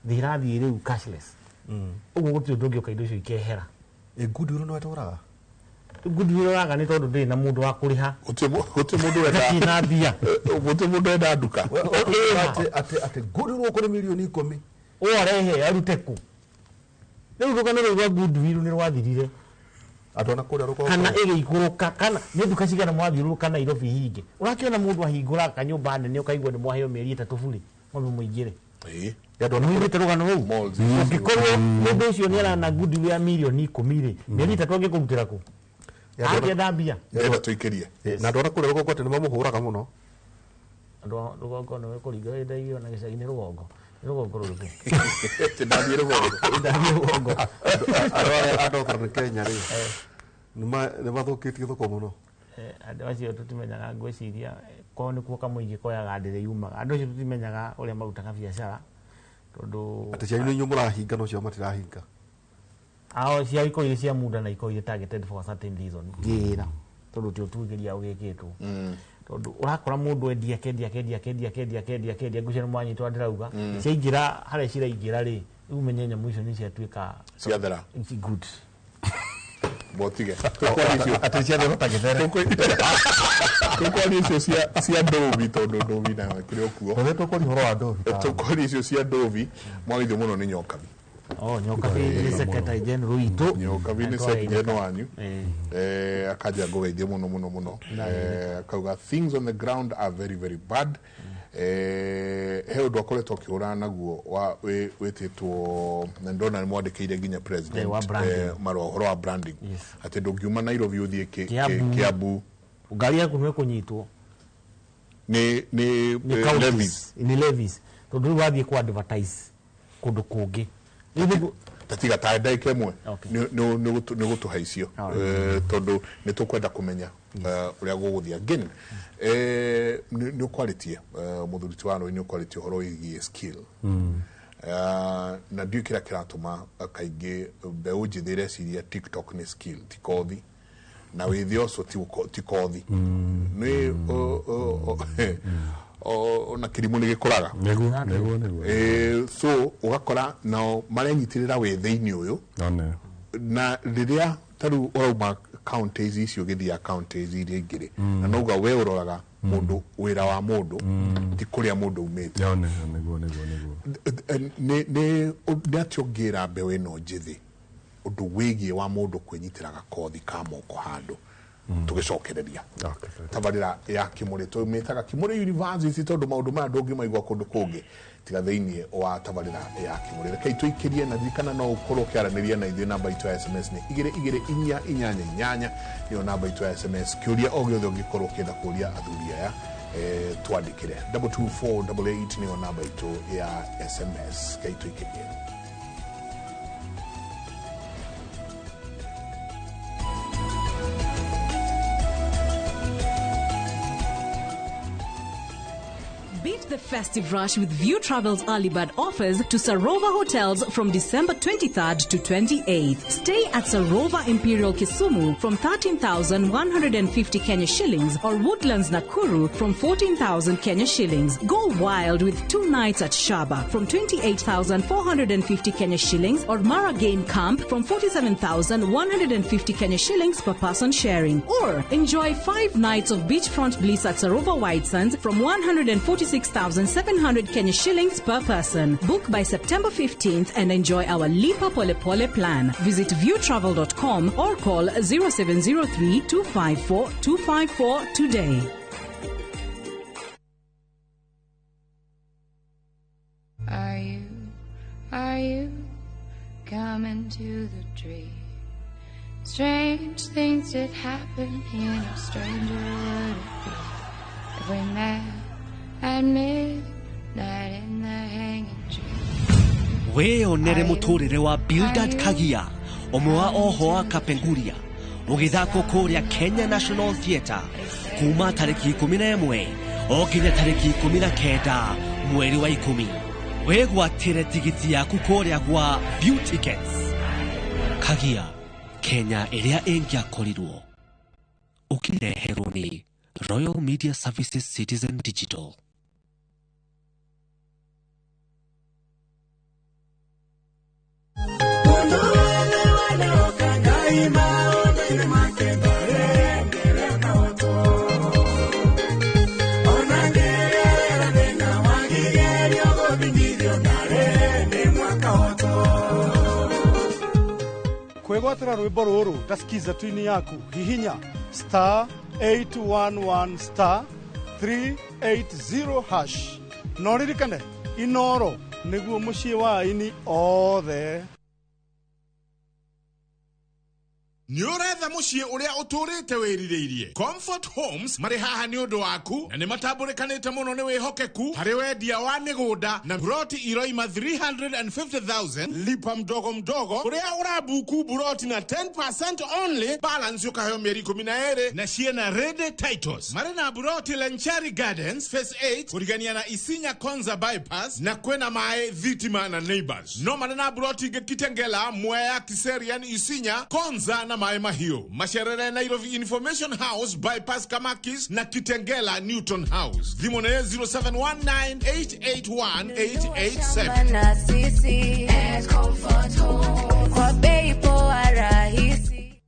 Thĩ ĩrathiĩ rĩu cashless. Ũguo gũtirĩ ũndũ ũngĩũka indo icio ikehera. Goodwill nĩ wetũraga? Goodwill ũraga nĩ tondũ ndĩrĩ na mũndũ wa kũrĩha. Gũtirĩ mũndũ wenda. Gũtirĩ na mbia. Gũtirĩ mũndũ wenda nduka. Atĩ goodwill gũkũ nĩ mirioni 10. Ũũ arehe arute kũ? Rĩu rũgano rũu rwa goodwill nĩ rwathirire. Andũ ona kũrĩa rũgongo. Kana ĩgĩikũrũka, kana nĩ nduka cigana mwathiũrũrũka Nairobi hinge. Ũrakĩona mũndũ ahingũra kanyũmba nene ũkaigua nĩ mwaheo mĩeri 3 burĩ, mwambe mũingĩre. Nĩwiguĩte rũgano rũu? Malls. Ũngĩkorwo mũndũ ũcio nĩ arana goodwill ya mirioni 10 rĩ, mĩeri 3 angĩkũrutĩra kũ? Angĩenda mbia. Ndĩrenda tũikĩrie. Na andå arä a kå rä a rå gongo atä nä mamå hå raga må no. Andũ a rũgongo nĩ kũringa ndaigio na gĩcagi nĩ rũgongo. Nĩ rũgongo rũrĩkũ? Ndathiĩ rũgongo. Ndathiĩ rũgongo. Andå arä a Northern Kenya rä nä mathå kä tie thoko må no. Andũ acio tũtimenyaga, ngwĩciria korwo nĩkuo kamũingĩ koyaga ndĩrĩ yumaga. Andũ acio tũtimenyaga ũrĩa marutaga biacara tondũ Atä cianyu nä inyuä må rahinga no cio matirahinga. Ao cia ikorwo irĩ cia muda na ikorwo irĩ targeted for a certain reason ngĩra tondũ ti ũtuithĩria ũgĩkĩtwo, tondũ ũrakora mũndũ endia kendia kendia kendia kendia kendia kendia ngũcio nĩ mwanyitwo ndĩrauga ciaingĩra harĩa ciraingĩra rĩ, rĩu menye nyamũ icio nĩ ciatuĩka Ciathera. It's good. Botige. Tũkwaria icio. Atä ciathero ta gä there. Tũkwaria icio cia ndovi tondũ ndovi nayo ĩkĩrĩ o kuo. Tondå tå kåria å horo wa ndovi. Tũkwaria icio cia ndovi mwagithio mũno nĩ Nyokabi. Oh, Nyokabi nĩ secretary general witũ. Nyokabi nĩ Na secretary general wanyu. Akanja ngũgeithie mũno mũno mũno. Akauga things on the ground are very very bad. He ũndũ akoretwo akĩhũrana naguo wa wĩtĩtwo na ndona nĩ mwandĩkĩire nginya president Wa branding. Marũa ũhoro wa branding. Yes. Atĩ ndũngiuma Nairobi ũthiĩ Kiambu. Kiambu Ngari yaku nĩ ĩkũnyitwo. Nĩ Nĩ counties. Levies. Nĩ levies tondũ rĩu wathiĩ ku advertise kũndũ kũngĩ. Rĩu Tatiga ta ndagĩka ĩmwe. Okay. Nĩ gũtũhe icio. Alright. Tondũ nĩ tũkwenda kũmenya ũrĩa gũgũthiĩ again. Nĩ ũkwarĩtie mũthuri ti wa Rũĩ, nĩ ũkwarĩtie ũhoro wĩgiĩ skill. Na ndiũĩ kĩrĩa kĩratũma kaingĩ mbeũ njĩthĩ ĩreciria TikTok nĩ skill, ti kothi, na wĩthĩ ũcio ti kothi nĩ ona kĩrimũ nĩ gĩkũraga. Nĩguo nĩguo nĩguo. So ũgakora nao marenyitĩrĩra wĩthĩ-inĩ ũyũ One. na rĩrĩa ta rĩu ũrauma counties icio ũgĩthiaga counties iria ingĩ rĩ, na nauga we ũroraga mũndũ wĩra wa mũndũ ti kũrĩa mũndũ umĩte. One nĩguo nĩguo nĩguo. Nĩ atĩa ũngĩra mbeũ ĩno njĩthĩ ũndũ wĩgiĩ wa mũndũ kwĩnyitĩra gakothi ka moko handũ tũgĩcokereria Okay. tabarĩra ya Kimũrĩ tũmĩtaga Kimũrĩ University tondũ maũndũ maya ndũngĩmaigua kũndũ kũngĩ tiga thĩinĩ wa tabarĩra ya Kimũrĩ. Rekei tũikĩrie na ririkana no ũkorwo ũkĩaranĩria na ithuĩ, namba itũ ya SMS nĩ 22488, nĩyo namba itũ ya SMS. Kĩũria o gĩothe ũngĩkorwo ũkĩenda kũria athuri aya, twandĩkĩre 22488, nĩyo namba itũ ya SMS. Rekei tũikĩrie. Beat the festive rush with View Travel's early bird offers to Sarova Hotels from December 23rd to 28th. Stay at Sarova Imperial Kisumu from 13,150 Kenya shillings or Woodlands Nakuru from 14,000 Kenya shillings. Go wild with 2 nights at Shaba from 28,450 Kenya shillings or Mara Game Camp from 47,150 Kenya shillings per person sharing. Or enjoy 5 nights of beachfront bliss at Sarova White Sands from 146,700 Kenya shillings per person. Book by September 15th and enjoy our Lipa Pole Pole plan. Visit viewtravel.com or call 0703 254 254 today. Are you coming to the tree? Strange things did happen here, no stranger would it be if we met at midnight in the hanging tree. Wĩyonere mũtũrĩre wa Bildad Kagia ũmwe wa oho wa Kapenguria ũgĩthakwo kũrĩa Kenya National Theatre kuma tarĩki 11 o nginya tarĩki 19 mweri wa 10. Wĩgwatĩre tigiti yaku kũrĩa gwa View Tickets. Kagia, Kenya ĩrĩa ĩngĩakorirwo. Ũkĩreherwo nĩ Royal Media Services Citizen Digital. Kwĩgwatĩra rwĩmbo rũrũ ta skiza twini yaku, hihinya star 811 star 380 hash. No ririkane inoro. Nĩguo mũciĩ wa aini othe. Nĩ ũretha mũciĩ ũrĩa ũtũrĩte wĩrirĩirie. Comfort Homes marĩ haha nĩ ũndũ waku na nĩ matambũrĩkanĩte mũno nĩ wĩhokeku harĩ wendia wa mĩgũnda na buroti iroima 350,000 lipa mdogo mdogo ũrĩa ũrabuku buroti na 10% only, balance ũkaheo mĩeri 12 na ciena ready titles. Marĩ na buroti Lenchari Gardens Phase 8 kũrigania na Isinya Konza bypass na kwĩna maĩ, thitima na neighbors. No marĩ na buroti ingĩ Kitengela, Mwea, Kiserian, Isinya, Konza na Maĩ Mahiũ. Macerere Nairobi Information House bypass Kamakis na Kitengela Newton House. Thimũ nĩ 0719881887. Na sisi Comfort Home kwa bei poa rahisi.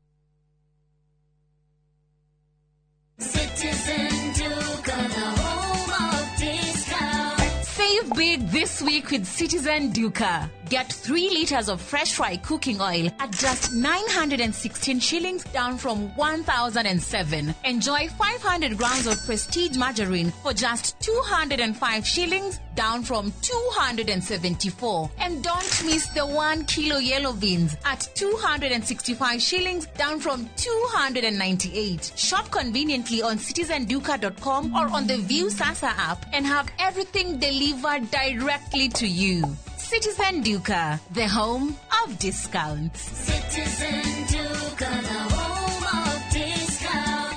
Citizen Duka, the home of discount. Save big this week with Citizen Duka. Get 3 liters of fresh fry cooking oil at just 916 shillings, down from 1,007. Enjoy 500 grams of Prestige margarine for just 205 shillings, down from 274. And don't miss the 1 kilo yellow beans at 265 shillings, down from 298. Shop conveniently on citizenduka.com or on the View Sasa app and have everything delivered directly to you. Citizen Duka, the home of discounts. Citizen Duka, the home of discounts.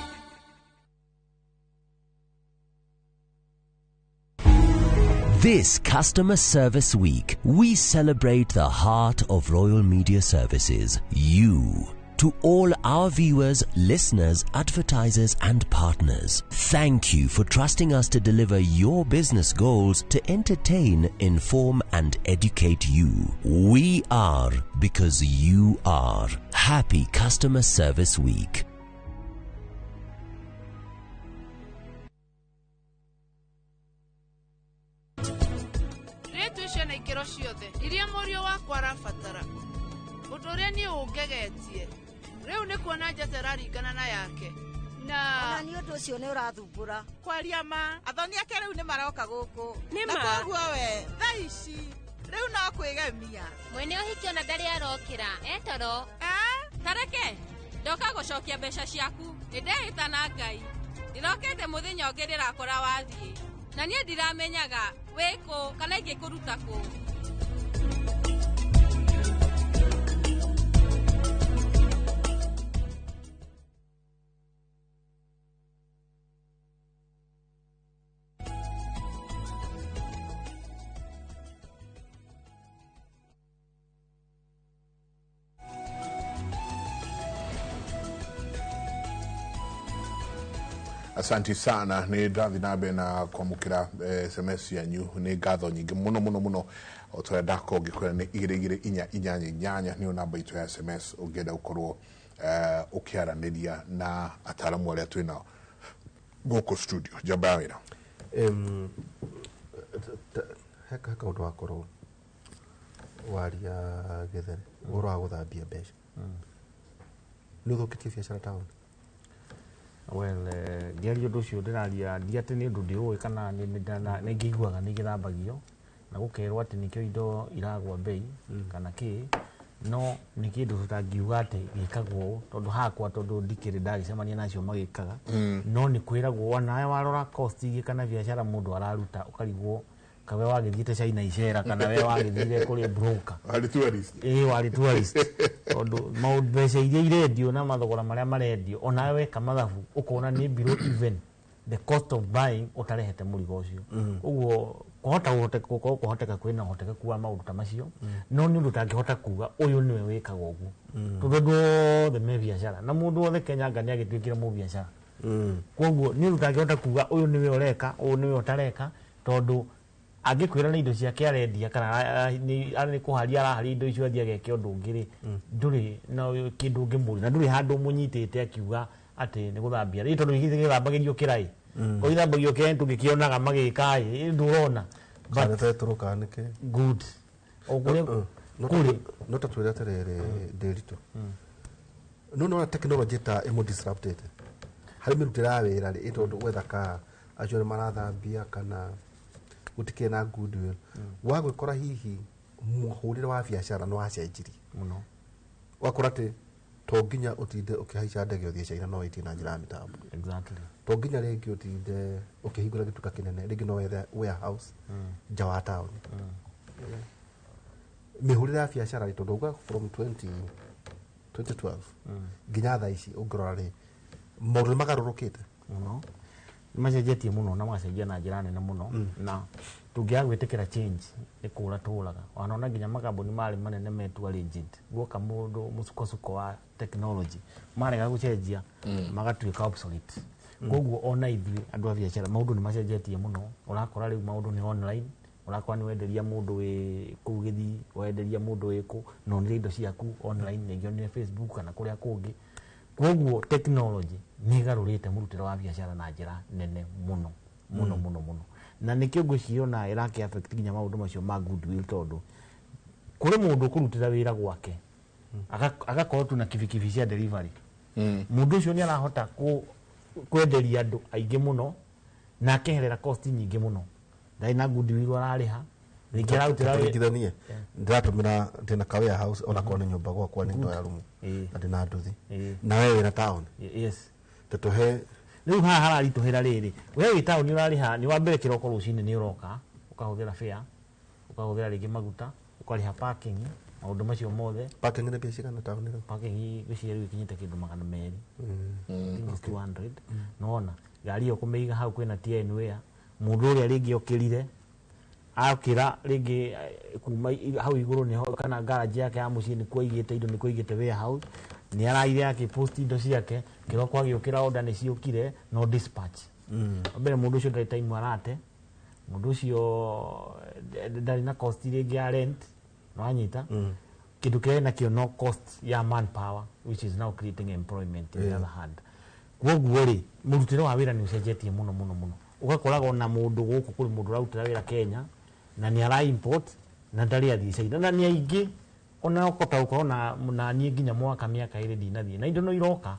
This Customer Service Week, we celebrate the heart of Royal Media Services, you. To all our viewers, listeners, advertisers, and partners, thank you for trusting us to deliver your business goals to entertain, inform, and educate you. We are because you are. Happy Customer Service Week. Rĩtu icio na ikĩro ciothe iria mũriũ wakwa arabatara. Ũndũ ũrĩa niĩ ũngegetie rĩu nĩ kuona njata ĩraringana na yake na ona nĩ ũndũ ũcio nĩ ũrathumbũra. Kwaria ma athoni ake rĩu nĩ maroka gũkũ Nĩ na ma. Koguo we thaa ici rĩu no kwĩgemia. Mwene ũhiki ona ndarĩ arokĩra etoro. Tareke ndoka gũcokia mbeca ciaku nĩ ndehĩta na Ngai ndĩrokĩte mũthenya ũngĩ ndĩrakora wathiĩ na niĩ ndiramenyaga wĩkũ kana ingĩkũruta kũ. Asanti sana nä ndathi na mbere na kwamũkĩra SMS yanyu nĩ ngatho nyingĩ mũno mũno mũno o ta ũrĩa ndakorwo ngĩkwĩra nĩ igĩrĩ igĩrĩ inya inyanya inyanya nĩyo namba itũ ya SMS ũngĩenda gũkorwo ũkĩaranĩria na ataaramu arĩa twĩ nao gũkũ studio. Njamba ya wĩra. He kaũndũ wakorwo waria gĩthere ũhoro wa gũthambia mbeca nĩ ũthũkĩtie biacara taũni. Well, ndiaria ũndũ ũcio ndĩraria ndi atĩ nĩ ũndũ ndĩũĩ kana nĩ ngĩiguaga nĩ gĩthambagio na gũkerwo atĩ nĩkĩo indo iragwa bei kana kĩ, no nĩ kĩndũ tũtangiuga atĩ gĩkagwo ũũ tondũ hakwa tondũ ndikĩrĩ ndagĩcemania nacio magĩkaga. No nĩ kwĩragwo onawe warora cost ingĩ kana biacara mũndũ araruta ũkarigwo kawe wagĩthiĩte China icera kana we wagĩthire kũrĩ broker. Warĩ tourist. Ĩĩ warĩ tourist tondũ maũndũ mbeca iria irendio na mathogora marĩa marendio onawe weka mathabu ũkona nĩ below even the cost of buying ũtarehete mũrigo ũcio. Ũguo kũhota gũkorwo kũhoteka kwĩna ũhotekeku wa maũndũ ta macio no nĩ ũndũ ũtangĩhota kuga ũyũ nĩwe wĩkaga ũguo tondũ andũ othe me biacara na mũndũ wothe Kenya anga nĩ agĩtuĩkire mũbiacara. Koguo nĩ ũndũ ũtangĩhota kuga ũyũ nĩwe ũreka ũyũ nĩwe ũtareka tondũ angĩkwĩra nĩ indo ciake arendia kana nĩ kũharia araharia indo icio athiĩ ageke ũndũ ũngĩ rĩ ndũrĩ na kĩndũ ũngĩmũria na ndũrĩ handũ ũmũnyitĩte akiuga atĩ nĩ gũthambia rĩ tondũ gĩthambagĩrio kĩraĩ ko gĩthambagio kĩraĩ tũngĩkĩonaga magĩka ĩ ndũrona. Kana betũrũ kana nĩkĩ. Good. O kũrĩa kũrĩ no ta twĩre atĩrĩrĩ Ndĩritũ no nona technology ta ĩmũ disruptĩte harĩ mĩrutĩre ya wĩra rĩ tondũ gwetha ka acio nĩ marathambia kana Gũtikĩrĩ na goodwill. Wagwĩkora hihi mũhũrĩre wa biacara nĩ wacenjirie mũno. Wakora atĩ to nginya ũtinde ũkĩhaica ndege ũthiĩ China, no wĩtie na njĩra ya mĩtambo. To nginya rĩngĩ ũtinde ũkĩhingũra gĩtuka kĩnene, rĩngĩ no wethe warehouse nja wa taũni. Mĩhũrĩre ya biacara rĩ, tondũ uga from 2012 nginya thaa ici, ũngĩrora rĩ, maũndũ nĩ magarũrũkĩte mũno, nĩ macenjetie mũno na magacenjia na njĩra nene mũno. Na tũngĩaga gwĩtĩkĩra change, nĩ kũra tũraga. Ona nginya makambuni marĩ manene metua legit, guoka mũndũ mũcukocuko wa technology, marega gũcenjia, magatuĩka obsolete. Koguo ona ithuĩ andũ a biacara, maũndũ nĩ macenjetie mũno. Ũrakora rĩu maũndũ nĩ online. Ũrakora nĩ wenderia mũndũ wĩ kũu Gĩthii, wenderia mũndũ wĩ kũ, na onire indo ciaku online, rĩngĩ onire Facebook kana kũrĩa kũngĩ. Koguo technology nĩ ĩgarũrĩte mũrutĩre wa biacara na njĩra nene mũno mũno mũno mũno, na nĩkĩo ngwĩciria ona ĩrakĩ affect nginya maũndũ macio ma goodwill, tondũ kũrĩ mũndũ ũkũrutĩra wĩra gwake, agakorwo tu na kibikibi cia delivery. Mũndũ ũcio nĩ arahota kwenderia andũ aingĩ mũno na akeherera cost nyingĩ mũno, ndarĩ na goodwill ararĩha, rĩngĩ ararutĩra wĩra. Ringithanie, ndĩratũmĩra, ndĩna ka warehouse, ona korwo nĩ nyũmba gwakwa, nĩ ndoya rumu na ndĩna nduthi, na we wĩna town. Yes. Tũtũhe. Rĩu haha hararitũhĩra rĩrĩ, we wĩ taũni, ũrarĩha nĩ wa mbere kĩroko rũcinĩ, nĩ ũroka ũkahũthĩra fare, ũkahũthĩra rĩngĩ maguta, ũkarĩha parking, maũndũ macio mothe. Parking nĩ mbia cigana taũni rĩu? Parking ngwĩciria rĩu ĩkinyĩte kĩndũ 200. I think it's 200. Nona ngari ĩyo kũmĩiga hau, kwĩna TN ware, mũndũ ũrĩa rĩngĩ okĩrire, akĩra rĩngĩ kuma hau igũrũ nĩho kana garage yake ya mũciĩ nĩkuo aigĩte indo, nĩkuo aigĩte warehouse, nĩ araire akĩpost indo ciake kĩroko, agĩũkĩra order nĩ ciũkire, no dispatch. Wa mbere, mũndũ ũcio ndarĩ time arate, mũndũ ũcio ndarĩ na cost rĩngĩ ya rent, nĩwanyita? Kĩndũ kĩrĩa nakĩo no cost ya manpower, which is now creating employment in the other hand. Koguo rĩ, mũrutĩre wa wĩra nĩ ũcenjetie mũno mũno mũno. Ũgakoraga ona mũndũ gũkũ, kũrĩ mũndũ ũrarutĩra wĩra Kenya na nĩ ara import na ndarĩ athiĩ China, na nĩ aingĩ. Ona ũkota gũkorwo na niĩ nginya mwaka mĩaka 2 ndinathiĩ, na indo no iroka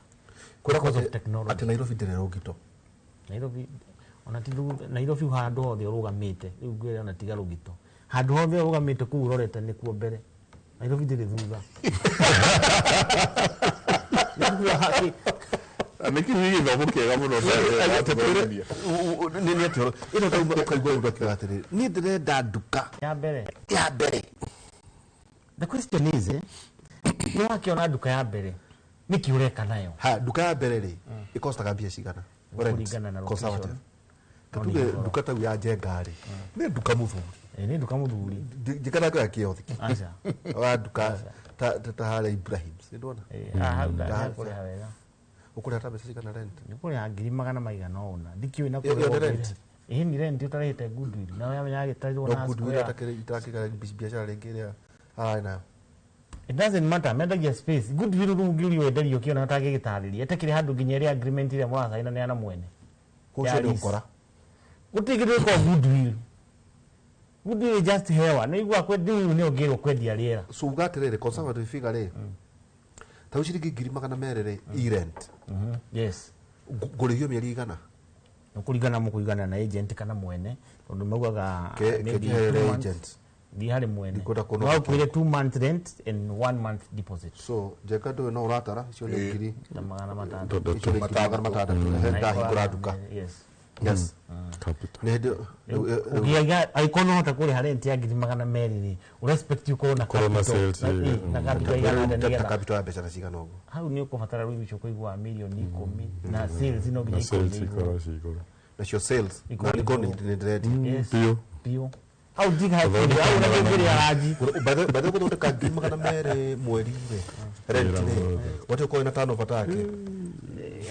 because of technology. Atĩ Nairobi ndĩrĩ rũgito? Nairobi ona ti Nairobi handũ hothe ũrũgamĩte rĩu, ngwĩre ona tiga rũgito, handũ hothe ũrũgamĩte kũu ũrorete nĩkuo mbere. Nairobi ndĩrĩ thutha. Nĩkĩ nĩ gĩthomo kĩega mũno. Nĩ atĩ ĩno tauma ũkaigua ũndũ akiuga atĩrĩrĩ, niĩ ndĩrenda nduka ya mbere. Ya mbere. The question is, nĩ wakĩona nduka ya mbere, nĩkĩ ũreka nayo? Ha, nduka ya mbere rĩ, ĩkostaga mbia cigana? Rent, Kũringana na conservative. location. Tuge nduka tau ya Njenga rĩ, nĩ nduka mũthuri. Nĩ nduka mũthuri. Njikara ya kiothiki Aca. Wa nduka ta harĩa Ibrahims, nĩ ndona. Hau ndakũrĩha wega. Ũkũrĩha ta mbeca cigana rent? Nĩ kũrĩha ngiri magana maigana ũna, ndikĩũĩ na Ĩyo nĩ rent? Ĩĩ, nĩ rent ũtarĩhĩte goodwill, na wamenya agĩtarirwo No na goodwill square. itarakĩgara biacara rĩngĩ ĩrĩa ararĩ nayo. It doesn't matter, mendagia space. Goodwill rĩu ngiri wenderio kĩona ũtangĩgĩtarĩria, ĩtakĩrĩ handũ nginya ĩrĩa agreement ĩrĩa mũracaina na mwene. Kũu Ya ũcio nĩ lease. ũkora. Gũtirĩ kĩndũ gĩkoragwo goodwill. Goodwill is just hewa, nĩ igua rĩu nĩ ũngĩrwo kwendia rĩera. So uga atĩrĩrĩ, conservative figure rĩ, ta rĩu ciringi 200,000 rĩ, i rent. Yes. Ngũrĩhio mĩeri igana? Nĩ kũringana, mũkũigana na agent kana mwene, tondũ maugaga maybe Ke 2 months. Agent. Thiĩ harĩ mwene. Ndikwenda kũnoga. No ũkwĩre 2 month rent and 1 month deposit. So Njenga, ndũĩ no ũratara icio nĩ ngiri ta 600. Icio nĩ ngiri 600. He ndahingũra nduka. Yes. Yes, nĩ hĩndĩ. Ũngĩiga, angĩkorwo no ũhote kũrĩha rent ya 200,000 rĩ, ũrespect ũkorwo na Ũkorwo na capital sales, na capital igana ta nĩgetha capital ya mbeca cigana ũguo? Hau nĩ ũkũbatara rĩu icio kũigua mirioni 10, na sales no nginya Na sales ikorwo ikorwo ci igũrũ. Nacio sales na Ikorwo nĩkorwo igũrũ. nĩ ndĩrendia. Yes. Biũ. Biũ, hau ndiga hau na ranji. By the way, gũthondeka 200,000 mweri rĩ, rent rĩ, wate ũkorwo na turnover take.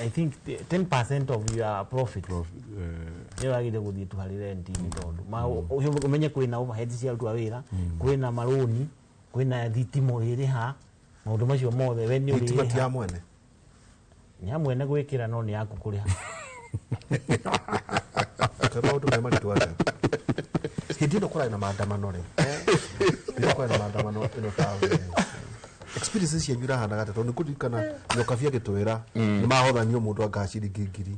I think 10% of your profit nĩyo yagĩrĩire gũthiĩ tu harĩ rent-inĩ, tondũ ũcio ũmenye kwĩna overheads cia aruti a wĩra, kwĩna marũni, kwĩna thitima ũrĩrĩha, maũndũ macio mothe we nĩ Thitima ti ya ũrĩrĩha. Mwene. Nĩ ya mwene gwĩkĩra, no nĩ yaku kũrĩha. Kaĩ maũndũ me maritũ atĩa? Hĩndĩ ĩno kũrarĩ na maandamano rĩ, hĩndĩ ĩno kũrarĩ na maandamano ĩno taũni, experience cianyu irahanaga atĩa? Tondũ nĩ kũririkana Nyokabi agĩtwĩra nĩ mahothanio mũndũ anga ciringi ngiri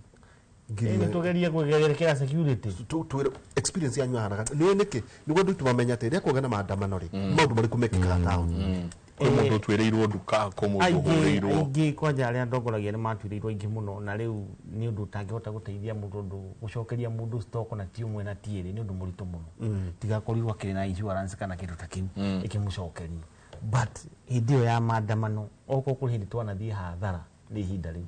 Nĩ tũgerie kwĩgerekera security. Tu experience yanyu hanaga nĩ nĩkĩ nĩguo andũ aitũ mamenye atĩ rĩrĩa kwagĩa na maandamano rĩ, maũndũ marĩkũ mekĩkaga taũni. Kwĩ mũndũ ũtuĩrĩirwo nduka, kwĩ mũndũ Aingĩ ũhũrĩirwo. Aingĩ kwanja arĩa ndongoragia nĩ matuĩrĩirwo aingĩ mũno, na rĩu nĩ ũndũ ũtangĩhota gũteithia mũndũ, ũndũ gũcokeria mũndũ stock na ti ũmwe na ti ĩrĩ nĩ ũndũ mũritũ mũno, tigakorirwo akĩrĩ na insurance kana kĩndũ ta kĩu ĩkĩmũcokeria. But hĩndĩ ĩyo ya maandamano, okorwo kũrĩ hĩndĩ twanathiĩ hathara, nĩ ihinda rĩu.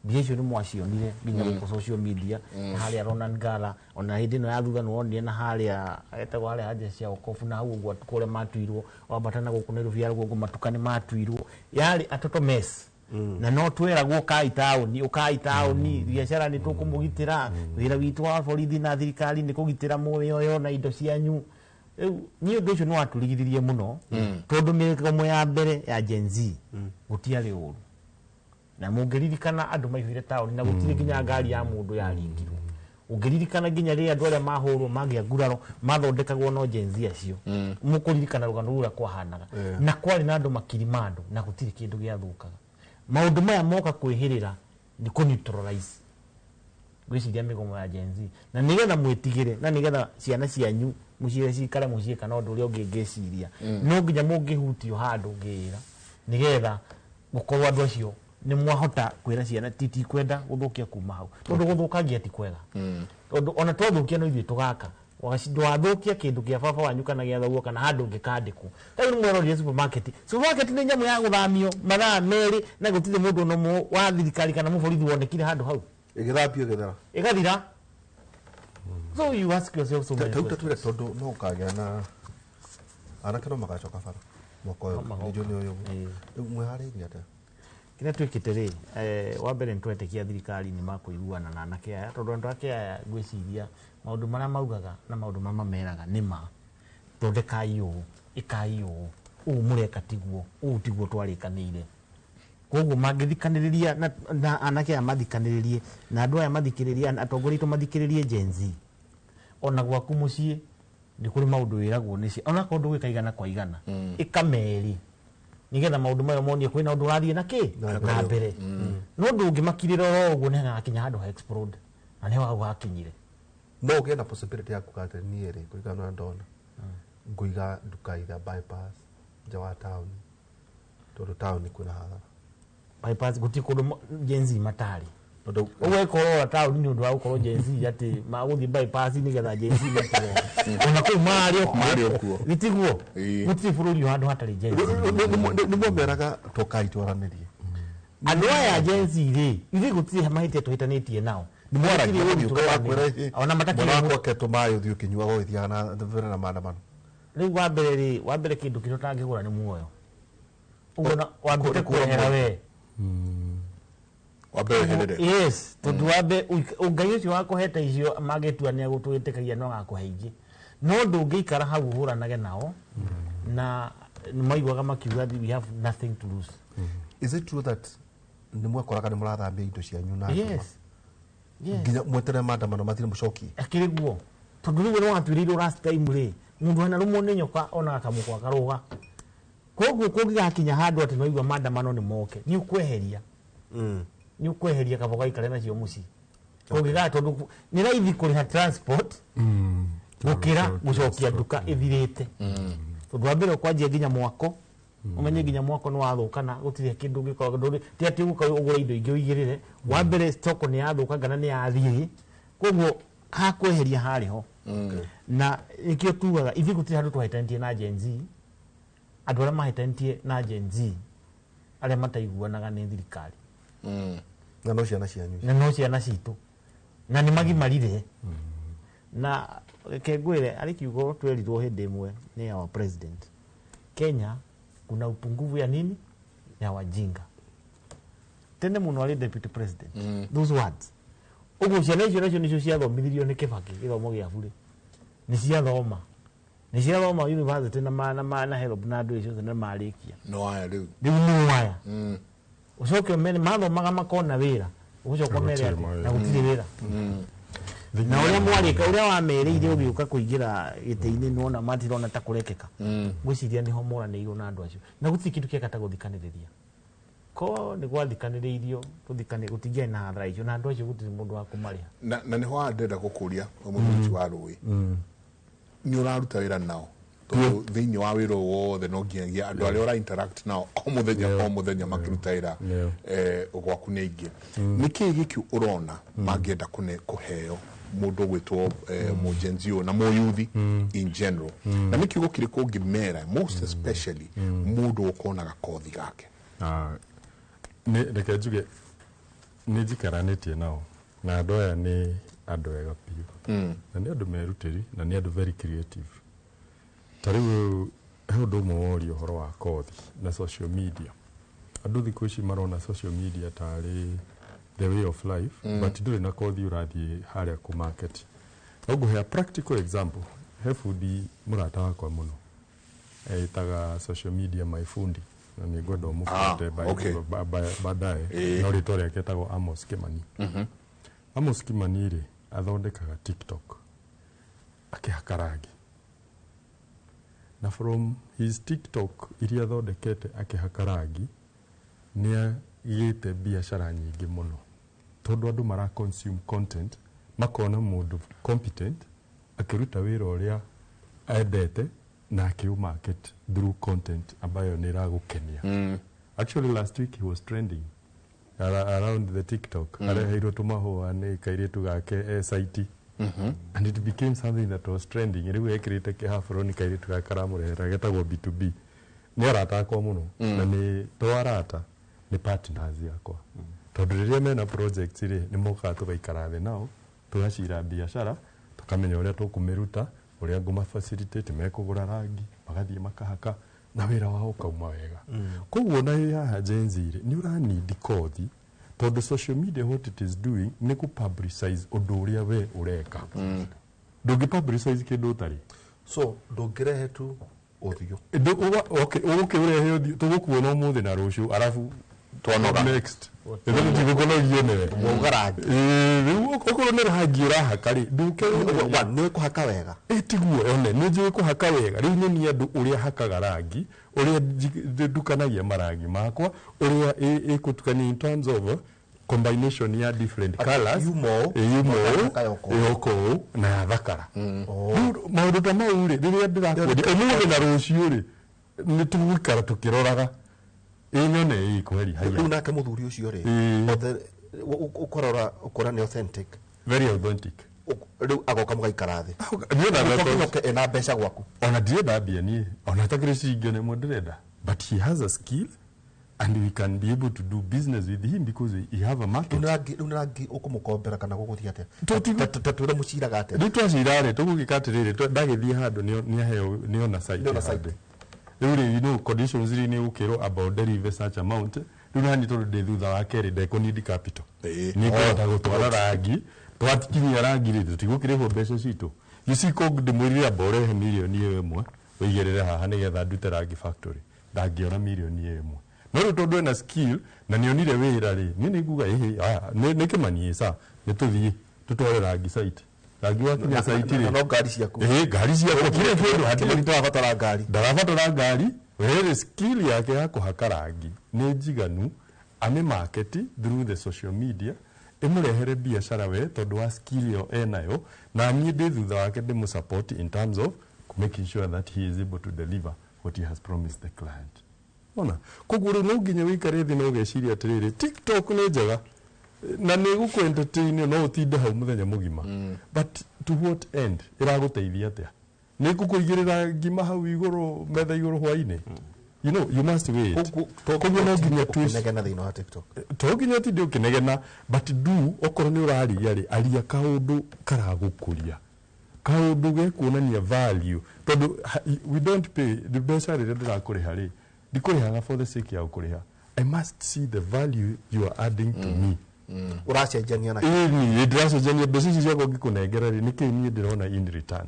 Mbia icio nĩ mwacionire nginya gũkũ social media, na harĩa Ronan Ngala, ona hĩndĩ ĩno ya thutha nĩ wonire na harĩa etagwo harĩa hanja cia okobu na hau ũguo kũrĩa matuirwo, wambata na gũkũ Nairobi ya rũgongo matuka nĩ matuirwo, yarĩ a total mess. Na no tweragwo kai taũni, ũkai taũni, biacara nĩ tũkũmũgitĩra, wĩra witũ wa borithi na thirikari nĩ kũgitĩra muoyo na indo cianyu. Rĩu niĩ ũndũ ũcio nĩ watũrigithirie mũno, tondũ mĩgomo ya mbere ya Gen Z gũtiarĩ ũru, na mũngĩririkana andũ maihũire taũni na gũtirĩ nginya ngari ya mũndũ yaringirwo. Ũngĩririkana nginya rĩrĩa andũ arĩa mahũrwo magĩa nguraro mathondekagwo no Gen Z acio, mũkũririkana rũgano rũrĩa kwahanaga, na kwarĩ na andũ makiri ma andũ na gũtirĩ kĩndũ gĩathũkaga. Maũndũ maya moka kwĩhĩrĩra nĩ kũ neutralize ngwĩciria mĩgomo ya Gen Z, na nĩgetha mwĩtigĩre na nĩgetha ciana cianyu mũciĩre cikare mũciĩ kana ũndũ ũrĩa ũngĩ ngĩciria, no nginya mũngĩhutio handũ ngĩĩra nĩgetha gũkorwo andũ acio nĩ mwahota kwĩra ciana ti kwenda gũthũkia kuma hau, tondũ gũthũkangia ti kwega, tondũ ona twathũkia no ithuĩ tũgaka. Ndwathũkia kĩndũ kĩa baba wanyu kana gĩa thoguo kana handũ ũngĩkandĩkwo. Ta rĩu nĩmwerorire supermarket. Supermarket nĩ nyamũ ya gũthamio mathaa merĩ na gũtirĩ mũndũ ona ũmwe wa thirikari kana mũborithi wonekire handũ hau. Ĩgĩthambio ĩgĩthera. Ĩgathira. So you ask yourself so many Ta questions. twĩre tondũ no ũkagĩa na anake no magacoka bara mwaka ũyũ, No magoka. nĩ njũĩ nĩ ũyũ. Rĩu mwĩharĩirie atĩa? Kĩrĩa twĩkĩte rĩ, wa mbere nĩ twetĩkia thirikari nĩ makũiguana na anake aya, tondũ andũ ake aya ngwĩciria maũndũ marĩa maugaga na maũndũ marĩa mameraga nĩ ma thondekai ũũ, ĩkai ũũ, ũũ mũreka tiguo, ũũ tiguo twarĩkanĩire. Koguo mangĩthikanĩrĩria na anake aya mathikanĩrĩrie na andũ aya mathikĩrĩrie, atongoria aitũ mathikĩrĩrie Gen Z. Ona gwaku mũciĩ nĩ kũrĩ maũndũ wĩragwo nĩ ciana, onakorwo ndũgwĩka igana kwa igana, ĩka merĩ nĩgetha maũndũ mayo monie kwĩna ũndũ ũrathiĩ na kĩ na mbere. No ũndũ ũngĩmakirĩra oro ũguo nĩ hagakinya handũ ha explode, na nĩho hau hakinyire. No ũgĩe na possibility ya kuga atĩ niĩ rĩ, kũringana na ũrĩa ndona, ngũiga nduka either bypass nja wa taũni, tondũ taũni kwĩna hathara. Bypass gũtirĩ kũndũ Gen Z matarĩ. Tondũ Ũguo ĩkorwo taũni nĩ ũndũ wa gũkorwo Gen Z atĩ magũthiĩ bypass nĩgetha Gen Z makorwo ona kũu marĩ o Marĩ o kuo. Nĩ tiguo? Gũtirĩ bũrũri handũ hatarĩ Gen Z. Nĩ mwameraga tokai twaranĩrie. Andũ aya Gen Z rĩ, ithuĩ gũtirĩ mahĩtia tũhĩtanĩtie nao. Nĩ mwaragia Gũtirĩ ũthiũ ũru ũkakwĩra, tũroranĩra. Ona matakĩrĩ mwana mũndũ. wakwa aketwo maĩ ũthiĩ ũkĩnyuaga ũgĩthiaga na mbere na maandamano. Rĩu wa mbere rĩ, wa mbere kĩndũ kĩrĩa ũtangĩgũra nĩ muoyo. Ũguo na wambĩte Kũrĩ kwehera muoyo. we. Wambe weherere. Yes, tondũ wambe Ngai ũcio wakũhete icio mangĩtua nĩ agũtwĩtĩkagia no agakũhe ingĩ. No ndũngĩikara hau ũhũranage nao na nĩ maiguaga makiuga we have nothing to lose. Is it true that nĩ mwekoraga nĩ mũrathambia indo cianyu na Yes. Yes. nginya mweterere maandamano mathire mũcokie? Akĩrĩ guo. Tondũ rĩu nĩ watuĩrĩirwo last time rĩ, mũndũ anarũmwo nĩ nyoka onaga kamũkwa karũga. Koguo kũngĩgakinya handũ atĩ nĩwaigua maandamano nĩ moke, nĩ ũkweheria. Nĩ ũkweheria kaba ũgaikare nacio mũciĩ. Kũngĩgaa tondũ nĩ raithi kũrĩha transport gũkĩra gũcokia nduka ĩthirĩte. Tondũ wa mbere ũkwanjia nginya mwako, ũmenye nginya mwako nĩ wathũkana, gũtirĩ kĩndũ ũngĩkorwo ndũrĩ, ti atĩ ũgũka ũgũre indo ingĩ ũigĩrĩre. Wa mbere stock nĩ yathũkanga na nĩ yathiĩ, koguo hakweheria harĩ ho. Na nĩkĩo tugaga ithuĩ gũtirĩ handũ twahĩtanĩtie na Gen Z. Andũ arĩa mahĩtanĩtie na Gen Z arĩa mataiguanaga nĩ thirikari. Na no ciana cianyu. Na no ciana citũ. Na nĩ magimarire. Na reke ngwĩre arĩ kiugo twerirwo hĩndĩ ĩmwe nĩ our president. Kenya kuna upungufu ya nini? Ya wajinga. Tene mũno arĩ deputy president. Those words. Ũguo ciana icio nacio nĩcio ciathomithirio nĩ Kibaki gĩthomo gĩa bure. Nĩ ciathoma. Nĩ ciathoma university na ma, na ma, na HELB na andũ acio othe na marĩkia. No aya rĩu. Rĩu nĩ aya. Ũcoke ũmere mathomaga makona wĩra. Ũgũcoka ũmere Gũtirĩ atĩ mawĩra. na gũtirĩ wĩra. Na ũrĩa mwarĩka, ũrĩa wamerĩire ũgĩũka kũingĩra gĩtĩ-inĩ nĩwona matirona ta kũrekeka. Ngwĩciria nĩho moranĩirwo na andũ acio. Na gũtirĩ kĩndũ kĩega ta gũthikanĩrĩria. Ko nĩ gwathikanĩrĩirio tũthikane gũtingĩarĩ na hathara icio na andũ acio gũtirĩ mũndũ wa kũmarĩha. Na nĩho haha ndĩrenda gũkũria mũthuri wa rũĩ, nĩ ũraruta wĩra nao, tondũ thĩinĩ wa wĩra ũyũ wothe no nginyagia andũ arĩa ũra interact nao o mũthenya o mũthenya makĩruta wĩra gwaku nĩ aingĩ. Nĩ kĩĩ gĩkĩ ũrona mangĩenda kũheo mũndũ ũgwĩtwo mũ-Gen Z ũyũ na mũyuthi in general, na nĩ kiugo kĩrĩkũ ũngĩmera, most especially mũndũ ũkona gakothi gake? Ah, reke njuge nĩ njikaranĩtie nao na andũ aya nĩ andũ ega biũ na nĩ andũ merutĩri na nĩ andũ very creative. Ta rĩu he ũndũ ũmwe woria ũhoro wa kothi na social media. Andũ thikũ ici marona social media tarĩ the way of life, but ndũrĩ na kothi ũrathiĩ harĩa kũ market. No ngũhe a practical example. He bundi mũrata wakwa mũno ĩtaga social media my fundi, na nĩ ngwenda ũmũbuate baadaye. No rĩtwa rĩake etagwo Amos Kimani. Amos Kimani rĩ, athondekaga TikTok akĩhaka rangi, na from his TikTok iria athondekete akĩhaka rangi nĩ agĩte biacara nyingĩ mũno, tondũ andũ mara consume content, makona mũndũ competent akĩruta wĩra ũrĩa endete na akĩũ market through content ambayo nĩ ĩragũkenia. Actually, last week he was trending around the TikTok. Areheirwo tũmahũa nĩ kairĩtu gake e site, and it became something that was trending. Rĩu ekĩrĩte kĩhaburoni, kairĩtu gake karamũrehera, getagwo B2B. Nĩ arata akwa mũno, na nĩ to arata, nĩ partners yakwa, tondũ rĩrĩa mena projects rĩ, nĩ mokaga tũgaikara thĩ nao, tũgacira biacara, tũkamenya ũrĩa tũkũmĩruta, ũrĩa ngũma facilitate mekũgũra rangi, magathiĩ makahaka na wĩra wao ũkauma wega. Koguo na wĩ haha Gen Z rĩ, nĩ ũranindi kothi, tondũ social media, what it is doing nĩ kũ publicize ũndũ ũrĩa we ũreka. Ndũngĩ publicize kĩndũ ũtarĩ. So ndũngĩrehe tu ũthiũ? Okay, ũgũkĩũrehe ũthiũ tũgũkuona ũmũthĩ na rũciũ, arabu Twanoga. Next tũtigũkũnogie nĩwe. Wauga rangi. Ĩĩ, rĩu okorwo nĩ rangi ũrahaka rĩ, ndũke. Nĩ kũhaka wega. Ĩ tiguo, one nĩ njũĩ kũhaka wega. Rĩu nyonia andũ ũrĩa hakaga rangi, ũrĩa ndukanagia marangi makwa, ũrĩa ĩkũtukania in terms of combination ya different colours. Yuma ũũ, Ĩ, yuma ũũ, ũgaka yoka ũũ. Ĩ, yoka ũũ na yathakara. Rĩu maũndũ ta mau rĩ, rĩrĩa ndĩrakwendia ũmũthĩ na rũciũ rĩ, nĩ tũgũikara tũkĩroraga ĩ nyone ĩ kweri haya. Rĩu nake mũthuri ũcio rĩ, ũkarora ũkora nĩ authentic. Very authentic. Rĩu agoka mũgaikara thĩ. Niĩ Ũcoke ũke ena mbeca gwaku. Ona ndirenda mbia niĩ, ona atakĩrĩ ciringi ona ĩmwe ndĩrenda, but he has a skill and we can be able to do business with him because he have a market. Rĩu nĩ rangi ũkũmũkombera kana gũgũthiĩ atĩa? Ta twĩre mũciraga atĩa? Rĩu twacira rĩ, tũgũgĩka atĩrĩrĩ, ndagĩthiĩ handũ nĩaheo nĩona site. Nĩona site. Handũ rĩu rĩ, conditions rĩ, nĩ gũkĩrwo about deliver such amount. Rĩu nani tondũ ndĩ thutha wake rĩ, ndekũnidi capital, nĩ ngũhota gũtwara rangi. Twatikinyia rangi rĩ, tũtigũkĩrĩhwo mbeca citũ, you see. Ko ndĩmwĩrire amba ũrehe mirioni ĩyo ĩmwe ũigĩrĩre haha nĩgetha ndute rangi factory, ndangĩona mirioni ĩyo ĩmwe. No rĩu tondũ ena skill na nĩonire wĩra rĩ, niĩ nĩnguga ĩhĩ aya nĩ kĩmani ĩ, nĩ tũthiĩ tũtware rangi site. Rangi wakinya site rĩ, Na no ngari ciaku. Ĩhĩ, ngari ciakwa, kila kĩndũ hatirĩ. Kĩmani ndarabatara ngari. Ndarabatara ngari. Werĩ skill yake ya kũhaka rangi nĩ njiganu ame market through the social media, ĩmũrehere biacara we tondũ wa skill ĩyo enayo, na niĩ ndĩ thutha wake ndĩmũ support in terms of making sure that he is able to deliver what he has promised the client. Ona koguo rĩu no nginya wĩikare thĩ na ũgeciria atĩrĩrĩ, TikTok nĩ njega na nĩ gũkũ entertain, no ũtinde hau mũthenya mũgima, but to what end? Ĩragũteithia atĩa? Nĩ ngũkũigĩrĩra ngima hau igũrũ metha igũrũ hwainĩ? You must wait. Koguo no nginya ũkĩnegena thĩinĩ wa TikTok. To nginya ũtinde ũkĩnegena, but do okorwo nĩ ũraria rĩ, aria kaũndũ karagũkũria, kaũndũ gekuonania value, tondũ we don't pay the mbeca. Rĩrĩa ndĩrakũrĩha rĩ, ndikũrĩhaga for the sake ya gũkũrĩha. I must see the value you are adding to me. Ũracenjania na Ĩni ndĩracenjania mbeca ici ciakwa ngĩkũnengera rĩ, nĩkĩĩ niĩ ndĩrona in return?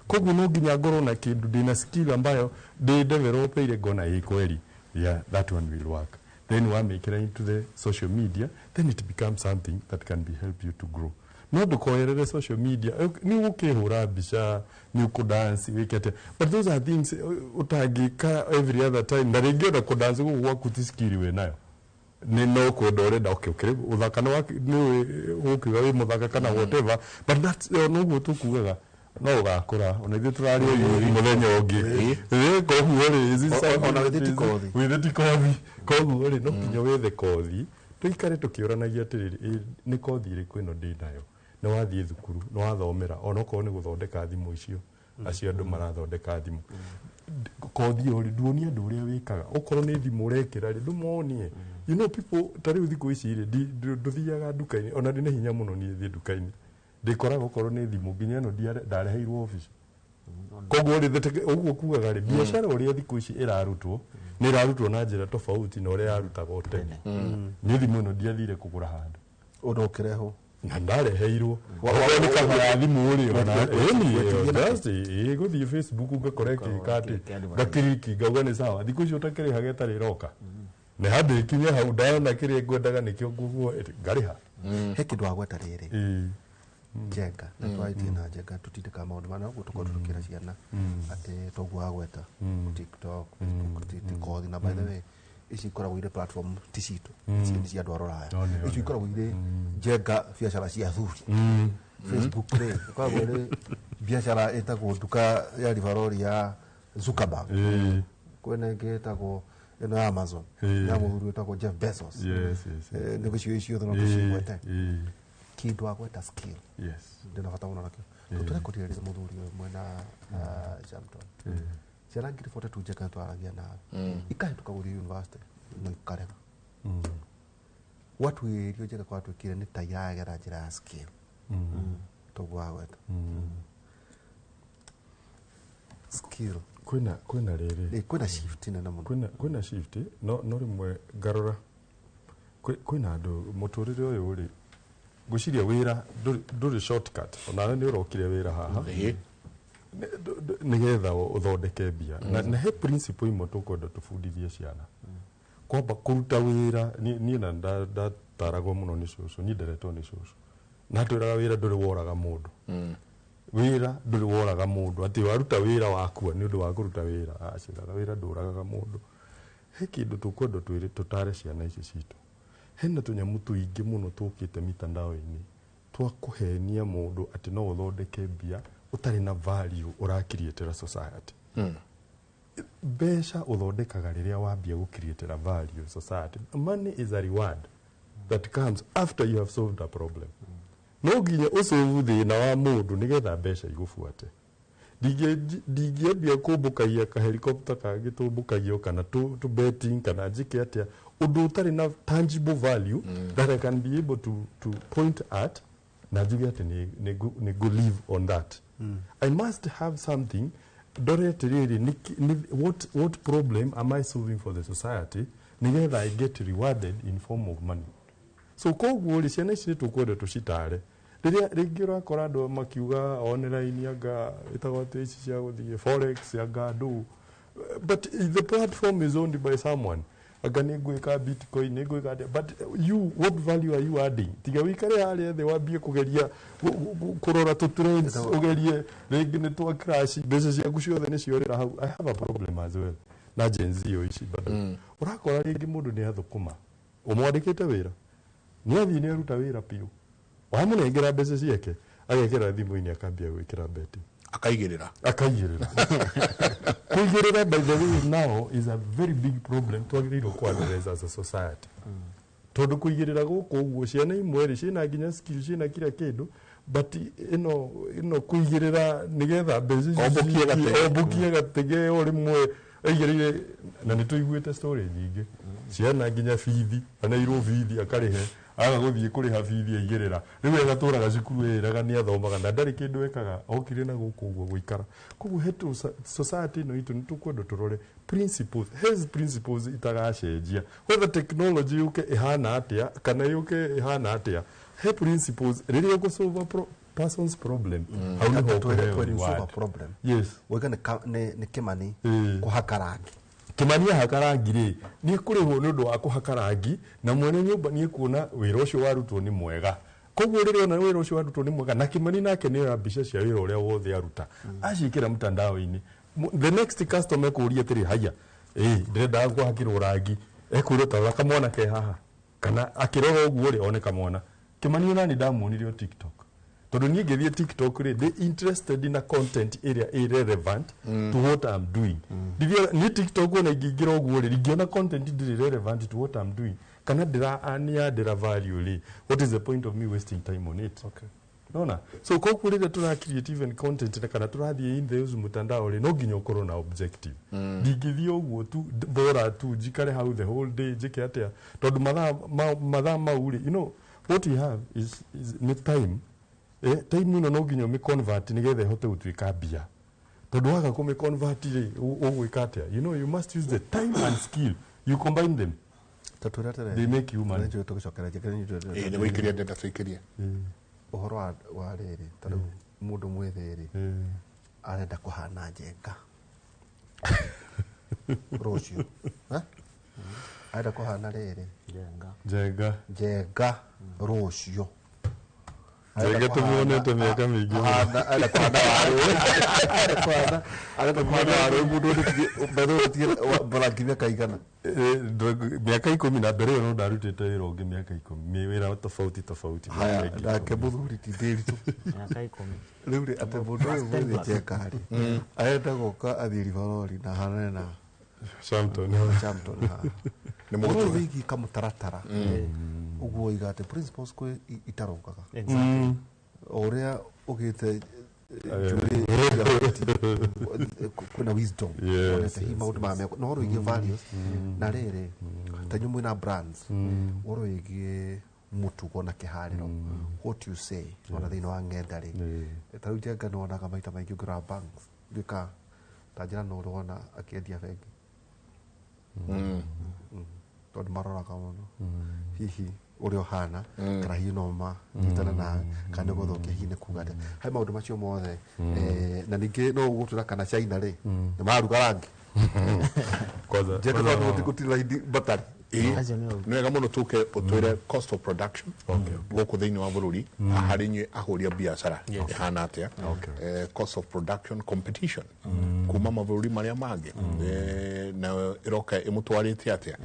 Koguo no nginya ngorwo na kĩndũ, ndĩna skill ambayo ndĩ developeire, ngona ĩ kweli, yeah, that one will work. Then wamĩkĩra into the social media, then it becomes something that can be help you to grow. No ndũkoerere social media. Nĩ ũgũkĩhũra mbica, nĩ ũkũdance, wĩke atĩa, but those are things ũtangĩka every other time. Na rĩngĩ ona kũdance gũkũ gwaku ti skill wĩ nayo. Nĩ no kwenda ũrenda, okay, ũkĩrĩ ũthaka nĩ ũkiuga wĩ mũthaka kana whatever, but that's noguo tũkugaga no ũgakũra ona ithuĩ tũrarĩ ũyũ mũthenya ũngĩ. Koguo rĩ, ona wĩthĩ ti kothi. Wĩthĩ ti kothi. Koguo rĩ, no nginya wethe kothi, tũikare tũkĩũranagia atĩrĩrĩ, nĩ kothi ĩrĩkũ ĩno ndĩ nayo? Nĩ wathiĩ thukuru, nĩ wathomera onokorwo nĩ gũthondeka thimũ icio, acio andũ marathondeka thimũ, kothi ĩyo rĩ, nduonie andũ ũrĩa wĩkaga. Okorwo nĩ thimũ ũrekĩra rĩ, ndũmonie. You know people, ta rĩu thikũ ici rĩ, ndũthiaga nduka-inĩ, ona ndĩ na hinya mũno niĩ thiĩ nduka-inĩ, ndĩkoraga okorwo nĩ thimũ nginya ĩno ndareheirwo obici. Koguo rĩ, ũguo kugaga rĩ, biacara ũrĩa thikũ ici ĩrarutwo nĩ ĩrarutwo na njĩra tofauti na ũrĩa yarutagwo tene. Niĩ thimũ ĩno ndiathire kũgũra handũ. Ũndũ ũkĩrehwo. Na ndareheirwo. Okorwo nĩ cover ya thimũ rĩ, ona ĩni just gũthiĩ Facebook ngakora ĩkĩka atĩ ngakiriki, ngauga nĩ sawa. Thikũ icio ũtakĩrĩhaga ĩtarĩ ĩroka, nĩ handũ ĩkinye hau ndona kĩrĩa ngwendaga nĩkĩo nguguo ngarĩha. He kĩndũ wagweta rĩrĩ, Njenga, na twarĩtie na Njenga tũtindĩkaga maũndũ mana ũguo tũkorwo tũkĩra ciana atĩ toguo wagweta TikTok, Facebook ti kothi. Na by the way, ici ikoragwo irĩ platform ti citũ, ici nĩ cia andũ a rũraya. Icio ikoragwo irĩ, Njenga, biacara cia athuri. Facebook rĩ, ĩkoragwo ĩrĩ biacara ĩtagwo nduka ya ribarori ya Zuckerberg. Kwĩna ĩngĩ ĩtagwo ĩno ya Amazon ya mũthuri wĩtagwo Jeff Bezos. Nĩ gũcio ciothe no tũcigwete. Kĩndũ wagweta, skill, ndĩna bata mũno nakĩo. Tũrekondire mũthuri ũyũ mwena Jamton, ciana 42,000, Njenga, twaragia nawe, ikahĩtũka gũthiĩ university no ikarega. Gwatuĩrio, Njenga, kwatuĩkire nĩ ta iragera njĩra ya skill. Toguo wagweta skill. Kwĩna rĩrĩ. Kwĩna shift nene mũno. Kwĩna shift, no rĩmwe ngarora kwĩna andũ mũtũrĩre ũyũ rĩ, ngwĩciria wĩra ndũrĩ shortcut. Onawe nĩ ũrokire wĩra haha nĩgetha ũthondeke mbia, na he principle imwe tũkwenda tũbundithie ciana kwamba kũruta wĩra. Niĩ na ndataragwo mũno nĩ cũcũ, niĩ nderetwo nĩ cũcũ, na atwĩraga wĩra ndũrĩ woraga mũndũ. Wĩra ndũrĩ woraga mũndũ atĩ waruta wĩra wakua nĩ ũndũ wa kũruta wĩra. Acĩraga wĩra ndũragaga mũndũ. He kĩndũ tũkwenda twĩre tũtare ciana ici citũ. Hena tũnyamũ tũingĩ mũno tũkĩte mitandao-inĩ twa kũhenia mũndũ atĩ no ũthondeke mbia ũtarĩ na value ũrakiriĩtĩra society. Mbeca ũthondekaga rĩrĩa wambia gũcreatĩra value society. Money is a reward that comes after you have solved a problem. No nginya ũsolve thĩna wa mũndũ nĩgetha mbeca igũbuate. Ndingĩambia kũmbũkagia kahelikopta kangĩ tũmbũkagio kana tũ betting kana njĩke atĩa ũndũ ũtarĩ na tangible value that I can be able to point at na njuge atĩ nĩ ngũ live on that. I must have something ndore atĩrĩrĩ, what problem am I solving for the society nĩgetha I get rewarded in form of money? So koguo rĩ, ciana ici nĩ tũkwenda tũcitare. Rĩrĩa rĩngĩ ũrakora andũ makiuga online anga ĩtagwo atĩ ici cia gũthiĩ forex anga ndũ, but the platform is owned by someone. Anga nĩ ngwĩka bitcoin, nĩ ngwĩka atĩa, but you, what value are you adding? Tiga wĩikare harĩa thĩ wambie kũgeria kũrora tũ trends, ũgerie rĩngĩ nĩ twa crash, mbeca ciaku ciothe nĩ ciorĩra hau. I have a problem as well na Gen Z ici bado. Ũrakora rĩngĩ mũndũ nĩ athũkũma, ũmwandĩkĩte wĩra, nĩ athiĩ nĩ aruta wĩra biũ, wamũnengera mbeca ciake, agekĩra thimũ-inĩ, akambia gwĩkĩra beti. Akaigĩrĩra. Akaigĩrĩra. Kũigĩrĩra, by the way, now is a very big problem twagĩrĩirwo ku address as a society, tondũ kũigĩrĩra gũkũ ũguo, ciana imwe rĩ, ciĩna nginya skill, ciĩna kila kĩndũ, but ĩno kũigĩrĩra nĩgetha mbeca icio Ombũkie gatege. Ombũkie gatege o rĩmwe aigĩrĩire. Na nĩ tũiguĩte story nyingĩ, ciana nginya bithi aneirwo bithi akarĩhe, aga gũthiĩ kũrĩha bithi, aigĩrĩra. Rĩu agatũraga cukuru ĩraga nĩ athomaga na ndarĩ kĩndũ ekaga, okire na gũkũ ũguo gũikara. Koguo he society ĩno itũ nĩ tũkwenda tũrore principles, hes principles itagacenjia whether technology yũke ĩhana atĩa kana yũke ĩhana atĩa. He principles rĩrĩa ũgũsolve a person's problem, hau nĩho ũkũheo reward. Problem. Yes. Waiga nĩ Kimani kũhaka rangi. Kimani ahaka rangi rĩ, nĩ ekũrĩhwo nĩ ũndũ wa kũhaka rangi, na mwene nyũmba nĩ ekuona wĩra ũcio warutwo nĩ mwega. Koguo rĩrĩa ona wĩra ũcio warutwo nĩ mwega, na Kimani nake nĩ oya mbica cia wĩra ũrĩa wothe aruta, aciĩkĩra mtandao-inĩ, the next customer ekũria atĩrĩ, "Haya, ĩ ndĩrendaga kũhakĩrwo rangi," ekwĩrwo, "Ta rora kamwana ke haha." Kana akĩrora ũguo rĩ one kamwana. Kĩmani ona nĩ ndamuonire o TikTok. Tondũ niĩ ngĩthiĩ TikTok rĩ, ndĩ interested in a content ĩrĩa ĩ relevant to what I'm doing. Niĩ TikTok ona ingĩingĩra ũguo rĩ, ingĩona content ndĩrĩ relevant to what I'm doing, kana ndĩra value rĩ, what is the point of me wasting time on it? Okay. Nona? So koguo rĩrĩa tũra create even content na kana tũrathiĩ in the mtandao rĩ, no nginya ũkorwo na objective. Ndingĩthiĩ ũguo tu bora tu njikare hau the whole day njĩke atĩa, tondũ mathaa mau rĩ, you know what we have is nĩ time. Time ĩno no nginya ũmĩ-convert nĩgetha ĩhote gũtuĩka mbia. Tondũ waga kũmĩ-convert rĩ, ũgwĩka atĩa? You know, you must use the time and skill. You combine them. They make you money. Nĩ gũikĩria ndenda tũikĩrie. Ũhoro wa rĩrĩ, ta rĩu mũndũ mwĩthĩ rĩ, arenda kũhana Njenga rũciũ. Arenda kũhana rĩrĩ, Njenga rũciũ. Njenga tumuonete mĩaka mĩingĩ. Arenda kũhana Warũĩ. Arenda kũhana Warũĩ mũndũ ũrĩa mborangi mĩaka igana. Mĩaka 10 na mbere ĩyo no ndarutĩte wĩra ũngĩ mĩaka 10, wĩra tofauti tofauti. Haya, nake mũthuri ti Ndĩritũ. Mĩaka 10. Rĩu rĩ, atĩ mũndũ ũyũ mwĩthĩ Njenga rĩ, arenda gũka athiĩ Rivaroli na ahanane na Champton. Champton haha. Nĩ Ũhoro mũgũtũre. wĩgiĩ kamũtaratara ũguo oiga atĩ principles kwĩ itarũngaga. Exactly. O ũrĩa ũgĩte njuĩrĩ kwĩna wisdom. Wonete hihi maũndũ maya na ũhoro wĩgiĩ values na rĩrĩ, ta inyuĩ mwĩna brands, ũhoro wĩgiĩ mũtugo na kĩharĩro, what you say ona thĩinĩ wa ng'enda rĩ, ta rĩu Njenga nĩ wonaga maita maingĩ ũngĩrora banks ngĩka ta njĩra no ũrona akĩendia bengi, tondũ maroraga mũno hihi ũrĩa ũhana, kana hihi no manyitane nawe, kana nĩ gũthũkia, hihi nĩ kuga atĩa he maũndũ macio mothe. Na ningĩ no ũgũtwĩra kana China rĩ, nĩ maruga rangi. Kwanza Njenga tondũ gũtirĩ raini batari. Nĩ wega mũno tũke ũtwĩre cost of production gũkũ thĩinĩ wa bũrũri harĩ inyuĩ ahũri a biacara ĩhana atĩa, cost of production competition kuma mabũrũri marĩa mangĩ, na ĩroka ĩmũtwarĩte atĩa.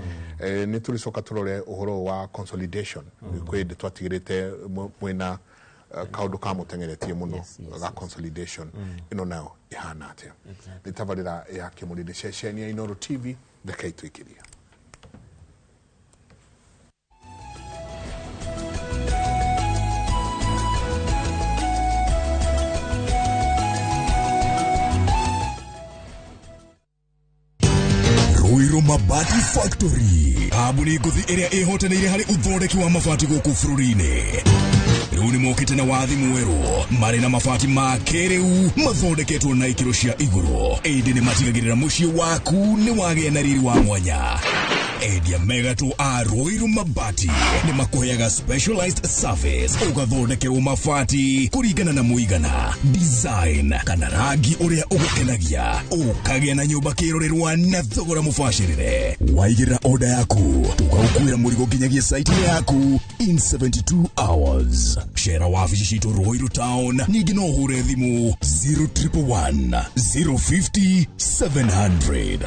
Nĩ tũrĩcoka tũrore ũhoro wa consolidation. Kwĩ hĩndĩ twatigĩrĩte mwĩna kaũndũ kamũteng'eretie mũno ga consolidation, ĩno nayo ĩhana atĩa. Nĩ tabarĩra ya Kĩmũrĩndĩ, ceceni ya Inooro TV. Rekei tũikĩrie. Ruiru Mabati Factory, kambuni ngũthi ĩrĩa ĩhotanĩire harĩ ũthondeki wa mabati gũkũ bũrũri-inĩ. Rĩu nĩ mokĩte na wathi mwerũ, marĩ na mabati ma kĩrĩu mathondeketwo na ikĩro cia igũrũ, ĩndĩ nĩ matigagĩrĩra mũciĩ waku nĩ wagĩa na riri wa mwanya. Endia megatũ a Ruiru Mabati nĩ makũheaga specialized service, ũgathondekerwo mabati kũringana na mũigana, design kana rangi ũrĩa ũgũkenagia, ũkagĩa na nyũmba kĩrorerwa na thogora mũbacĩrĩre. Waigĩrĩra order yaku, tũkaũkuĩra mũrigo nginyagia site yaku in 72 hours. Cera wabici citũ Ruiru Town, ningĩ no ũhũre thimũ 0111 050 700.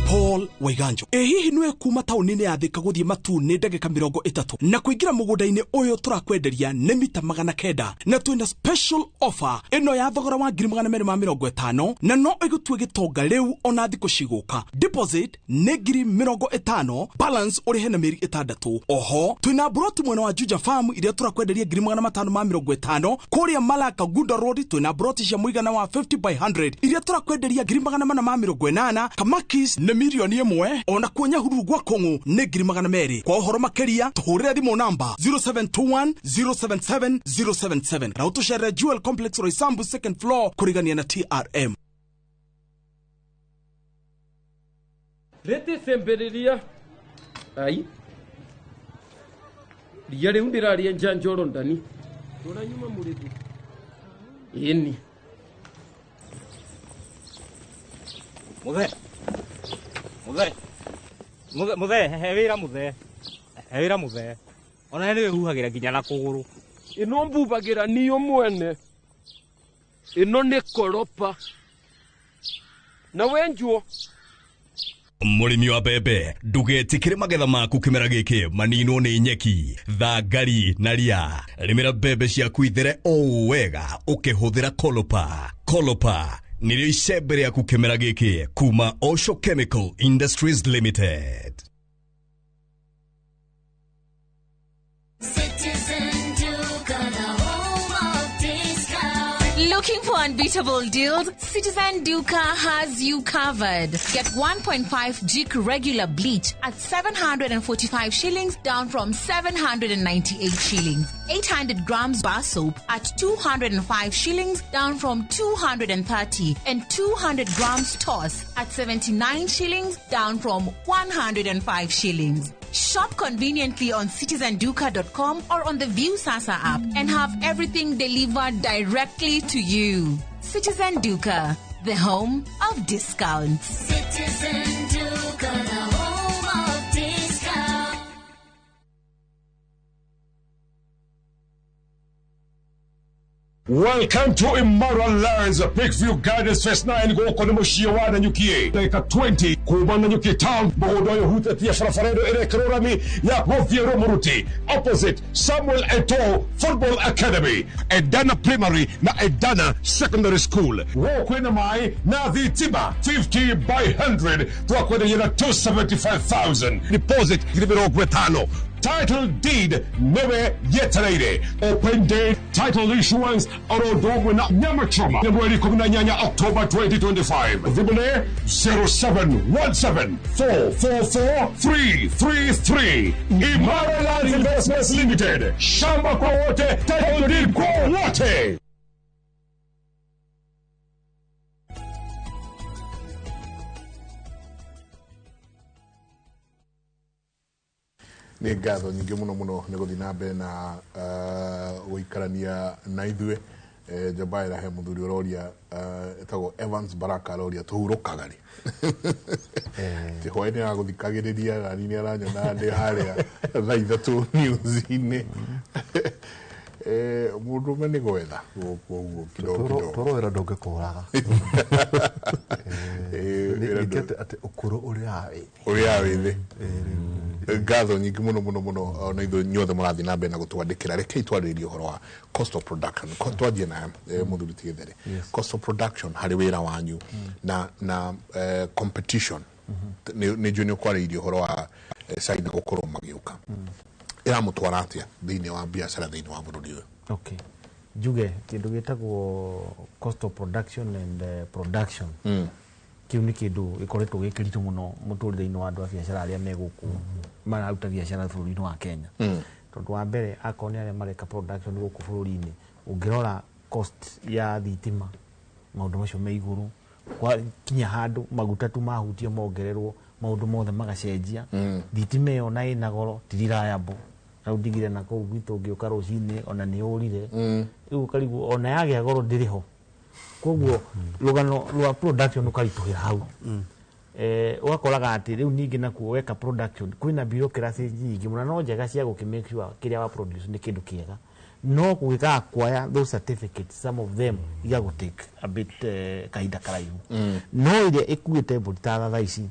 Paul Waiganjo. Ĩ hihi nĩwe kuma taũni-inĩ ya Thika gũthiĩ Matuu nĩ ndagĩka 30 na kũingĩra mũgũnda-inĩ ũyũ tũrakwenderia nĩ mita 900, na twĩna special offer ĩno ya thogora wa 250,000 na no ĩgũtue gĩtonga rĩu ona thikũ cigũka. Deposit nĩ 50,000, balance ũrĩhe na mĩeri 6. Oho twĩna mburoti mwena wa Juja Farm iria tũrakwenderia 550,000. Kũrĩa Malaka Gunda Road twĩna mburoti cia mũigana wa 50 by 100 iria tũrakwenderia 480,000. Kamakis nĩ 1,000,000, ona kuo Nyahururu gwa Kũng'ũ nĩ 200,000. Kwa ũhoro makĩria tũhũrĩre thimũ namba 0721 077 077 na ũtũcerere Jewel Complex Roysambu second floor kũrigania na TRM. Rĩtĩ cemberiria ai ria rĩu ndĩraria njanjoro ndani tũra nyuma mũrĩthi. Ĩni. Muthe. Muthe. Muthe, muthe, he wĩra muthe. He wĩra muthe. Ona nĩ wĩhuhagĩra nginya na kũgũrũ. Ĩno mbubagĩra niyo mwene. Ĩno nĩ koropa. Na wenjuo. Mũrĩmi wa mbembe ndũgetĩkĩre magetha maku kĩmera gĩkĩ maninwo nĩ nyeki, thangari na ria. Rĩmĩra mbembe ciaku ithere o wega ũkĩhũthĩra Kolopa. Kolopa nĩrĩo icembe rĩaku kĩmera gĩkĩ kuma Osho Chemical Industries Limited. Citizen Duka, the home of discount. Looking for unbeatable deals? Citizen Duka has you covered. Get 1.5 Jik regular bleach at 745 shillings, down from 798 shillings. 800 grams bar soap at 205 shillings, down from 230. And 200 grams toss at 79 shillings, down from 105 shillings. Shop conveniently on citizenduka.com or on the View Sasa app and have everything delivered directly to you. Citizen Duka, the home of discounts. Citizen Duka, the home of discounts. Welcome to Immoral Lands, Peakview Gardens Phase 9 gũkũ nĩ mũciĩ wa Nanyuki ndagĩka 20 kuma Nanyuki town mũgũnda ũyũ ũhutĩtie barabara ĩno ĩrekĩrwo rami ya gũthiĩ Rũmũruti opposite Samuel Eto'o Football Academy, Edana Primary na Edana Secondary School. Gũkũ kwĩna maĩ na thitima 50 by 100 twakwenderia na 275,000 deposit 50,000. Title deed newe yetereire. Open day title issuance oro ũndũ na nyama choma nĩ mweri 18 October 2025. Thimũ nĩ 0717 444 333. Imara Land Investments Limited. Shamba kwa wote, title deed kwa wote. Nĩ ngatho nyingĩ mũno mũno nĩ gũthiĩ na mbere na gũikarania na ithuĩ. Njamba ĩra he mũthuri ũroria etagwo Evans Baraka aroria tũhurũkaga rĩ. Ti hwaĩ-inĩ agũthikagĩrĩria na niĩ aranyona ndĩ harĩa thaa 3 news-inĩ. Mũndũrũme nĩ gwetha gũkũ ũguo kidogo kidogo. Toro wĩra ndũngĩkũraga. Nĩ atĩ ũkũrũ ũrĩa wĩ thĩ. Ũrĩa wĩ thĩ. Ngatho nyingĩ mũno mũno mũno ona ithuĩ inyuothe mũrathiĩ na mbere na gũtwandĩkĩra. Rekei twarĩrĩrie ũhoro wa cost of production. Twanjie na mũthuri ti Gĩthere. Cost of production harĩ wĩra wanyu na competition. Nĩ njũĩ nĩ ũkwarĩirie ũhoro wa China gũkorwo magĩũka. Ĩramũtwara atĩa thĩinĩ wa biacara thĩinĩ wa bũrũri ũyũ? Okay. Njuge kĩndũ gĩtagwo cost of production and production. Kĩu nĩ kĩndũ gĩkoretwo gĩ kĩritũ mũno mũtũrĩre-inĩ wa andũ a biacara arĩa me gũkũ mararuta biacara bũrũri-inĩ wa Kenya. Tondũ wa mbere akorwo nĩ arĩa mareka production gũkũ bũrũri-inĩ, ũngĩrora cost ya thitima maũndũ macio me igũrũ, kwa kinya handũ maguta tu mahutio mongererwo maũndũ mothe magacenjia. Thitima ĩyo na ĩna goro ti reliable. Rĩu ndigire na kũu gwitũ ngĩũka rũcinĩ ona nĩ ũrire. Rĩu ũkarigwo ona yagĩa goro ndĩrĩ ho. Koguo rũgano rwa production ũkaritũhĩra hau. Ũgakoraga atĩ rĩu ningĩ nakuo weka production kwĩna bureaucracy nyingĩ mũno, no njega cia gũkĩ make sure kĩrĩa wa produce nĩ kĩndũ kĩega, no gũgĩkaga kuoya those certificates, some of them igagũ take a bit kahinda karaihu. No ĩrĩa ĩkuĩte mbũri ta thaa ici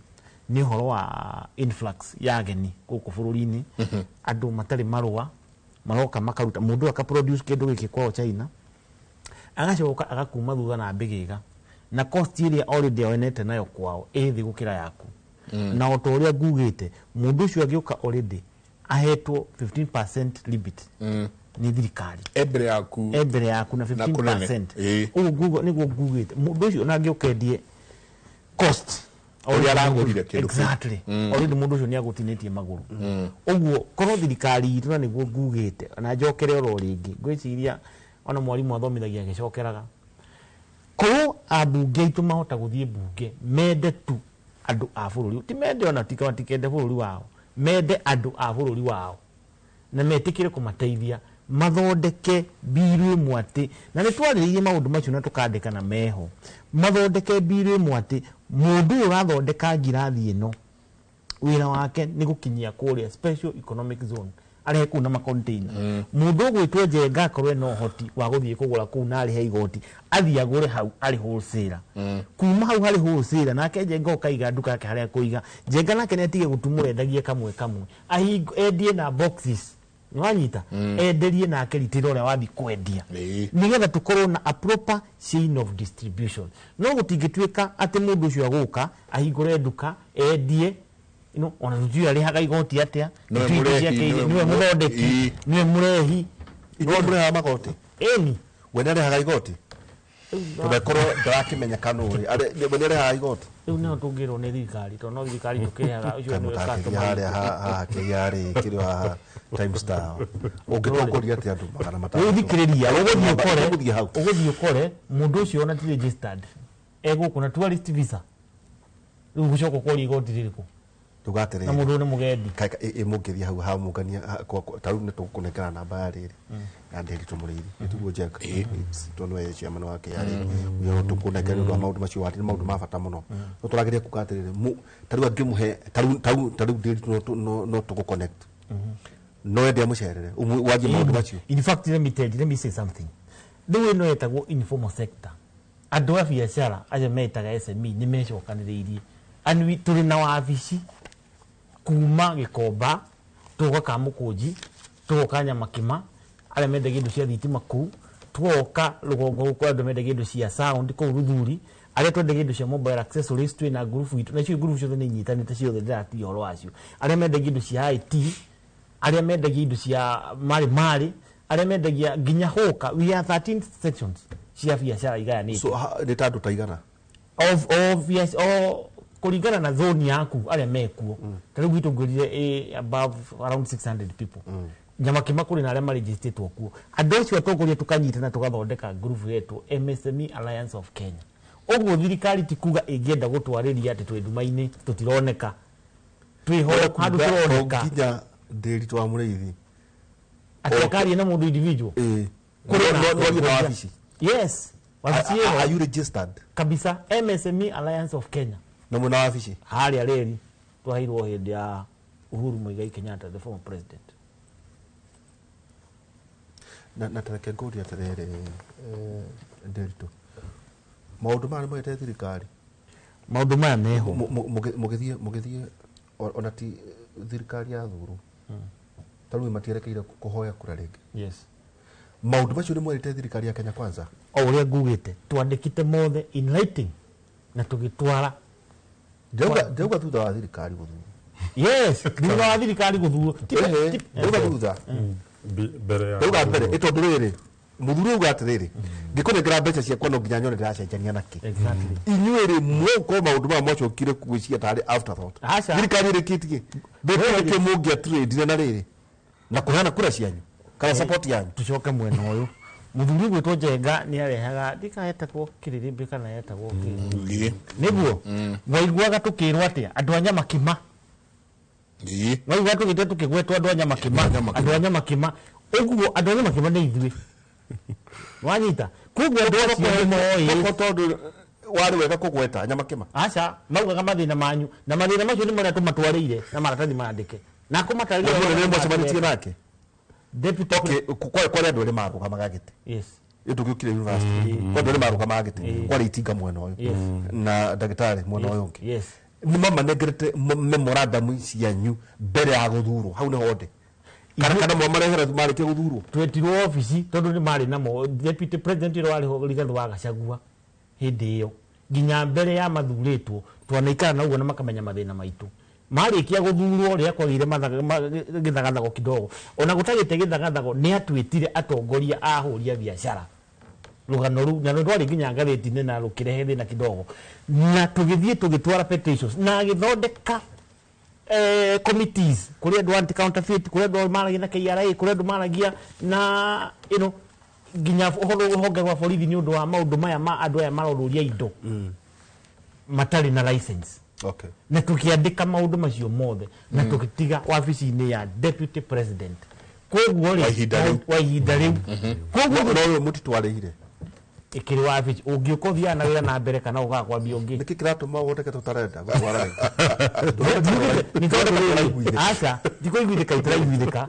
nĩ ũhoro wa influx ya ageni gũkũ bũrũri-inĩ. Andũ matarĩ marũa maroka makaruta, mũndũ aka produce kĩndũ gĩkĩ kwao China agacoka agakuma thutha na mbĩgĩga na cost ĩrĩa already onete nayo kwao ĩ thĩ gũkĩra yaku. Na o ta ũrĩa ngugĩte mũndũ ũcio angĩũka already ahetwo 15% limit nĩ thirikari e mbere yaku, e mbere yaku na 15%. Ũguo nĩguo ngugĩte mũndũ ũcio ona angĩũka endie cost ũrĩa aragũrire kĩndũ. Exactly. Already mũndũ ũcio nĩ agũtinĩtie magũrũ. Ũguo korwo thirikari itũ na nĩguo ngugĩte na njokere oro rĩngĩ ngwĩciria ona mwarimũ athomithagia agĩcokeraga, korwo ambunge aitũ mahota gũthiĩ mbunge mende tu andũ a bũrũri, ti mende ona matikende bũrũri wao, mende andũ a bũrũri wao na metĩkĩre kũmateithia Mathondeke mbiru ĩmwe atĩ na nĩ twarĩrĩirie maũndũ macio na tũkandĩka na meho. Mathondeke mbiru ĩmwe atĩ mũndũ ũyũ ũrathondeka ngirathi ĩno wĩra wake nĩ gũkinyia kũrĩa special economic zone arehe kũu na macontainer. Mũndũ ũgwĩtwo Njenga akorwo ena ũhoti wa gũthiĩ kũgũra kũu na arĩhe igoti, athiĩ agũre hau arĩ wholesaler. Kuma hau harĩ wholesaler nake Njenga ũkaiga nduka yake harĩa kũiga. Njenga nake nĩ atige gũtumũra endagie kamwe kamwe, endie na boxes, nĩwanyita, enderie nake retail ũrĩa wathiĩ kwendia, nĩgetha tũkorwo na a proper chain of distribution. No gũtingĩtuĩka atĩ mũndũ ũcio agũka ahingũre nduka endie, you ona tũtiũĩ arĩhaga igoti atĩa, Nĩwe tũtiũĩ mũrehi, ciake nĩwe nĩwe mũthondeki, nĩwe mũrehi. Inyuĩ mũrehaga magoti? Ĩni. We nĩarĩhaga igoti? Tondũ akorwo ndarakĩmenya kana ũrĩ we nĩarĩhaga igoti? Rĩu nĩho tũngĩrwo nĩ thirikari, tondũ no thirikari tũkĩrĩhaga ũcio nĩwe Kamũtakĩria customer harĩa witũ. Haha KRA kĩrĩ haha Times Star. Ũngĩtongoria atĩa andũ 600? Rĩu thikĩrĩria, ũgũthiĩ ũkore, Ũgũthiĩ hau. Ũgũthiĩ ũkore mũndũ ũcio ona ti registered egũkũ na tourist visa, rĩu gũcoka ũkoria igoti rĩrĩkũ? Tuga atĩrĩrĩ, Na mũndũ ũyũ nĩ mũgendi. Mũngĩthiĩ hau ha mũngania, ta rĩu nĩ tũgũkũnengera namba ya rĩrĩ ya Nderitu Mũrĩithi, nĩtiguo Njenga, tondũ nĩwe chairman wa KRA. Ũyũ tũkũnengera nĩ ũndũ wa maũndũ macio warĩ nĩ maũndũ ma bata mũno. No tũrageria kuga atĩrĩrĩ, ta rĩu angĩmũhe, ta rĩu Nderitu no tũgũ connect, no ende amũcerere wanjie maũndũ macio. In fact, let me tell you, let me say something. Rĩu ĩno ĩtagwo informal sector, andũ a biacara acio metaga SME nĩ mecokanĩrĩirie, and tũrĩ na wabici kuma Gĩkomba tũgoka Kamũkũnji, tũgoka Nyamakima arĩa mendagia indo cia thitima kũu, tũgoka rũgongo gũkũ andũ mendagia indo cia sound kũu Ruthuri, arĩa twendagia indo cia mobile accessories twĩ na ngurubu itũ, na icio ngurubu ciothe nĩ inyitanĩte ciothe, ndĩratia ũhoro wacio. Arĩa mendagia indo cia IT, arĩa mendagia indo cia marĩ marĩ, arĩa mendagia nginya hũka, we are 13 sections cia biacara igayanĩte. So nĩ ta andũ ta igana? Of yes, o kũringana na zone yaku arĩa mekuo. Ta rĩu gwitũ ngwĩrire above around 600 people. Nyamakima kũrĩ na arĩa marĩgistĩtwo kuo. Andũ acio atongoria tũkanyitana tũgathondeka group yetwo MSME Alliance of Kenya. Ũguo thirikari ti kuga ĩngĩenda gũtwarĩria atĩ twĩ nduma-inĩ tũtironeka, twĩho handũ tũroneka. Nginya Nderitu wa Mũrĩithi atĩ akaria na mũndũ individual. Kũrĩ na no na wabici? Yes, wabici ĩho. Are you registered? Kabisa, MSME Alliance of Kenya. Na mwena wabici? Harĩa reri twaheirwo hĩndĩ ya Uhuru Muigai Kenyatta, the former president. Na tareke ngũrie atĩrĩrĩ, Nderitu, maũndũ maya nĩ mwete thirikari? Maũndũ maya meho. Mũgĩthiĩ ona ti thirikari ya thurwo, ta rĩu matierekeire kũhoya kura rĩngĩ? Yes. Maũndũ macio nĩ mwerĩte thirikari ya Kenya Kwanza? O ũrĩa ngugĩte, twandĩkĩte mothe in writing na tũgĩtwara. Ndauga thutha wa thirikari gũthurwo. Yes, thutha wa thirikari gũthurwo. Ndauga thutha. Mbere ya Ndauga mbere, ĩ tondũ rĩrĩ, mũthuri auga atĩrĩrĩ, ngĩkũnengera mbeca ciakwa no nginya nyone ndĩracenjania nakĩ. Inyuĩ rĩ, mwaukorwo maũndũ maya mwacokire gwĩciria tarĩ afterthought. Aca. Thirikari ĩrĩkĩtie. Nĩkĩo mũngĩatrade na rĩrĩ na kũheana kura cianyu kana support yanyu. Tucoke mwena ũyũ. Mũthuri ũgwĩtwo Njenga nĩ arehaga ndikaetagwo kĩrĩrĩmbĩ kana etagwo kĩ. Nĩguo waiguaga tũkĩrwo atĩa andũ a Nyamakima. Waiguaga tũgĩte tũkĩgwetwo andũ a Nyamakima, andũ a Nyamakima. Ũguo andũ a Nyamakima nĩ ithuĩ. Wanyita? Koguo andũ acio nĩ moĩ. Tondũ warĩ wega kũgweta Nyamakima. Aca, maugaga mathĩna manyu na mathĩna macio nĩ marĩa tũmatwarĩire na maratathi mandĩke. Na kũmatarĩria Mũndũ nĩ mwacemanĩtie nake? Deputy. Okay, kwarĩ andũ erĩ marũgamaga gĩtĩ. Yes. Ĩ tũgĩũkire university. Kwarĩ andũ erĩ marũgamaga gĩtĩ. Kwarĩ Itinga mwena ũyũ. Yes. Na ndagĩtarĩ mwena ũyũ ũngĩ. Yes. Nĩ mamanengerete memorandum cianyu mbere ya gũthurwo. Hau nĩho ndĩ. Kana mwamarehera marĩkia gũthurwo? Twetirwo obici tondũ nĩ marĩ namo. Deputy President ũrĩa warĩ ho Rigathĩ wa Gachagua hĩndĩ ĩyo nginya mbere ya mathurĩtwo twanaikara na ũguo na makamenya mathĩna maitũ. Marĩkia gũthurwo rĩrĩa kwagĩire gĩthagathago kidogo, ona gũtagĩte gĩthagathago nĩ atwĩtire atongoria a ahũri a biacara rũgano rũu, na rwarĩ nginya ngathĩti-inĩ na rũkĩrehe thĩna kidogo, na tũgĩthiĩ tũgĩtwara petitions na agĩthondeka committees kũrĩ andũ anti counterfeit, kũrĩ andũ maragia na KRA, kũrĩ andũ maragia na nginya rũhonge rwa borithi nĩ ũndũ wa maũndũ maya ma andũ aya marorũria indo matarĩ na license. Okay. Na tukiandika maundu macio mothe na tukitiga wabici-inĩ ya deputy president. Koguo rĩ wa ihinda rĩu. Koguo no ũyũ mũtitwarĩire ikiri wa wabici ũngĩũka ũthiaga na wĩra na mbere kana ũkaga kwambia ũngĩ. Nĩkĩ kĩratũma woneke tũtarenda gũtwara rĩngĩ? Nĩ tondũ rĩrĩ, aca ndikũiguithĩka itiraiguithĩka.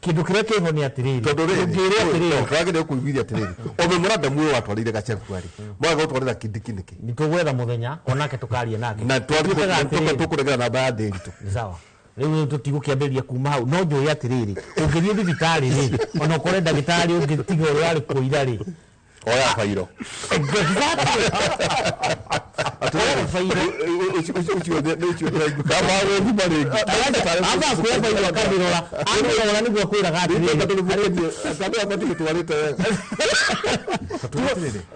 Kĩndũ kĩrĩa kĩho nĩ atĩrĩrĩ, tondũ rĩrĩ ũngĩrwo atĩrĩrĩ kĩragĩrĩire kũiguithia atĩrĩrĩ, o memorandum ũyũ watwarĩire Gachagua rĩ, mwaga gũtwarĩra Kindiki nĩkĩ? Nĩ tũgwetha mũthenya onake tũkaria nake na Tuĩkaga atĩrĩrĩ, tũkũregera namba ya Ndĩritũ. Sawa, rĩu tũtigũkĩambĩrĩria kuma hau, no njũĩ atĩrĩrĩ, ũngĩthiĩ thibitarĩ rĩ, ona ũkore ndagĩtarĩ ũngĩ tiga ũrĩa warĩ kuo ira rĩ, oya bairo. Exactly. Amba kuoya bairo akamĩrora, amĩrora nĩguo akwĩraga atĩrĩrĩ, atĩrĩrĩ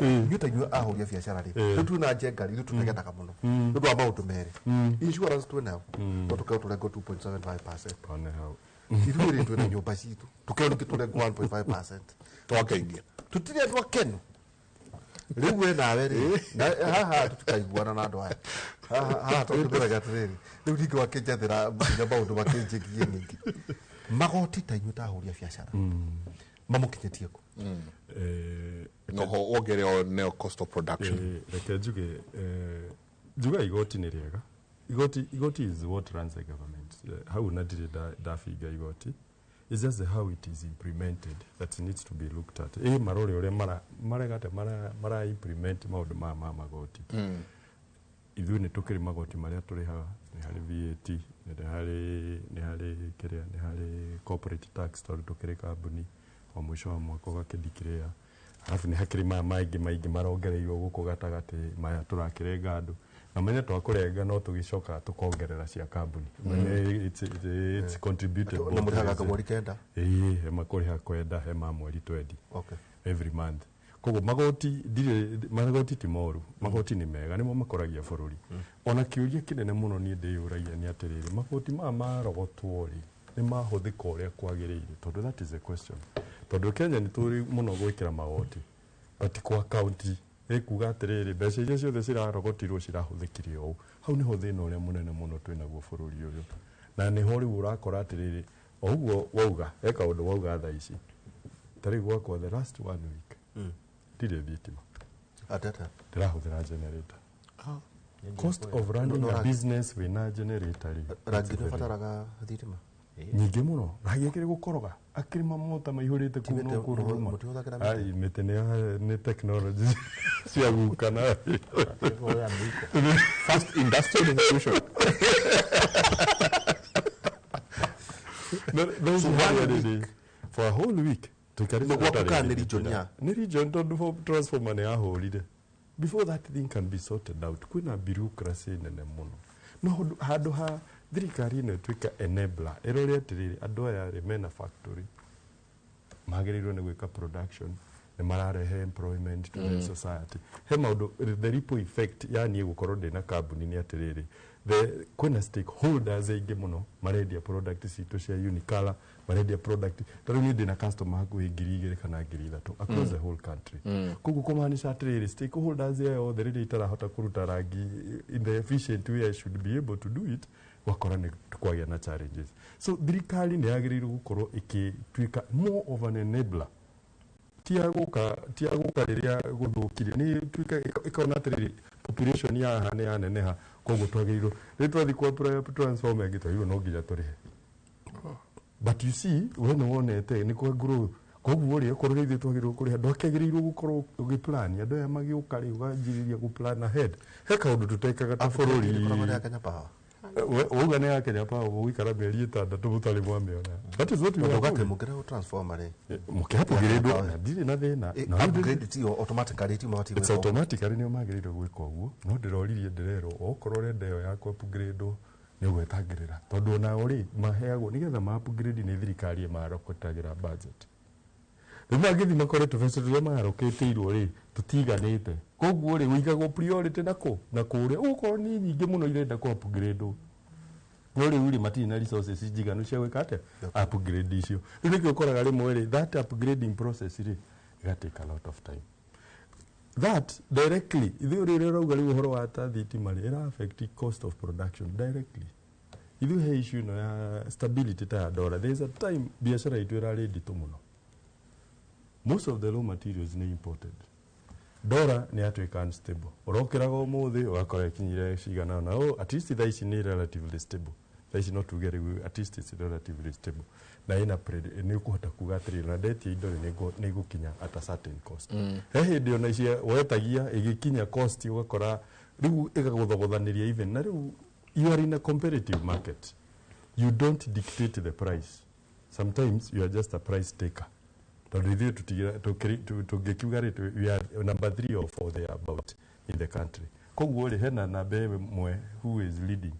inyuĩ ta inyuĩ ahũri a biacara rĩ, rĩu twĩna njenga ithuĩ tũtegenaga mũno nĩ ũndũ wa maũndũ merĩ. Insurance twĩ nayo, no tũkeo tũrengwo 2.75%. Ithuĩ rĩ twĩna nyũmba citũ, tũkeo ningĩ tũrengwo 1.5%. Twakeingia tũtirĩ andũ akenu rĩu we nawe rĩ, haha tũtikaiguana na andũ aya haha tũmeraga atĩrĩrĩ, rĩu ningĩ wakĩnjathĩra nginya maũndũ makĩnjĩgie ningĩ magoti ta inyuĩ ta ahũri a biacara mamũkinyĩtie kũ? Noho wongereo neo cost of production. Reke njuge, njuga igoti nĩ rĩega. Igoti is what runs the government. Hau na ndirĩ ndabinga igoti. It's just how it is implemented that needs to be looked at. Marore ũrĩa maregate mara implement maũndũ maya ma magoti. Ithuĩ nĩ tũkĩrĩ magoti marĩa tũrĩhaga, nĩ harĩ VAT, nĩ harĩ kĩrĩa, nĩ harĩ corporate tax tondũ tũkĩrĩ kambuni o mũico wa mwaka ũgakĩndikĩrĩa. Arabu nĩ hakĩrĩ maya maingĩ maingĩ marongereirwo gũkũ gatagatĩ maya tũrakĩrenga andũ. Na menye twakũrenga no tũgĩcokaga tũkongerera cia kambuni. It's contributed. Na mũrĩhaga mweri kenda? Ĩĩ, he makũrĩha kwenda, he ma mweri 20. Okay. Every month. Koguo magoti ndirĩ, magoti ti moru, magoti nĩ mega, nĩmo makoragia bũrũri. Ona kĩũria kĩnene mũno niĩ ndĩyũragia nĩ atĩrĩrĩ, magoti maya marogotwo rĩ, nĩ mahũthĩka ũrĩa kwagĩrĩire? Tondũ that is the question. Tondũ Kenya nĩ tũrĩ mũno gwĩkĩra magoti, but kwa county ĩkuga atĩrĩrĩ, mbeca iria ciothe cirarogotirwo cirahũthĩkire ũũ. Hau nĩho thĩna ũrĩa mũnene mũno twĩnaguo bũrũri ũyũ. Na nĩho rĩu ũrakora atĩrĩrĩ, o ũguo wauga, he kaũndũ wauga thaa ici. Ta rĩu gwakwa the last one week, ndirĩ thitima. Atata. Ndĩrahũthĩra generator. Cost of running a business wĩna generator rĩ. Rangi nĩ ũbataraga thitima? Nyingĩ mũno. Rangi akĩrĩ gũkoroga, akĩrĩ mamota maihũrĩte kũu no kũruruma. Ai, mĩtĩ nĩ technology cia guka na First industrial revolution. So one week. For a whole week. No gwaku kana nĩ region ya? Nĩ region tondũ transformer nĩ yahũrire. Before that thing can be sorted out, kwĩna bureaucracy nene mũno. No handũ ha thirikari ĩno ĩtuĩka enabler, ĩrore atĩrĩrĩ, andũ aya rĩ mena factory, magĩrĩirwo nĩ gwĩka production, nĩ mararehe employment to the society. He maũndũ, the ripple effect ya niĩ gũkorwo ndĩna kambuni nĩ atĩrĩrĩ, kwĩna stakeholders aingĩ mũno marendia product citũ cia Unicolor, marendia product, ta rĩu niĩ ndĩna customer hakuhĩ 2,000 kana 3,000 across the whole country. Koguo kũmaanisha atĩrĩrĩ, stakeholders aya othe rĩrĩa itarahota kũruta rangi in the efficient way I should be able to do it, wakora nĩ kwagĩa na challenges. So thirikari nĩ yagĩrĩirwo gũkorwo ĩkĩtuĩka more of an enabler. Ti ya gũka rĩrĩa gũthũkire, nĩ tuĩka ĩkona atĩrĩrĩ, population ya haha nĩ yaneneha, koguo twagĩrĩirwo rĩu twathiĩ kwa transformer ĩngĩ twagĩrĩirwo no nginya tũrĩhe. But you see, we nĩ wonete nĩ kwa grow. Koguo rĩ, okorwo ithuĩ twagĩrĩirwo kũrĩha, ndwakĩagĩrĩirwo gũkorwo ũgĩplan, andũ aya magĩũka rĩ, ũganjĩrĩria gũplan ahead. He kaũndũ tũtekaga ta bũrũri. Wauga nĩ ya Kenya Power, mũgũikara mĩeri 6 mũtarĩ mwamĩona. That is what we are doing. Mũkĩrehwo transformer rĩ. Mũkĩ-upgrade na ndirĩ na thĩna. Upgrade ti automatically ti mabatiĩ It's automatically nĩo magĩrĩirwo gwĩka ũguo. No ndĩroririe ndĩrerwo okorwo ũrenda ĩyo ya kũ-upgrade nĩ ũgwetangĩrĩra. Tondũ onao rĩ maheagwo nĩgetha ma-upgrade nĩ thirikari ĩmarokotagĩra budget. Rĩu mangĩthiĩ makore tũbeca tũrĩa marokĩtĩirwo rĩ tũtiganĩte. Koguo rĩ ũigagwo priority na kũ na kũrĩa ũgũkorwo nĩ nyingĩ mũno irenda kũ upgrade. No rĩu rĩ matirĩ na resources njiganu cia gwĩka atĩa upgrade icio. Rĩu nĩkĩo ũkoraga rĩmwe rĩ that upgrading process rĩ ĩga take a lot of time. That directly ithuĩ rĩrĩa ũrauga rĩu ũhoro wa ta thitima rĩ ĩra affect cost of production directly. Ithuĩ he issue ĩno ya stability ta ya dollar. There is a time biacara itũ ĩrarĩ nditũ mũno. Most of the raw materials nĩ imported. Dollar nĩ yatuĩka unstable. Ũrokĩraga ũmũthĩ ũgakora ĩkinyire cigana ũna. Oh, at least thaa ici nĩ relatively stable. Thaa ici no tuge rĩu at least it's relatively stable. Na ĩna nĩ ũkũhota kuga atĩrĩrĩ, na ndetia indo rĩ, nĩ igũkinya at a certain cost. He hĩndĩ ona ici wetagia ĩgĩkinya cost ũgakora rĩu ĩgagũthogothanĩria even na rĩu you are in a competitive market. You don't dictate the price. Sometimes you are just a price taker. Tondũ ithuĩ tũngĩkiuga rĩ, we are number 3 or 4 there about in the country. Koguo rĩ, hena namba ĩmwe who is leading.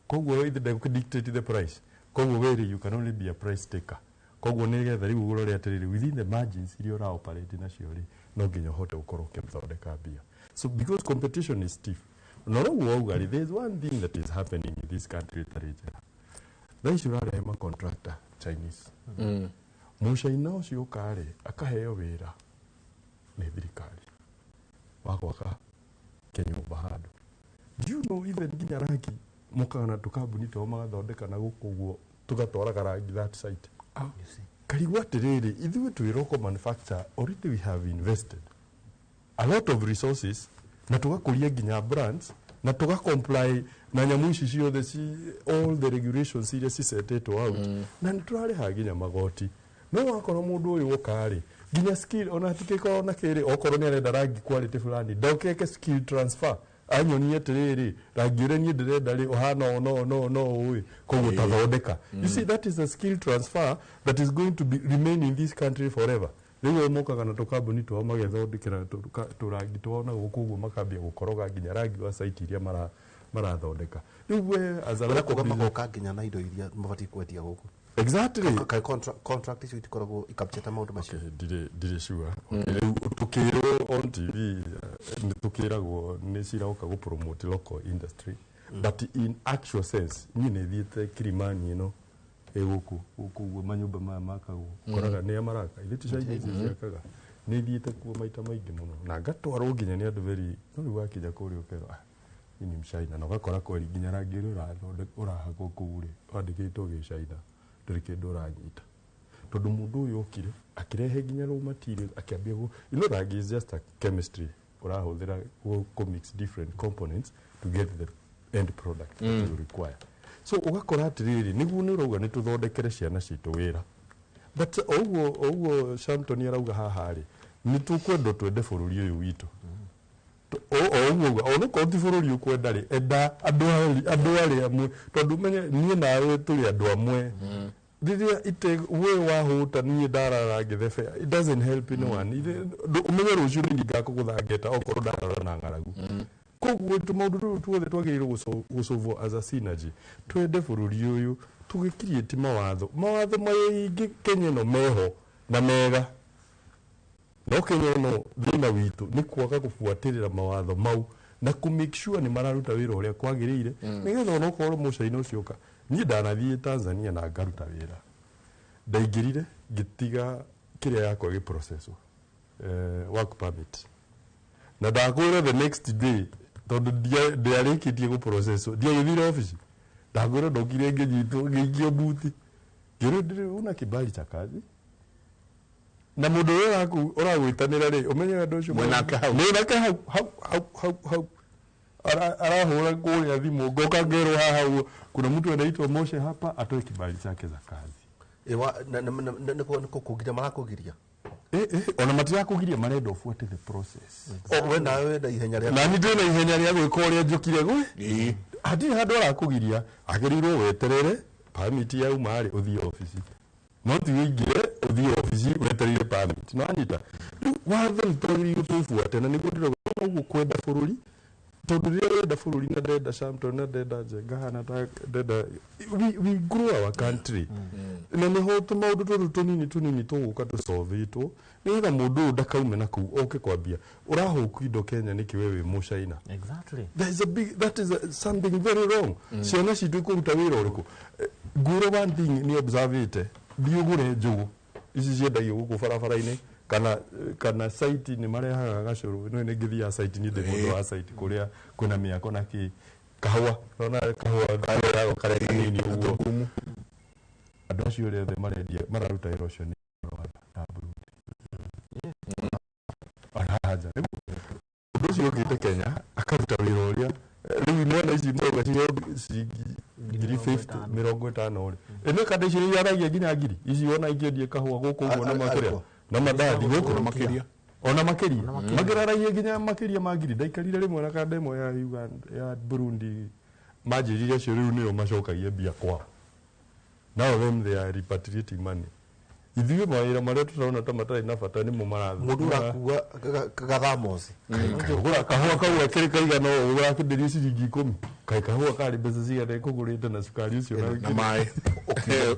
Koguo ithe ndegũkĩ dictate the price. Koguo we rĩ, you can only be a price taker. Koguo nĩgetha rĩu ũrore atĩrĩrĩ, within the margins iria ũra operate nacio rĩ, no nginya ũhote gũkorwo ũkĩthondeka mbia. So because competition is stiff, na ũguo wauga rĩ, there is one thing that is happening in this country ĩtarĩ njega. Thaa ici ũrarehe ma contractor Chinese. Mũcaina ũcio ũka rĩ, akaheo wĩra nĩ thirikari wa gwaka kĩnyũmba handũ. Do you know even nginya rangi mokaga na tũkambuni twao magathondeka na gũkũ ũguo tũgatwaraga rangi that site. Karigwo atĩrĩrĩ, ithuĩ twĩ local manufacturer, already we have invested a lot of resources na tũgakũria nginya brands na tũga comply na nyamũ ici ciothe ci all the regulations iria cisetĩtwo out na nĩ tũrarĩha nginya magoti. No wakorwo mũndũ ũyũ woka rĩ, nginya skill ona hatingĩkorwo na kĩrĩ, okorwo nĩ arenda rangi quality fulani, ndokeke skill transfer anyonie atĩrĩrĩ, rangi ũrĩa niĩ ndĩrenda rĩ ũhana ũũ no no no ũĩ, koguo tathondeka. You see, that is a skill transfer that is going to be remain in this country forever. Rĩu mokaga na tũkambuni twao magethondekera tũrangi twao na gũkũ ũguo makambia gũkoroga nginya rangi wa site iria marathondeka. Rĩu we as a Ũrĩa local kuga business magoka nginya na indo iria mabatiĩ kwendia gũkũ. Exactly. Kaĩ contract icio itikoragwo ikapcheta maũndũ macio? Okay, ndirĩ sure. Okay, rĩu tũkĩrwo on TV, nĩ tũkĩragwo nĩ ciroka gũ promote local industry. But in actual sense, niĩ nĩ thiĩte Kilimani ĩno ĩ gũkũ gũkũ ũguo manyũmba maya makagwo. Ũkoraga nĩa maraka, ithuĩ ti Chinese ciakaga. Nĩ thiĩte kuo maita maingĩ mũno na ngatwarwo nginya nĩ andũ very, no rĩu wakinya kũrĩa ũkerwo, ah, hii ni mchaina, na ũgakora kweri nginya rangi ũrĩa ũrahakwo kũu rĩ wandĩkĩtwo gĩcaina, ndũrĩ kĩndũ ũranyita. Tondũ mũndũ ũyũ okire akĩrehe nginya raw materials akĩambia you know, rangi is just a chemistry ũrahũthĩra kũ mix different components to get the end product that you require. So ũgakora atĩrĩrĩ, nĩguo nĩ ũrauga nĩ tũthondekere ciana citũ wĩra, but ũguo Shamton arauga haha rĩ, nĩ tũkwendwo twende bũrũri ũyũ witũ. O ũguo uga, ona okorwo ti bũrũri ũkwenda rĩ, enda andũ arĩa amwe, tondũ menye niĩ nawe tũrĩ andũ amwe. Rĩrĩa ite we wahũta niĩ ndarara ngĩthebea, it doesn't help anyone. Ũmenye rũciũ nĩ ngakũgũtha ngeta okorwo ndarara na ng'aragu. Koguo tũmaũndũ tũtũ tuothe twagĩrĩirwo gũcovwo as a synergy. Twende bũrũri ũyũ, tũgĩcreate mawatho. Mawatho maingĩ Kenya ĩno meho na mega. No Kenya ĩno thĩna witũ nĩ kwaga gũbuatĩrĩra mawatho mau na kũ make sure nĩ mararuta wĩra ũrĩa kwagĩrĩire, nĩgetha ona okorwo mũcaina ũcio ũka. Niĩ ndanathiĩ Tanzania na ngaruta wĩra. Ndaingĩrire ngĩtiga kĩrĩa yakwa ĩgĩprocesswo, work permit. Na ndakwĩra the next day, tondũ ndiarĩkĩtie gũprocesswo, ndiagĩthire obici. Ndakwĩra ndokire ngĩnyitwo, ngĩikio buti. Ngĩrwo ndĩrĩ una kibali cha kazi. Na mũndũ ũrĩa ũragwĩtanĩra rĩ, ũmenye andũ ũcio Mwĩnake hau. Mwĩnake hau, hau, hau, hau, hau. Arahũra kũrĩa thimũ, ngoka ngerwo haha ũguo, kuna mtu anaitwa Moshe hapa atoe kibali chake za kazi. Nĩ kũgiria marakũgiria? Ona matirakũgiria, marenda ũbuate the process. O, we nawe wĩna ihenya rĩa Na niĩ ndĩna ihenya rĩa gwĩka ũrĩa njũkire gwĩ. Hatirĩ handũ arakũgiria, agĩrĩirwo weterere permit yauma rĩ, ũthiĩ obici. No ti ũingĩre ũthiĩ obici wetereire permit. No anyita. Rĩu watho nĩ twagĩrĩirwo tũũbuate, na nĩguo ndĩrauga ũguo kwenda bũrũri, tondũ rĩrĩa wenda bũrũri na ndenda Shamton na ndenda Njenga hana ta ndenda, we grow our country. Na nĩho tũmaũndũ tũtũ tũnini tũnini tũgũka tũcovĩtwo, nĩgetha mũndũ ũyũ ndakaume na kũu oke kwambia ũrahũkwo indo Kenya nĩkĩ we wĩ mũcaina. Exactly. There is a big, that is a, something very wrong. Ciana citũ ikũruta wĩra ũrĩkũ? Ngwĩre one thing nĩ observĩte, thiĩ ũgũre njũgũ ici ciendagio gũkũ barabara-inĩ kana site nĩ marehaga gacũrũ. No nĩ ngĩthiaga site, niĩ ndĩ mũndũ wa site kũrĩa kwĩna mĩako na kĩ. Kahua nona kahua kahua kare kanini ũguo andũ acio othe marendia mararuta wĩra ũcio nĩ Rwanda na Burundi ona haja ũndũ ũcio ũkĩte Kenya akaruta wĩra ũrĩa rĩu imwana ici mauga ciringi 50 50 rĩ ĩno kanda ici nĩiaragia nginya ngiri ici ona ingĩendia kahũa gũkũ ũguo na makĩria na mandathi gũkũ makĩria ona makĩria makĩraragia nginya makĩria ma ngiri ndaikarire rĩmwe na kanda ĩmwe ya Uganda ya Burundi manjĩrire acio rĩu nĩo macokagia mbia kwao. Now them they are repatriating money. Ithuĩ mawĩra marĩa tũrona ta matarĩ na bata nĩmo marathiĩ. Mũndũ ũrakua gathamosi. Kagũra kahũa kau akĩrĩ kaigana ũũ ũrakĩenderio ciringi 10. Kaĩ kahũa karĩ mbeca cigana ĩkũgũrĩte na cukari ũcio na maĩ.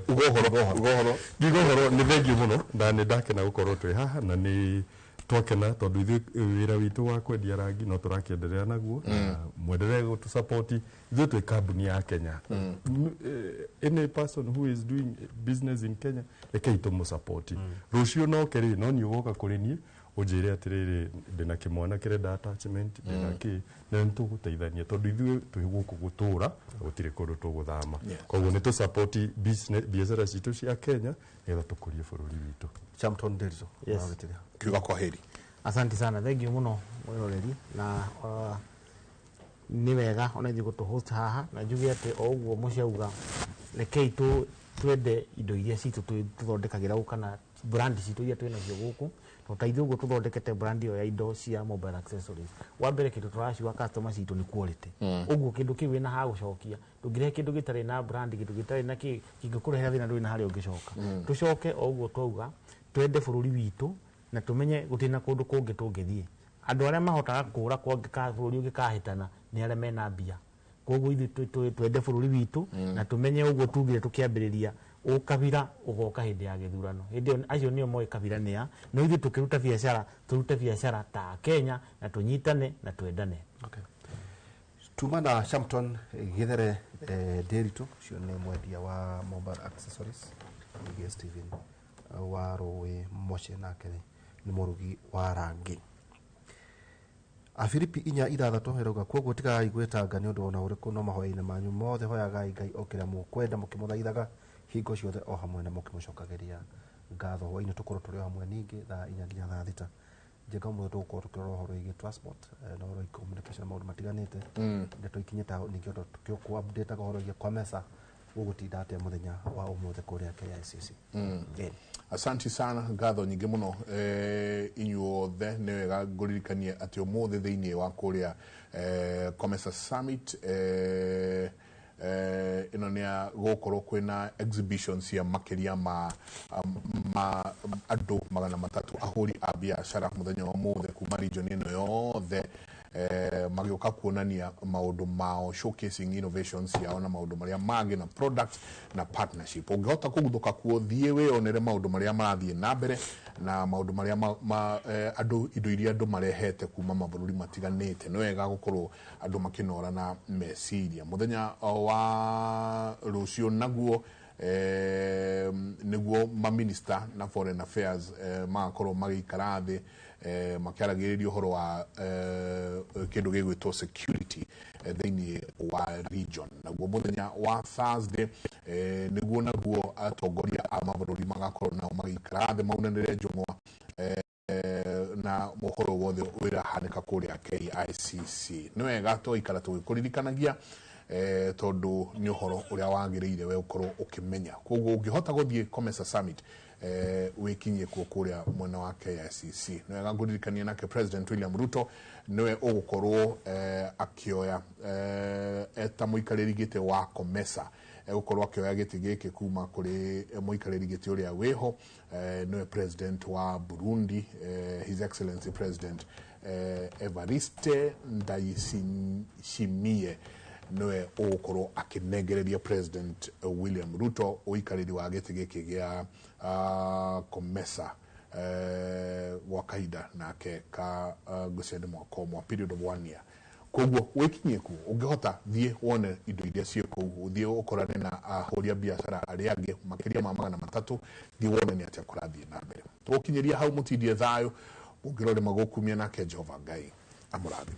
Uga ũhoro. Ngiuga ũhoro nĩ thengiũ mũno na nĩ ndakena gũkorwo twĩ haha na nĩ twakena tondũ ithuĩ wĩra witũ wa kwendia rangi no tũrakĩenderea naguo na mwendelee gũtũsupport. Ithuĩ twĩ kambuni ya Kenya. Any person who is doing business in Kenya rekei tũmũsupport. Rũciũ noke rĩ no niĩ ũgoka kũrĩ niĩ ũnjĩre atĩrĩrĩ ndĩna kĩmwana kĩrenda attachment ndĩna kĩ na nĩ tũgũteithania tondũ ithuĩ twĩ gũkũ gũtũra gũtirĩ kũndũ tũgũthama. Koguo nĩ tũsupport biacara citũ cia Kenya nĩgetha tũkũrie bũrũri witũ. Champton Nderitu. Yes. Kiuga kwa heri. Asante sana, thank you muno mwiroreri na nĩ wega ona ithuĩ gũtũ host haha na njuge atĩ o ũguo mũciauga rekei twende indo iria citũ tũthondekagĩra gũkũ kana brand citũ iria twĩ nacio gũkũ to ta ithuĩ ũguo tũthondekete brand ĩyo ya indo cia mobile accessories. Wa mbere kĩndũ tũraciuga customer citũ nĩ quality. Ũguo kĩndũ kĩu wĩna ha gũcokia ndũngĩrehe kĩndũ gĩtarĩ na brand kĩndũ gĩtarĩ na kĩ kĩngĩkũrehera thĩna ndũrĩ na harĩa ũngĩcoka. Tũcoke o ũguo twauga twende bũrũri witũ na tumenye gũtirĩ na kũndũ kũngĩ tũngĩthiĩ. Andũ arĩa mahotaga kũra kwa bũrũri ũngĩ kahĩtana nĩ arĩa mena mbia. Koguo ithuĩ twende bũrũri witũ na tumenye ũguo tugire tũkĩambĩrĩria ũkabira ũgoka hĩndĩ ya gĩthurano. Hĩndĩ ĩyo acio nĩo moĩ kabira nĩa no ithuĩ tũkĩruta biacara tũrute biacara ta Kenya na tũnyitane na twendane. Okay. Tuma na Champton Githere Nderitu ũcio nĩ mwendia wa mobile accessories ningĩ Steven wa Rũĩ Moche nake nĩ mũrugi wa rangi. Afilipi 4:6 ĩrauga kwoguo tigagai gwĩtanga nĩ ũndũ ona ũrĩkũ no mahoya-inĩ manyu mothe hoyagai Ngai o kĩrĩa mũkwenda mũkĩmũthaithaga hingo ciothe o hamwe na mũkĩmũcokagĩria ngatho. Hwaĩ-inĩ tũkorwo tũrĩ o hamwe ningĩ thaa 4 nginya thaa 6. Njenga ũmũthĩ tũgũkorwo tũkĩrora ũhoro wĩgiĩ transport na ũhoro wĩgiĩ communication na maũndũ matiganĩte ndeto ikinyĩte hau ningĩ ũndũ tũkĩũkũ update ũhoro wĩgiĩ kwa mesa gũgũtinda atĩa mũthenya wa ũmũthĩ kũrĩa KICC. Asanti sana ngatho nyingĩ mũno inyuothe nĩ wega ngũririkanie atĩ ũmũthĩ thĩinĩ wa kũrĩa COMESA Summit ĩno nĩ ya gũkorwo kwĩna exhibition cia makĩria ma andũ 300 ahũri a biacara mũthenya wa ũmũthĩ kuma region ĩno yothe magĩũka kuonania maũndũ mao showcasing innovations ciao na maũndũ marĩa mangĩ na products na partnership. Ũngĩhota kũguthũka kuo thiĩ wĩyonere maũndũ marĩa marathiĩ na mbere na maũndũ marĩa andũ indo iria andũ marehete kuma mabũrũri matiganĩte. Nĩ wega gũkorwo andũ makĩnora na meciria. Mũthenya wa rũciũ naguo nĩguo maminista na foreign affairs magakorwo magĩikara thĩ makĩaragĩrĩria ũhoro wa kĩndũ gĩgwĩtwo security thĩinĩ wa region. Naguo mũthenya wa Thursday nĩguo naguo atongoria a mabũrũri magakorwo nao magĩikara thĩ maunanĩre njũng'wa na mohoro wothe ũrahanĩka kũrĩa KICC. Nĩ wega tũgaikara tũgĩkũririkanagia tondũ nĩ ũhoro ũrĩa wagĩrĩire we ũkorwo ũkĩmenya. Koguo ũngĩhota gũthiĩ COMESA Summit wĩkinyie kuo kũrĩa mwena wa KICC. Nĩ wega ngũririkanie nake President William Ruto nĩwe ũgũkorwo akĩoya eta mũikarĩri gĩtĩ wa COMESA egũkorwo akĩoya gĩtĩ gĩkĩ kuma kũrĩ mũikarĩri gĩtĩ ũrĩa wĩho nĩwe President wa Burundi His Excellency President Evariste Ndayishimiye nĩwe ũgũkorwo akĩnengereria President William Ruto ũikarĩri wa gĩtĩ gĩkĩ gĩa COMESA gwa kahinda nake ka ngwĩciria nĩ mwaka ũmwe, period of 1 year. Koguo wĩkinyie kuo ũngĩhota thiĩ wone indo iria ciĩ kũu, ũthiĩ ũkorane na ahũri a biacara arĩa angĩ makĩria ma 300, thiĩ wone nĩ atĩa kũrathiĩ na mbere. Tũgũkinyĩria hau mũtindie thayũ, mũngĩrore magũkumia nake Jehova Ngai amũrathime.